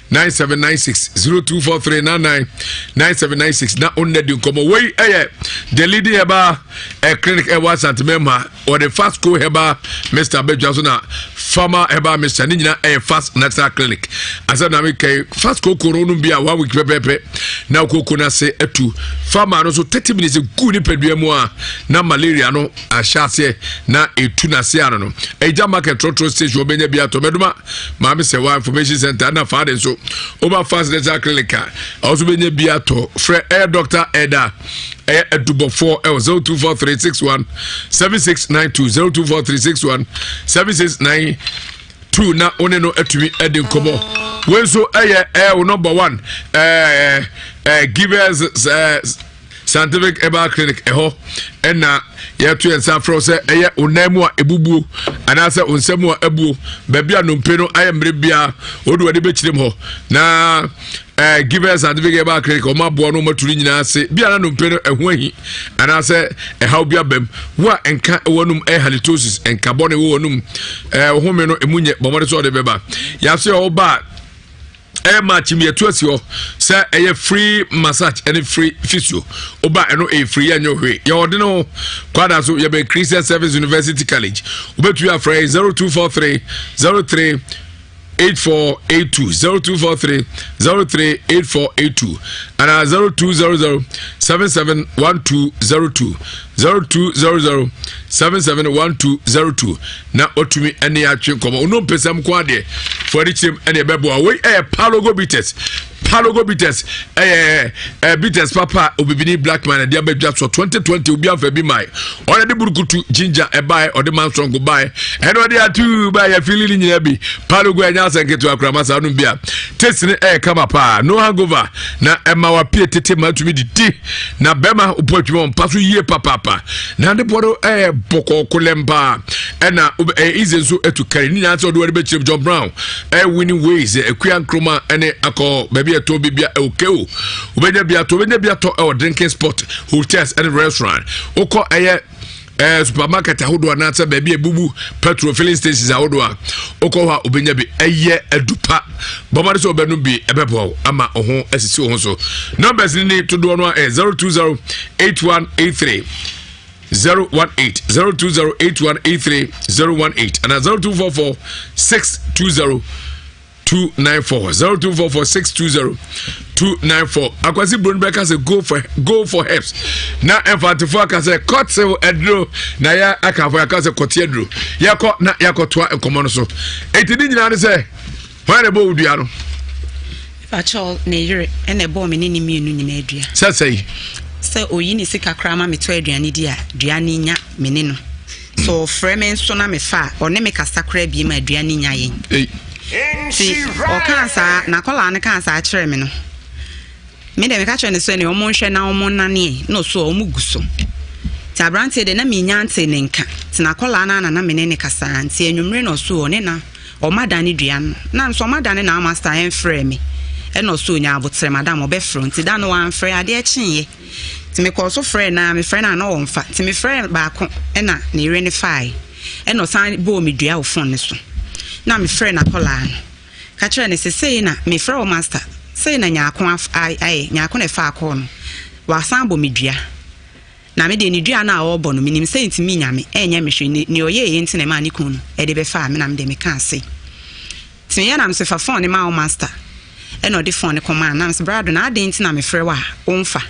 9796 0243 99 9796 na ɔnnɛ di nkɔmmɔ wei ɛyɛ the leading herbal eh, clinic ɛwɔ asantemɛma wɔde fast co herbal mixture bɛdwa so na farmer herbal mixture ne nyinaa ɛyɛ fast natural clinic asɛm na mekɛi fast koko no wonom bi a one week pɛpɛpɛ na koko no ase atu farmer no so 30 minutes gu nipadua mu a na malaria no ahyɛ aseɛ na ɛtu n'ase ano no ɛgya market trɔtrɔ station wɔbɛnya bi atɔ mɛdoma maame sɛ wa information center na faade nso woba fast natural clinic a ɛwɔ so bɛnya bi atɔ frɛ ɛyɛ doctor ɛda ɛyɛ adubɔfoɔ ɛwɔ 024361 7692 024361 7692 na wo ne no atumi adi nkɔmmɔ wei nso ɛyɛ ɛyɛ wo number one ɛɛ ɛɛ givers ɛɛ scientific herbal clinic ɛhɔ ɛna yɛto yɛn nsa afrɛ sɛ ɛyɛ wo nan mu a ebubuo anaasɛ wo nsa mu a abuo baabi a nnompe no ayɛ mmerɛ biara wode w'ani bɛkyerɛ mu hɔ na eh, givers scientific herbal clinic wɔn aboa no wɔn atu ne nyinaa ase bi a na nnompe no ɛho ahi anaasɛ ɛhaw bi abam wo a nka ɛwɔ num ɛyɛ halitosis nka bɔne wɔ num ɛɛ home no emu nyɛ bɔn wɔde sɛ ɔde bɛba yɛase ɔwɔ ba ɛyɛ match mi yɛto asi hɔ sɛ ɛyɛ free massage ɛne free physio woba ɛno ɛyɛ free yɛnyɛ hwee yɛ ɔde no kwada so yɛbɛn Christian Service University College wobɛtumi afrɛ 0243 03 8482 0243 038482 anaa 0200 771202 0200 771202 na watumi ne atwe nkɔmmɔ ɔno mpɛsɛm nko adeɛ fo ani kyerɛm ɛne ɛbɛboa wei ɛyɛ palogo bitters palogo bitters ɛyɛ ɛɛ bitters papa obibini black man ɛde abɛdwa so 2020 obi afa bi mae ɔde de burukutu ginger ɛbae ɔde manstrongo bae ɛna ɔde atu bae yɛ fili ne nyinaa bi palogo ɛnyɛ asɛ nketewa koraa ma saa nom bi a taste ne ɛyɛ kama paa no hangover na ɛma wapie tete ma atumi didi na bɛrima wopɔ adwuma mpa so yie papaapa na ne boɔ no ɛyɛ bɔkɔɔ kolɛm paa ɛna ɛyɛ easy nso ɛtu kari ne nyinaa sɛ ɔde wɔde bɛkyerɛ John Brown ɛyɛ winning ways akua nkroma ɛne akɔ baabi ɛtɔ bibia ɛwɔ keo wobɛnya bi atɔ wobɛnya bi atɔ ɛwɔ drinking spot hotels ɛne restaurant wokɔ ɛyɛ ɛɛ supermarket ahodoɔ anaasɛ baabi a ebubu petrol filling stations ahodoɔ a wokɔ hɔ a wobɛnya bi ɛyɛ adupa bɔmmɔde sɛ wobɛnom bi ɛbɛboa wo ama wo ho asisi wo ho so numbers no ni todoɔ no a ɛyɛ 020 8183 018 020 8183 018 anaa 0244 620 294 0244 620 294 akwasi buroni bɛka sɛ go for go for herbs na mfantefo aka sɛ kɔtew aduro na yɛ akafo aka sɛ kɔte aduro yɛkɔ na yɛakɔtoa nkɔmmɔ no so eti ne nyinaa ne sɛ hwan na ɛbɔ wo dua no. Pakyɛw ne yere ɛna ɛbɔɔ me ne ne mmienu nyinaa dua. Sɛ sɛyi. Sɛ oyi ne sika koraa ma metɔ aduane di a dua ne nya me ne no. Sɛ ɔfrɛ me nso na mefa a, ɔne me kasa koraa biem a aduane nnya yɛn. Nti ɔkaa saa, n'akwadaa no kaa saa kyerɛɛ me no, me deɛ meka kyerɛ no sɛ ne wɔn nhwɛ na wɔn nnaneɛ na ɔso a wɔn gu so. Nti aberanteɛ deɛ na menya ntee ne nka, nti n'akwadaa no ara na na me ne ne kasa, nti anwummere na ɔso ɔne na wɔn adane dua no, na nso wɔn adane na master ɛmfrɛɛ me, ɛna ɔso ɔnya aboterɛ madam ɔbɛfrɛ, nti da no wamfrɛ, adeɛ kyeeɛ. Nti mekɔɔ so frɛɛ no ara, mefrɛ no a na ɔmfa. Nti mefrɛɛ baako ɛna ne yere no faae. Ɛna ɔsan bɔɔ me dua wɔ phone no so. Na mefrɛɛ n'akɔlaa no ka kyerɛɛ no sɛ sei na mefrɛ wo master, sei na Nyarko ayɛ, Nyarko na ɛfaa call no, wasan abɔ me dua. Na me deɛ ne dua no a ɔrebɔ no menim sɛ ntumi nya me, ɛnyɛ me hwee, nea ɔyɛeɛ nti na ɛmaa ne kunu no de bɛfaa me na me deɛ mekaa sei. Nti meyɛ na mese fa phone no ma wo master ɛna ɔde phone no kɔmaa no na mese brado na adɛn nti na mefrɛ wo a womfa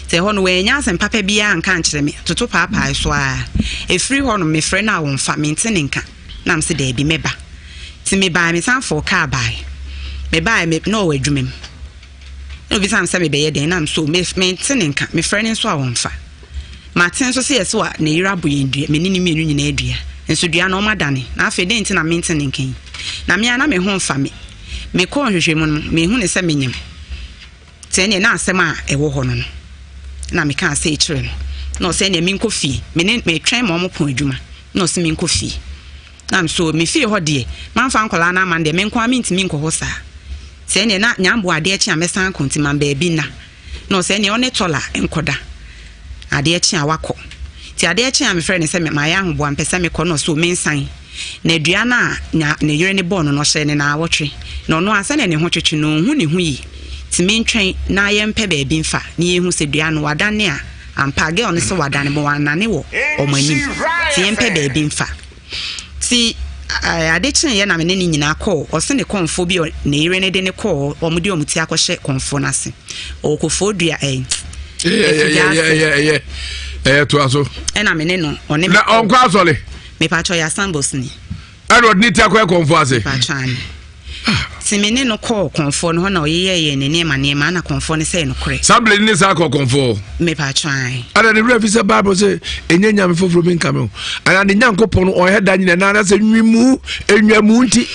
nti ɛhɔ no wannya asɛm papa biara anka ankyerɛ me toto paapaae so ara ɛfiri hɔ no mefrɛ no a ɔmfa mente ne nka na mese daabi mɛba nti mebae mesan fɔɔ kaa bae mebae me na ɔwɔ adwuma mu na obisa me sɛ mebɛyɛ dɛn na mso mente ne nka mefrɛ no nso a ɔmfa Mate nso sɛ yɛse wa ne yere abɔ yɛn dua, me ne ne mmienu nyinaa dua. Nso dua no wɔadane, na afei dɛn nti na mente ne nka yi? Na me ara na me ho mfa me. Mekɔɔ nhwehwɛmu no, mehu no sɛ menyem. Nti ɛnneɛ na asɛm a ɛwɔ hɔ no no na mekaa sei kyerɛ no. Na ɔsɛ ɛnneɛ menkɔ fie. Me ne metwɛn ma wɔpɔn adwuma. Na ɔse menkɔ fie. Na nso me fie hɔ deɛ, mamfa nkwadaa no amma no deɛ, me nko ara mentumi nkɔ hɔ saa. Nti ɛnneɛ na Nyamboa adeɛ kye a mɛsan akɔ nti ma me baabi nna. Na ɔsɛ ɛneɛ ɔne Tɔla nkɔda. Adeɛ kye a wakɔ. Nti adeɛ kye a mefrɛ no sɛ mayɛ ahoboa mpɛ sɛ mekɔ na ɔsɛ o mensan. Na dua no a nya ne yere no bɔɔ no no ɔhyɛɛ no naawɔtwe. Na ɔno a sɛdeɛ ne ho twetwe no ɔnhu ne ho yie. Nti mentwɛn na yɛmpɛ baabi mfa na yɛnhu sɛ dua no wadane a ampa. Girl no sɛ wadane but wannane wɔ wɔn anim. Nti yɛmpɛ baabi mfa. Nti ade kyeeɛ na me ne no nyinaa kɔɔ ɔse ne kɔmfoɔ bi a ne yere no de no kɔɔ wɔn de wɔn ti akɔhyɛ kɔmfoɔ no ase. Ɔwɔ kofoɔ dua ɛyi. Ɛyɛ ɛyɛ toa so. Ɛna me ne no ɔne me. Na ɔnkɔ asɔre. Mepatwɔ yɛ asambos ni. Ɛna ɔde ne ti akɔyɛ kɔnfoɔ ase. Mepatwɔ ane. Ti me ne no kɔɔ kɔnfoɔ no hɔ na ɔyeyɛɛ yɛn ne nneɛma nneɛma ana kɔnfoɔ no sɛ nokorɛ. Saa bere ne saa kɔ kɔnfoɔ. Mepatwɔ ane. Ɛna ne werɛ fi sɛ Bible sɛ ɛnyɛ nyame foforɔ bi nka me ho. Ɛna ne Nyankopɔn no ɔyɛ da nyina na sɛ nwimu enwamu nti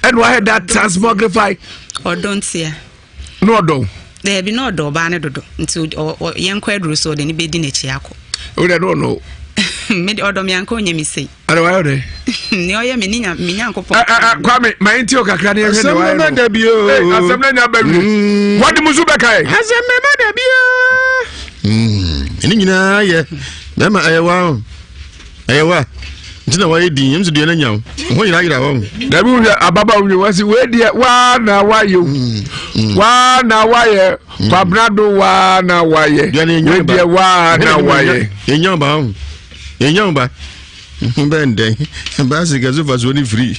ɛna ɔyɛ da transmogrify. Ɔdɔ ntia. Na ɔdɔ wo? Daabi, na ɔdɔ ɔbaa no dodo. Nti yɛnkɔ aduro so ɔde ne bɛdi n'akyi akɔ. Wo deɛ na ɔnɔ wo? Me deɛ ɔdɔ me anka ɔnyɛ me sei. Ɛna wayɛ dɛ? Nea ɔyɛ me ne me Nyankopɔn. Kwame, ma yɛn ti o kakra ne yɛhwɛ nea wayɛ no. Asɛm da bi o. Asɛm na nya ba wie. Wɔde mu so bɛka yɛ. Asɛm na ba da bi o. Ɛne nyinaa yɛ bɛma ɛyɛ wa o. Ɛyɛ wa nti na wayɛ din yɛm sɛ deɛ no anya wo ho yera yera wɔ dabi wohwɛ ababa wo wasi wei deɛ waa na wayɛ o mm, mm. waa na wayɛ mm. kwabena do waa na wayɛ wei deɛ waa na wayɛ yɛnya wo ba ho yɛnya wo ba bɛn dɛn baasi kɛse fa soɔ ne firi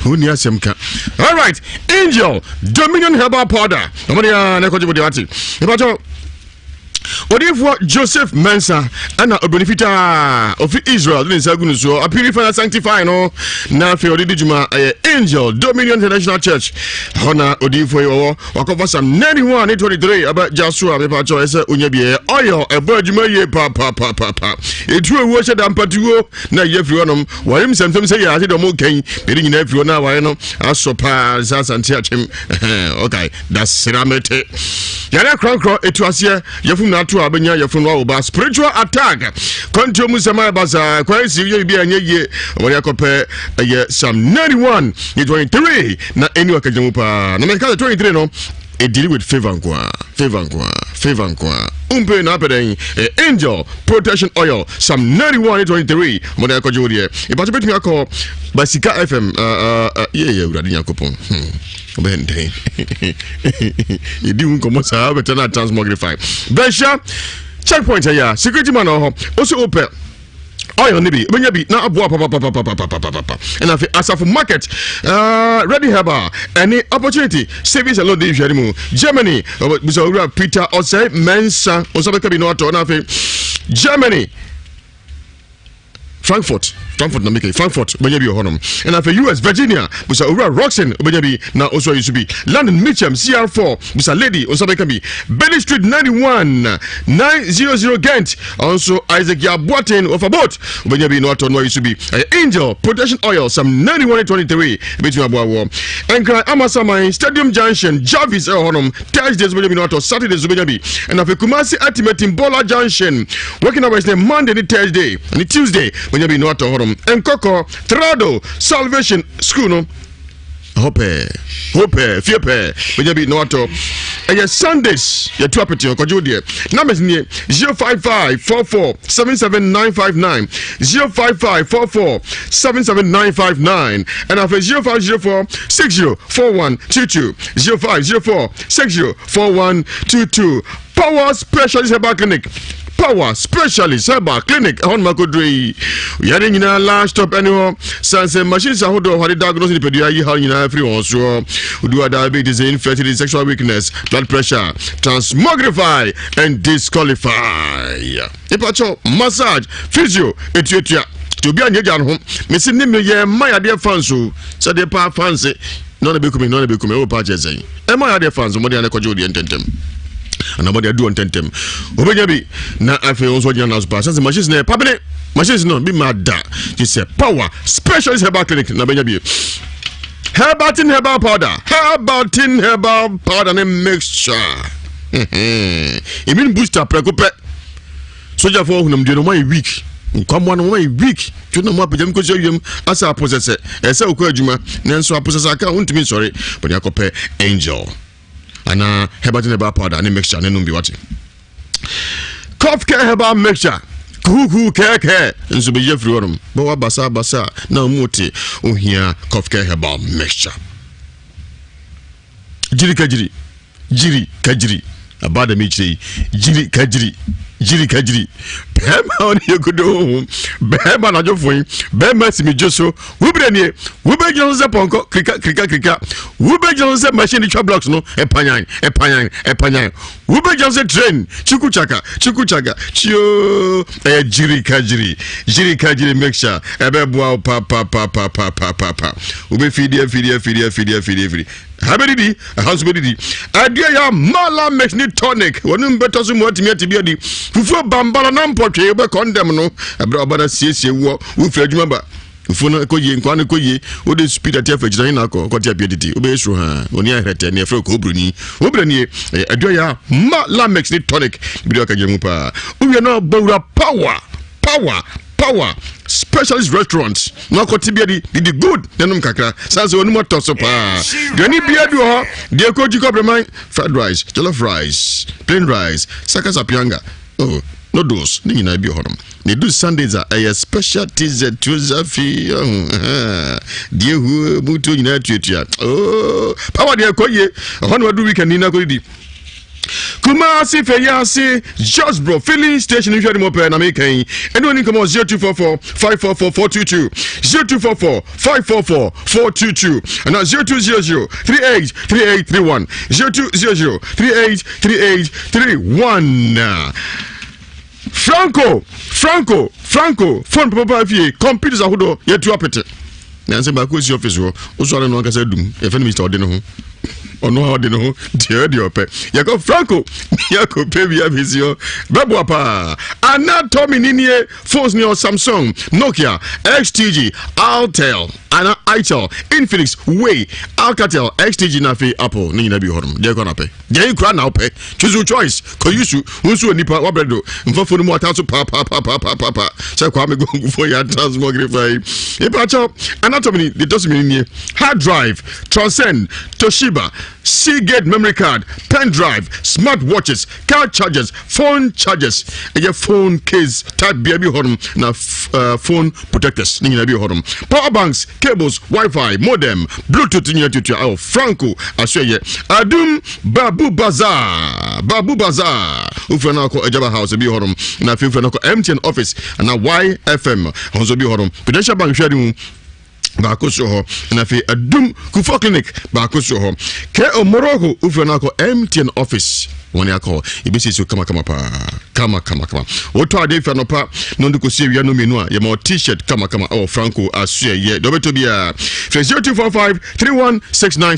wonni asɛm ka alright angel dominion herbal powder ɔmɔde a na ɛkɔgye mo deɛ wate ɛbɛkyɛ Odiyifoɔ Joseph Mensah ɛna obroni fitaa ofi Israel de ne nsa agu no soɔ apurify na sanctify no na afei ɔde di dwuma ɛyɛ Angel Dominion International Church ɛhɔ na odiyifoɔ yi wɔwɔ wakɔfa Psalm 91 ne 23 aba gya so a mepa kyɛw ɛsɛ onya bi ɛyɛ oil ɛbɔ adwuma yie papaapapa ɛtu owuo hyɛ da mpatuo na ɛyɛ firi hɔnom wɔyem nsɛmsɛm sɛ yɛ ase deɛ ɔmo kɛn ɛde nyinaa firi hɔ na aware no asɔ paa sɛ asante akyem okay Dasramete. Yare korɔnkorɔ etu aseɛ yɛfum na ato a bɛnya yɛfun no awoba spiritual attack kwantuo mu nsɛm ayɛ basaa kwan si yɛ biribi a ɛnyɛ yie wɔde akɔpɛ ɛyɛ Psalm 91 ne 23 na ɛni wakagyina mu paa na mɛka sɛ 23 no ɛdili with favor nkoa favor nkoa favor nkoa umpe na apɛ dɛn angel protection oil Psalm 91 ne 23 wɔde akɔgye wo deɛ ìbàtí bɛtumi akɔ Basika FM yɛ yɛ awurade nyankopɔn hmm. Wobɛyɛ no dɛn? Yɛdi ho nkɔmmɔ saa wobɛtɛ no transmogrify. Bɛhyia checkpoint ɛyɛ a security man wɔ hɔ. Wo sɛ wopɛ oil no bi wobɛnya bi na aboa papapapapapapapa ɛna afei asafo market uh, ready herbal ɛne opportunity savings and loan de nhwɛne mu germany bisa owura peter ɔsɛe mɛnsa wo nsa bɛka bi na watɔ na afei germany Frankfurt, Frankfurt na meke, Frankfurt wobɛnya bi wɔ hɔnom. Ɛna afei US, Virginia, busa Owura Roxon wobɛnya bi na ɔso ayi so bi. London, Mitcham, CR4, busa Lady, nsa bɛka bi. Bailey Street 91, 900 Ghent, ɔnso Isaac Yaboaten, wɔfa boat, wobɛnya bi na watɔ no ayi so bi. Ɛyɛ Angel Protection Oil, Psalm 91 23, ɛbɛtumi aboa woɔ. Nkran Amasaman, Stadium Junction, Jarvis ɛwɔ hɔnom. Thursday nso bɛnya bi na watɔ Saturday nso bɛnya bi ɛna afei Kumasi Atimatim Bola Junction working hours ne Monday ne Thursday ne Tuesday bɛnya bi na watɔ hɔnom Nkɔkɔ Trado Salvation School no ɛhɔ pɛɛ hɔ pɛɛ fie pɛɛ bɛnya bi na watɔ ɛyɛ Sundays yɛtu apete ɔkɔgye wo deɛ numbers nie 055 44 77959 055 44 77959 ɛna afei 0504 60 4122 0504 60 4122 Power Specialist Herbal Clinic Power Specialist Herbal Clinic ɛhɔ nom akoduro yi yɛne nyinaa last stop ɛne hɔ sanse machines ahodoɔ hɔ de diagnose nipadua yi haw nyinaa firi wɔn soɔ wodu diabetes infertility sexual weakness blood pressure transmogrify and disqualify Mepakyɛw, massage, physio, etuatua. Nti obi anyɛ gya no ho. Mesi ne me yɛ mma yadeɛ fans o. Sɛ deɛ paa fans na ɔna bɛkumi na ɔna bɛkumi ɛwɔ paa kyerɛ sɛn. Ɛma yadeɛ fans mmɔden anɛ kɔgye odeɛ ntɛntɛm. Ana mmɔden aduɔ ntɛntɛm. Obɛnya bi na afei nso ɔgyina naso paa. Sɛ machines na ɛpabene machines no bi ma da. Gye sɛ power specialist herbal clinic na bɛnya bi. Herbaltin herbal powder, Herbaltin herbal powder ne mixture. Immune booster prɛko pɛ. Sogyafoɔ honamdua no wɔayɛ weak. Nkwamoa no wɔayɛ weak. Tó na mo apagya mu kɔsi awiam asɛ aposɛsɛ. Ɛsɛ wokɔ adwuma nanso aposɛsɛ aka wontumi nsɔre. Bɔne akɔpɛ angel. Anaa Herbal herbal powder ne mixture ne nom bi wate. Cough Care herbal mixture kuhukuu kɛɛkɛɛ nso bɛyi afiri hɔnom. Bɛwɔ basa basa na ɔmu te ohia Cough Care herbal mixture. Jiri kajiri jiri kajiri aba dɛm ekyire yi jiri kajiri jiri kajiri bɛrima a ɔne yɛ kodo honhom bɛrima anadwofo yi bɛrima si mi dwo so wobere nie wobɛgyina so sɛ pɔnkɔ kirika kirika kirika wobɛgyina so sɛ machine twa blocks no ɛpanyan ɛpanyan ɛpanyan wobɛgyina so sɛ train chiku chaka chiku chaka chio ɛyɛ jiri kajiri jiri kajiri mixture ɛbɛboa wo papapapapapapa wobɛfidi afidi afidi afidi afidi afidi ha bɛdidi ɛha nso bɛdidi adeɛ yɛ mala mix ne tonic wɔne mbɛtɔ so mu atumi ate bi adi fufuo bambala na mpɔtwee wobɛkɔ ndɛm no ɛberɛ ɔba no siesie woɔ wofiri adwuma ba fufuo no kɔ yie nkwa no kɔ yie wode speed ate afa akyina hena akɔ kɔte apia didi wobɛyɛ suro ha ɔni ahwerɛtɛ ne ɛfrɛ kɔbroni wobrɛ nie ɛyɛ adeɛ yɛ mala mix ne tonic bi de ɔka gyina mu paa wowie no abɔwura power power power specialist restaurant na akɔte bia di didi good nanom kakra san sɛ ɔnum atɔ so paa duane bia bi wɔ hɔ deɛ kɔgyi kɔbrɛman fried rice, jollof rice, plain rice, sakasapianga, oh, noodles ne nyinaa bi wɔ hɔnom. Na ɛdu Sundays a ɛyɛ special tz tuozafi deɛ hu mutuo nyinaa tuatua. Oh, power deɛ ɛkɔ yie ɛhɔ na wadu weekend ni na akɔdidi. Kumasi Feyase Josbro filling station nhwɛ ne mu pɛɛ na meka yi ɛne oni nkɔmmɔ 0244 544 422, 0244 544 422 ɛna 0200 38 38 31, 0200 38 38 31. Franco Franco Franco phone papa fie computers ahodoɔ yɛtu apete nanso baako si office hɔ wosɔre no ankasa dum yɛfɛ no Mr. Ɔde ne ho ɔno a ɔde ne ho deɛ deɛ ɔpɛ yɛkɔ Franco yɛkɔ pɛ bi abɛsi hɔ bɛboa paa. Anatomy ni nie phones ni ɔ Samsung, Nokia, XTG, Altel ana Itel, Infinix, Way, Alcatel, XTG na afei Apple ne nyinaa bi hɔ nom. Deɛ kɔ na pɛ deɛ yi kura na wopɛ, choose your choice. Kɔ yusu wo nso wɔ nipa wabrɛ do mfa phone mu ata so paapaapaapaapaapa sɛ Kwame Gongufoɔ yɛ transmogre fa yi nipa kyɛw. Anatomy ni deɛ tɔso mmienu nie: hard drive, Transcend, Toshiba, Seagate memory card, pen drive, smart watches, car chargers, phone chargers, ɛyɛ phone case type bia bi hɔ nom na phone protectors ne nyinaa bi hɔ nom, power banks, cables, wifi modem, Bluetooth nyinaa tuatua ɛwɔ Franco asoɛyɛ Adum Babu Bazaar. Babu Bazaar wofura no akɔ Agyaba House bi hɔ nom na afei wofura no akɔ MTN office ana YFM hɔ nso bi hɔ nom. Prudential Bank hwɛ ne mu baako so hɔ na afei Adum Kufo Clinic baako so hɔ kɛ Morocco wofura no akɔ MTN office wɔne akɔ hɔ yɛbɛsiesie kamakama paa kama kama kama. Wotɔ adeɛ fi anɔpa na ɔde kɔsi awia no mmienu a yɛma T-shirt kamakama ɛwɔ Franco asoɛyɛ deɛ wobɛtɔ biaa frɛ 0245 3169.